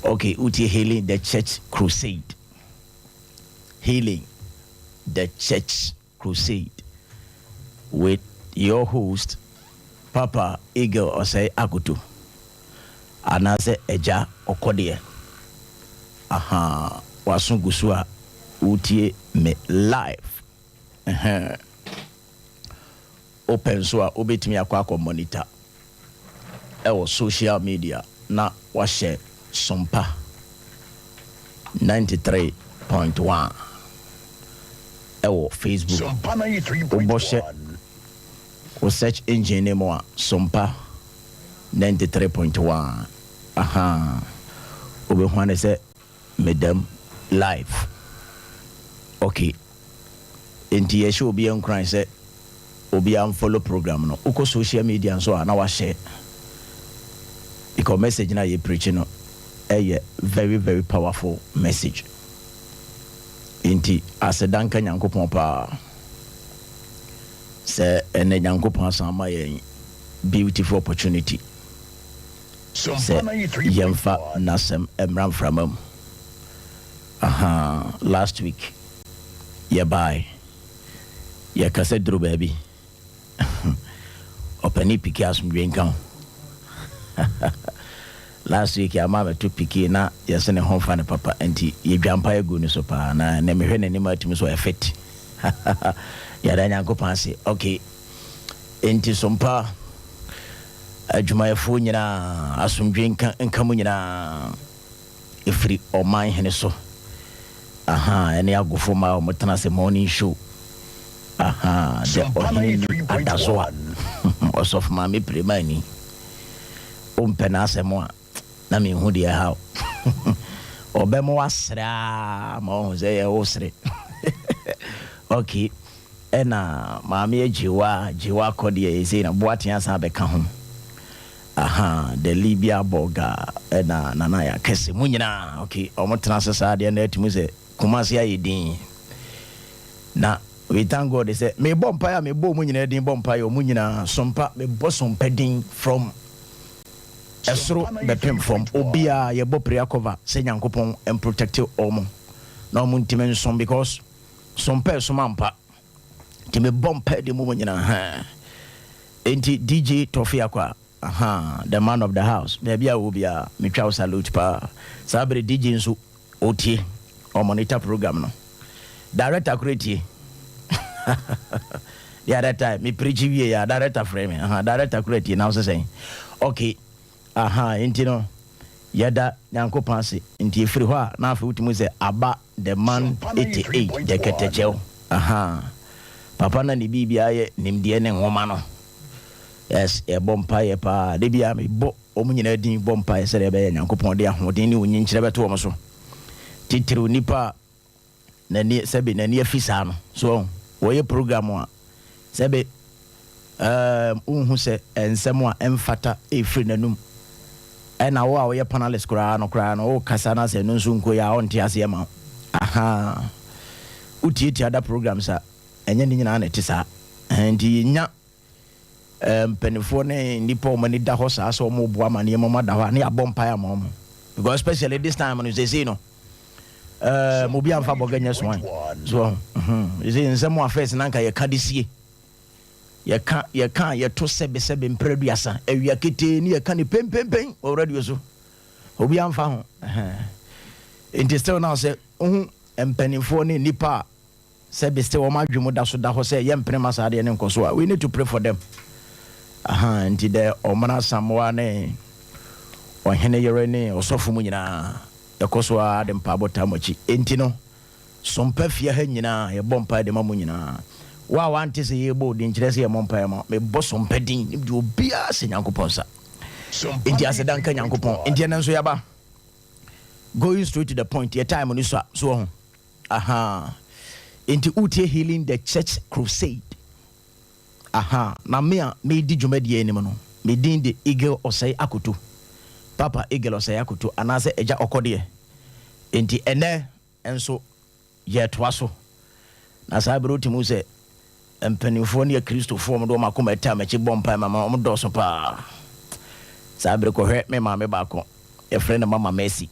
Ok, wotie Healing the Church Crusade. Healing the Church Crusade with your host Papa Eagle Osei Akoto anaasɛ Agya Ɔkɔdeɛ. Ahaa, w'aso gu so a woretie me live. Ɛhɛn. Wopɛ nso a wobɛtumi akɔ akɔ monitor ɛwɔ social media na wahyɛ Sompa 93.1 ɛwɔ Facebook. Wobɔ hyɛ wo search engine no mu a Sompa 93.1 ahaa wobɛhu ane sɛ Meda mu live ok enti yɛhyɛ obiara nkuran sɛ obiara nfollow program no wokɔ social media nso a na wahyɛ because message no a yɛ preach no ɛyɛ very very powerful message enti aseda nka Nyankopɔn paa sɛ ɛnɛ Nyankopɔn asan ama yɛn beautiful opportunity. Sɛ yɛmfa n'asɛm mmra mframa mu. Ahaa, last week yɛbae, yɛkasa duru baabi, ɔpanin Piki asomdwoe nka ho. Last week yɛama abɛto Piki na yɛse ne ho mfa no papa nti yɛdwa mpaeɛ guu ne so paa na ɛnɛ mehwɛ n'anim a atumi so ɔyɛ fit. Yɛda Nyankopɔn ase. Okay, enti sompa. Adwumayɛfoɔ nyinaa, asomdwoeɛ nka nka mo nyinaa, ɛfiri ɔman hene so, ahaa, ɛne agofo mmaa a wɔtena ase morning show, ahaa, the ɔhene ni adasoa, ɔsɔfo maame Piremani, wompɛ n'asɛm a, na menhu deɛ ɛha wo. Ɔbɛma woasere ara ma woahu sɛ yɛ wosere. Okay. Ɛna maame agyewa gyewa kɔ deɛ ɛsei na boaten asan abɛka ho ahaa the Libya burger ɛna nana ayɛ akɛse mo nyinaa ok ɔmo tena ase saa deɛ na atumi sɛ Kumasi ayɛ din na. We thank God sɛ mebɔ mpaeɛ a mebɔ ɔmo nyinaa din bɔ mpaeɛ ɔmo nyinaa sompa mebɔ sompa din from ɛsoro bɛpem fam obiara yɛbɔ prayer cover sɛ Nyankopɔn mprotect ɔmo na ɔmo ntimi nsom because sompa ɛsom ampa nti mebɔ mpaeɛ de mu mo nyinaa haa enti DJ Tɔfe Akwa ahaa the man of the house baabi a wɔ biara metwa wo salute paa saa bere DJ nso Otie, ɔ monitor program no. Director koraa tie. The other time, me preach wie ya, director frɛ me. Aha, director koraa tie, na wo sɛ sɛn? Okay, aha, nti no, yɛda Nyankopɔn ase. Nti efiri hɔ a, na afei wotumi sɛ aba the man 88, the kɛtɛkyɛw. Aha, papa na ne biribiara yɛ nimdeɛ ne nwoma no. Yes, yɛbɔ mpaeɛ paa. Da biara mebɔ wɔn nyinaa din bɔ mpaeɛ sɛdeɛ ɛbɛyɛ Nyankopɔn de ahoɔden ne onyinkyerɛ bɛto wɔn so. Titiriw nipa a n'ani sɛbe n'ani afi saa no. So wɔn wɔyɛ program a sɛbe ɛɛm wonhu sɛ nsɛm a ɛmfata ɛrefiri n'anum. Ɛna wo a woyɛ panelist koraa no koraa no wokasa na sɛ ɛno nso nkɔ yie a ɔnte aseɛ ma wo. Ahaa. Wotiatia other programs a ɛnyɛ ne nyinaa na ɛte saa. Ɛhɛn nti yɛnya mpanimfoɔ ne nnipa a wɔn ani da hɔ saa sɛ wɔreboa ma nneɛma mu ada hɔ a ne yɛabɔ mpaeɛ ama wɔn because especially this time no seesei no um, obi amfa bɔgɛ nyɛ soan so seesei nsɛm a first na nka yɛka de sie yɛka yɛka yɛto sɛbesɛbe mprɛ aduasa awia ketee ne yɛka ne pempempen wɔ radio so obi amfa ho nti still now sɛ wohu mpanimfoɔ ne nnipa a Sɛ bi still wɔn adwene mu da so da hɔ sɛ yɛmpene ma saa adeɛ no nkɔ so a, we need to pray for them. Ahaa, nti dɛ Ɔmena Asamoah ne Ɔhene yere ne ɔsɔfo mu nyinaa, yɛkɔ so ara de mpaebɔ taa mo akyi. Enti no, Sompa fie ha nyinaa, yɛbɔ mpae de ma mo nyinaa. Wo a wante sɛ yɛrebɔ wo din nkyerɛ sɛ yɛmmɔ mpae ma wo. Mebɔ Sompa din, mede obiara hyɛ Nyankopɔn nsa. Enti aseda nka Nyankopɔn. Enti ɛnnɛ nso yɛaba. Going straight to the point, yɛ time no sua, so wahu? Ahaa. Enti wotie Healing the Church Crusade. Ahaa. Na me a meredi dwumadie anim no, me din de Eagle Osei Akoto. Papa Eagle Osei Akoto, anaasɛ Agya Ɔkɔdeɛ. Enti ɛnnɛ nso yɛretoa so. Na saa bere wotumi hu sɛ mpanimfoɔ ne akristofoɔ a wɔde wɔn akoma taa m'akyi bɔ mpae ma me, wɔdɔɔso paa. Saa bere kɔhwɛ me maame baako, yɛfrɛ no Mama Mercy.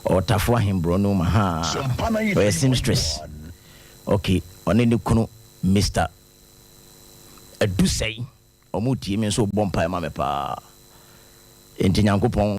Ɔwɔ Tafo Ahemborɔ no mu ha. Ɔyɛ seamstress. Okay, ɔne ne kunu Mister Adusɛe, wɔretie me nso bɔ mpae ma me paa. Enti Nyankopɔn.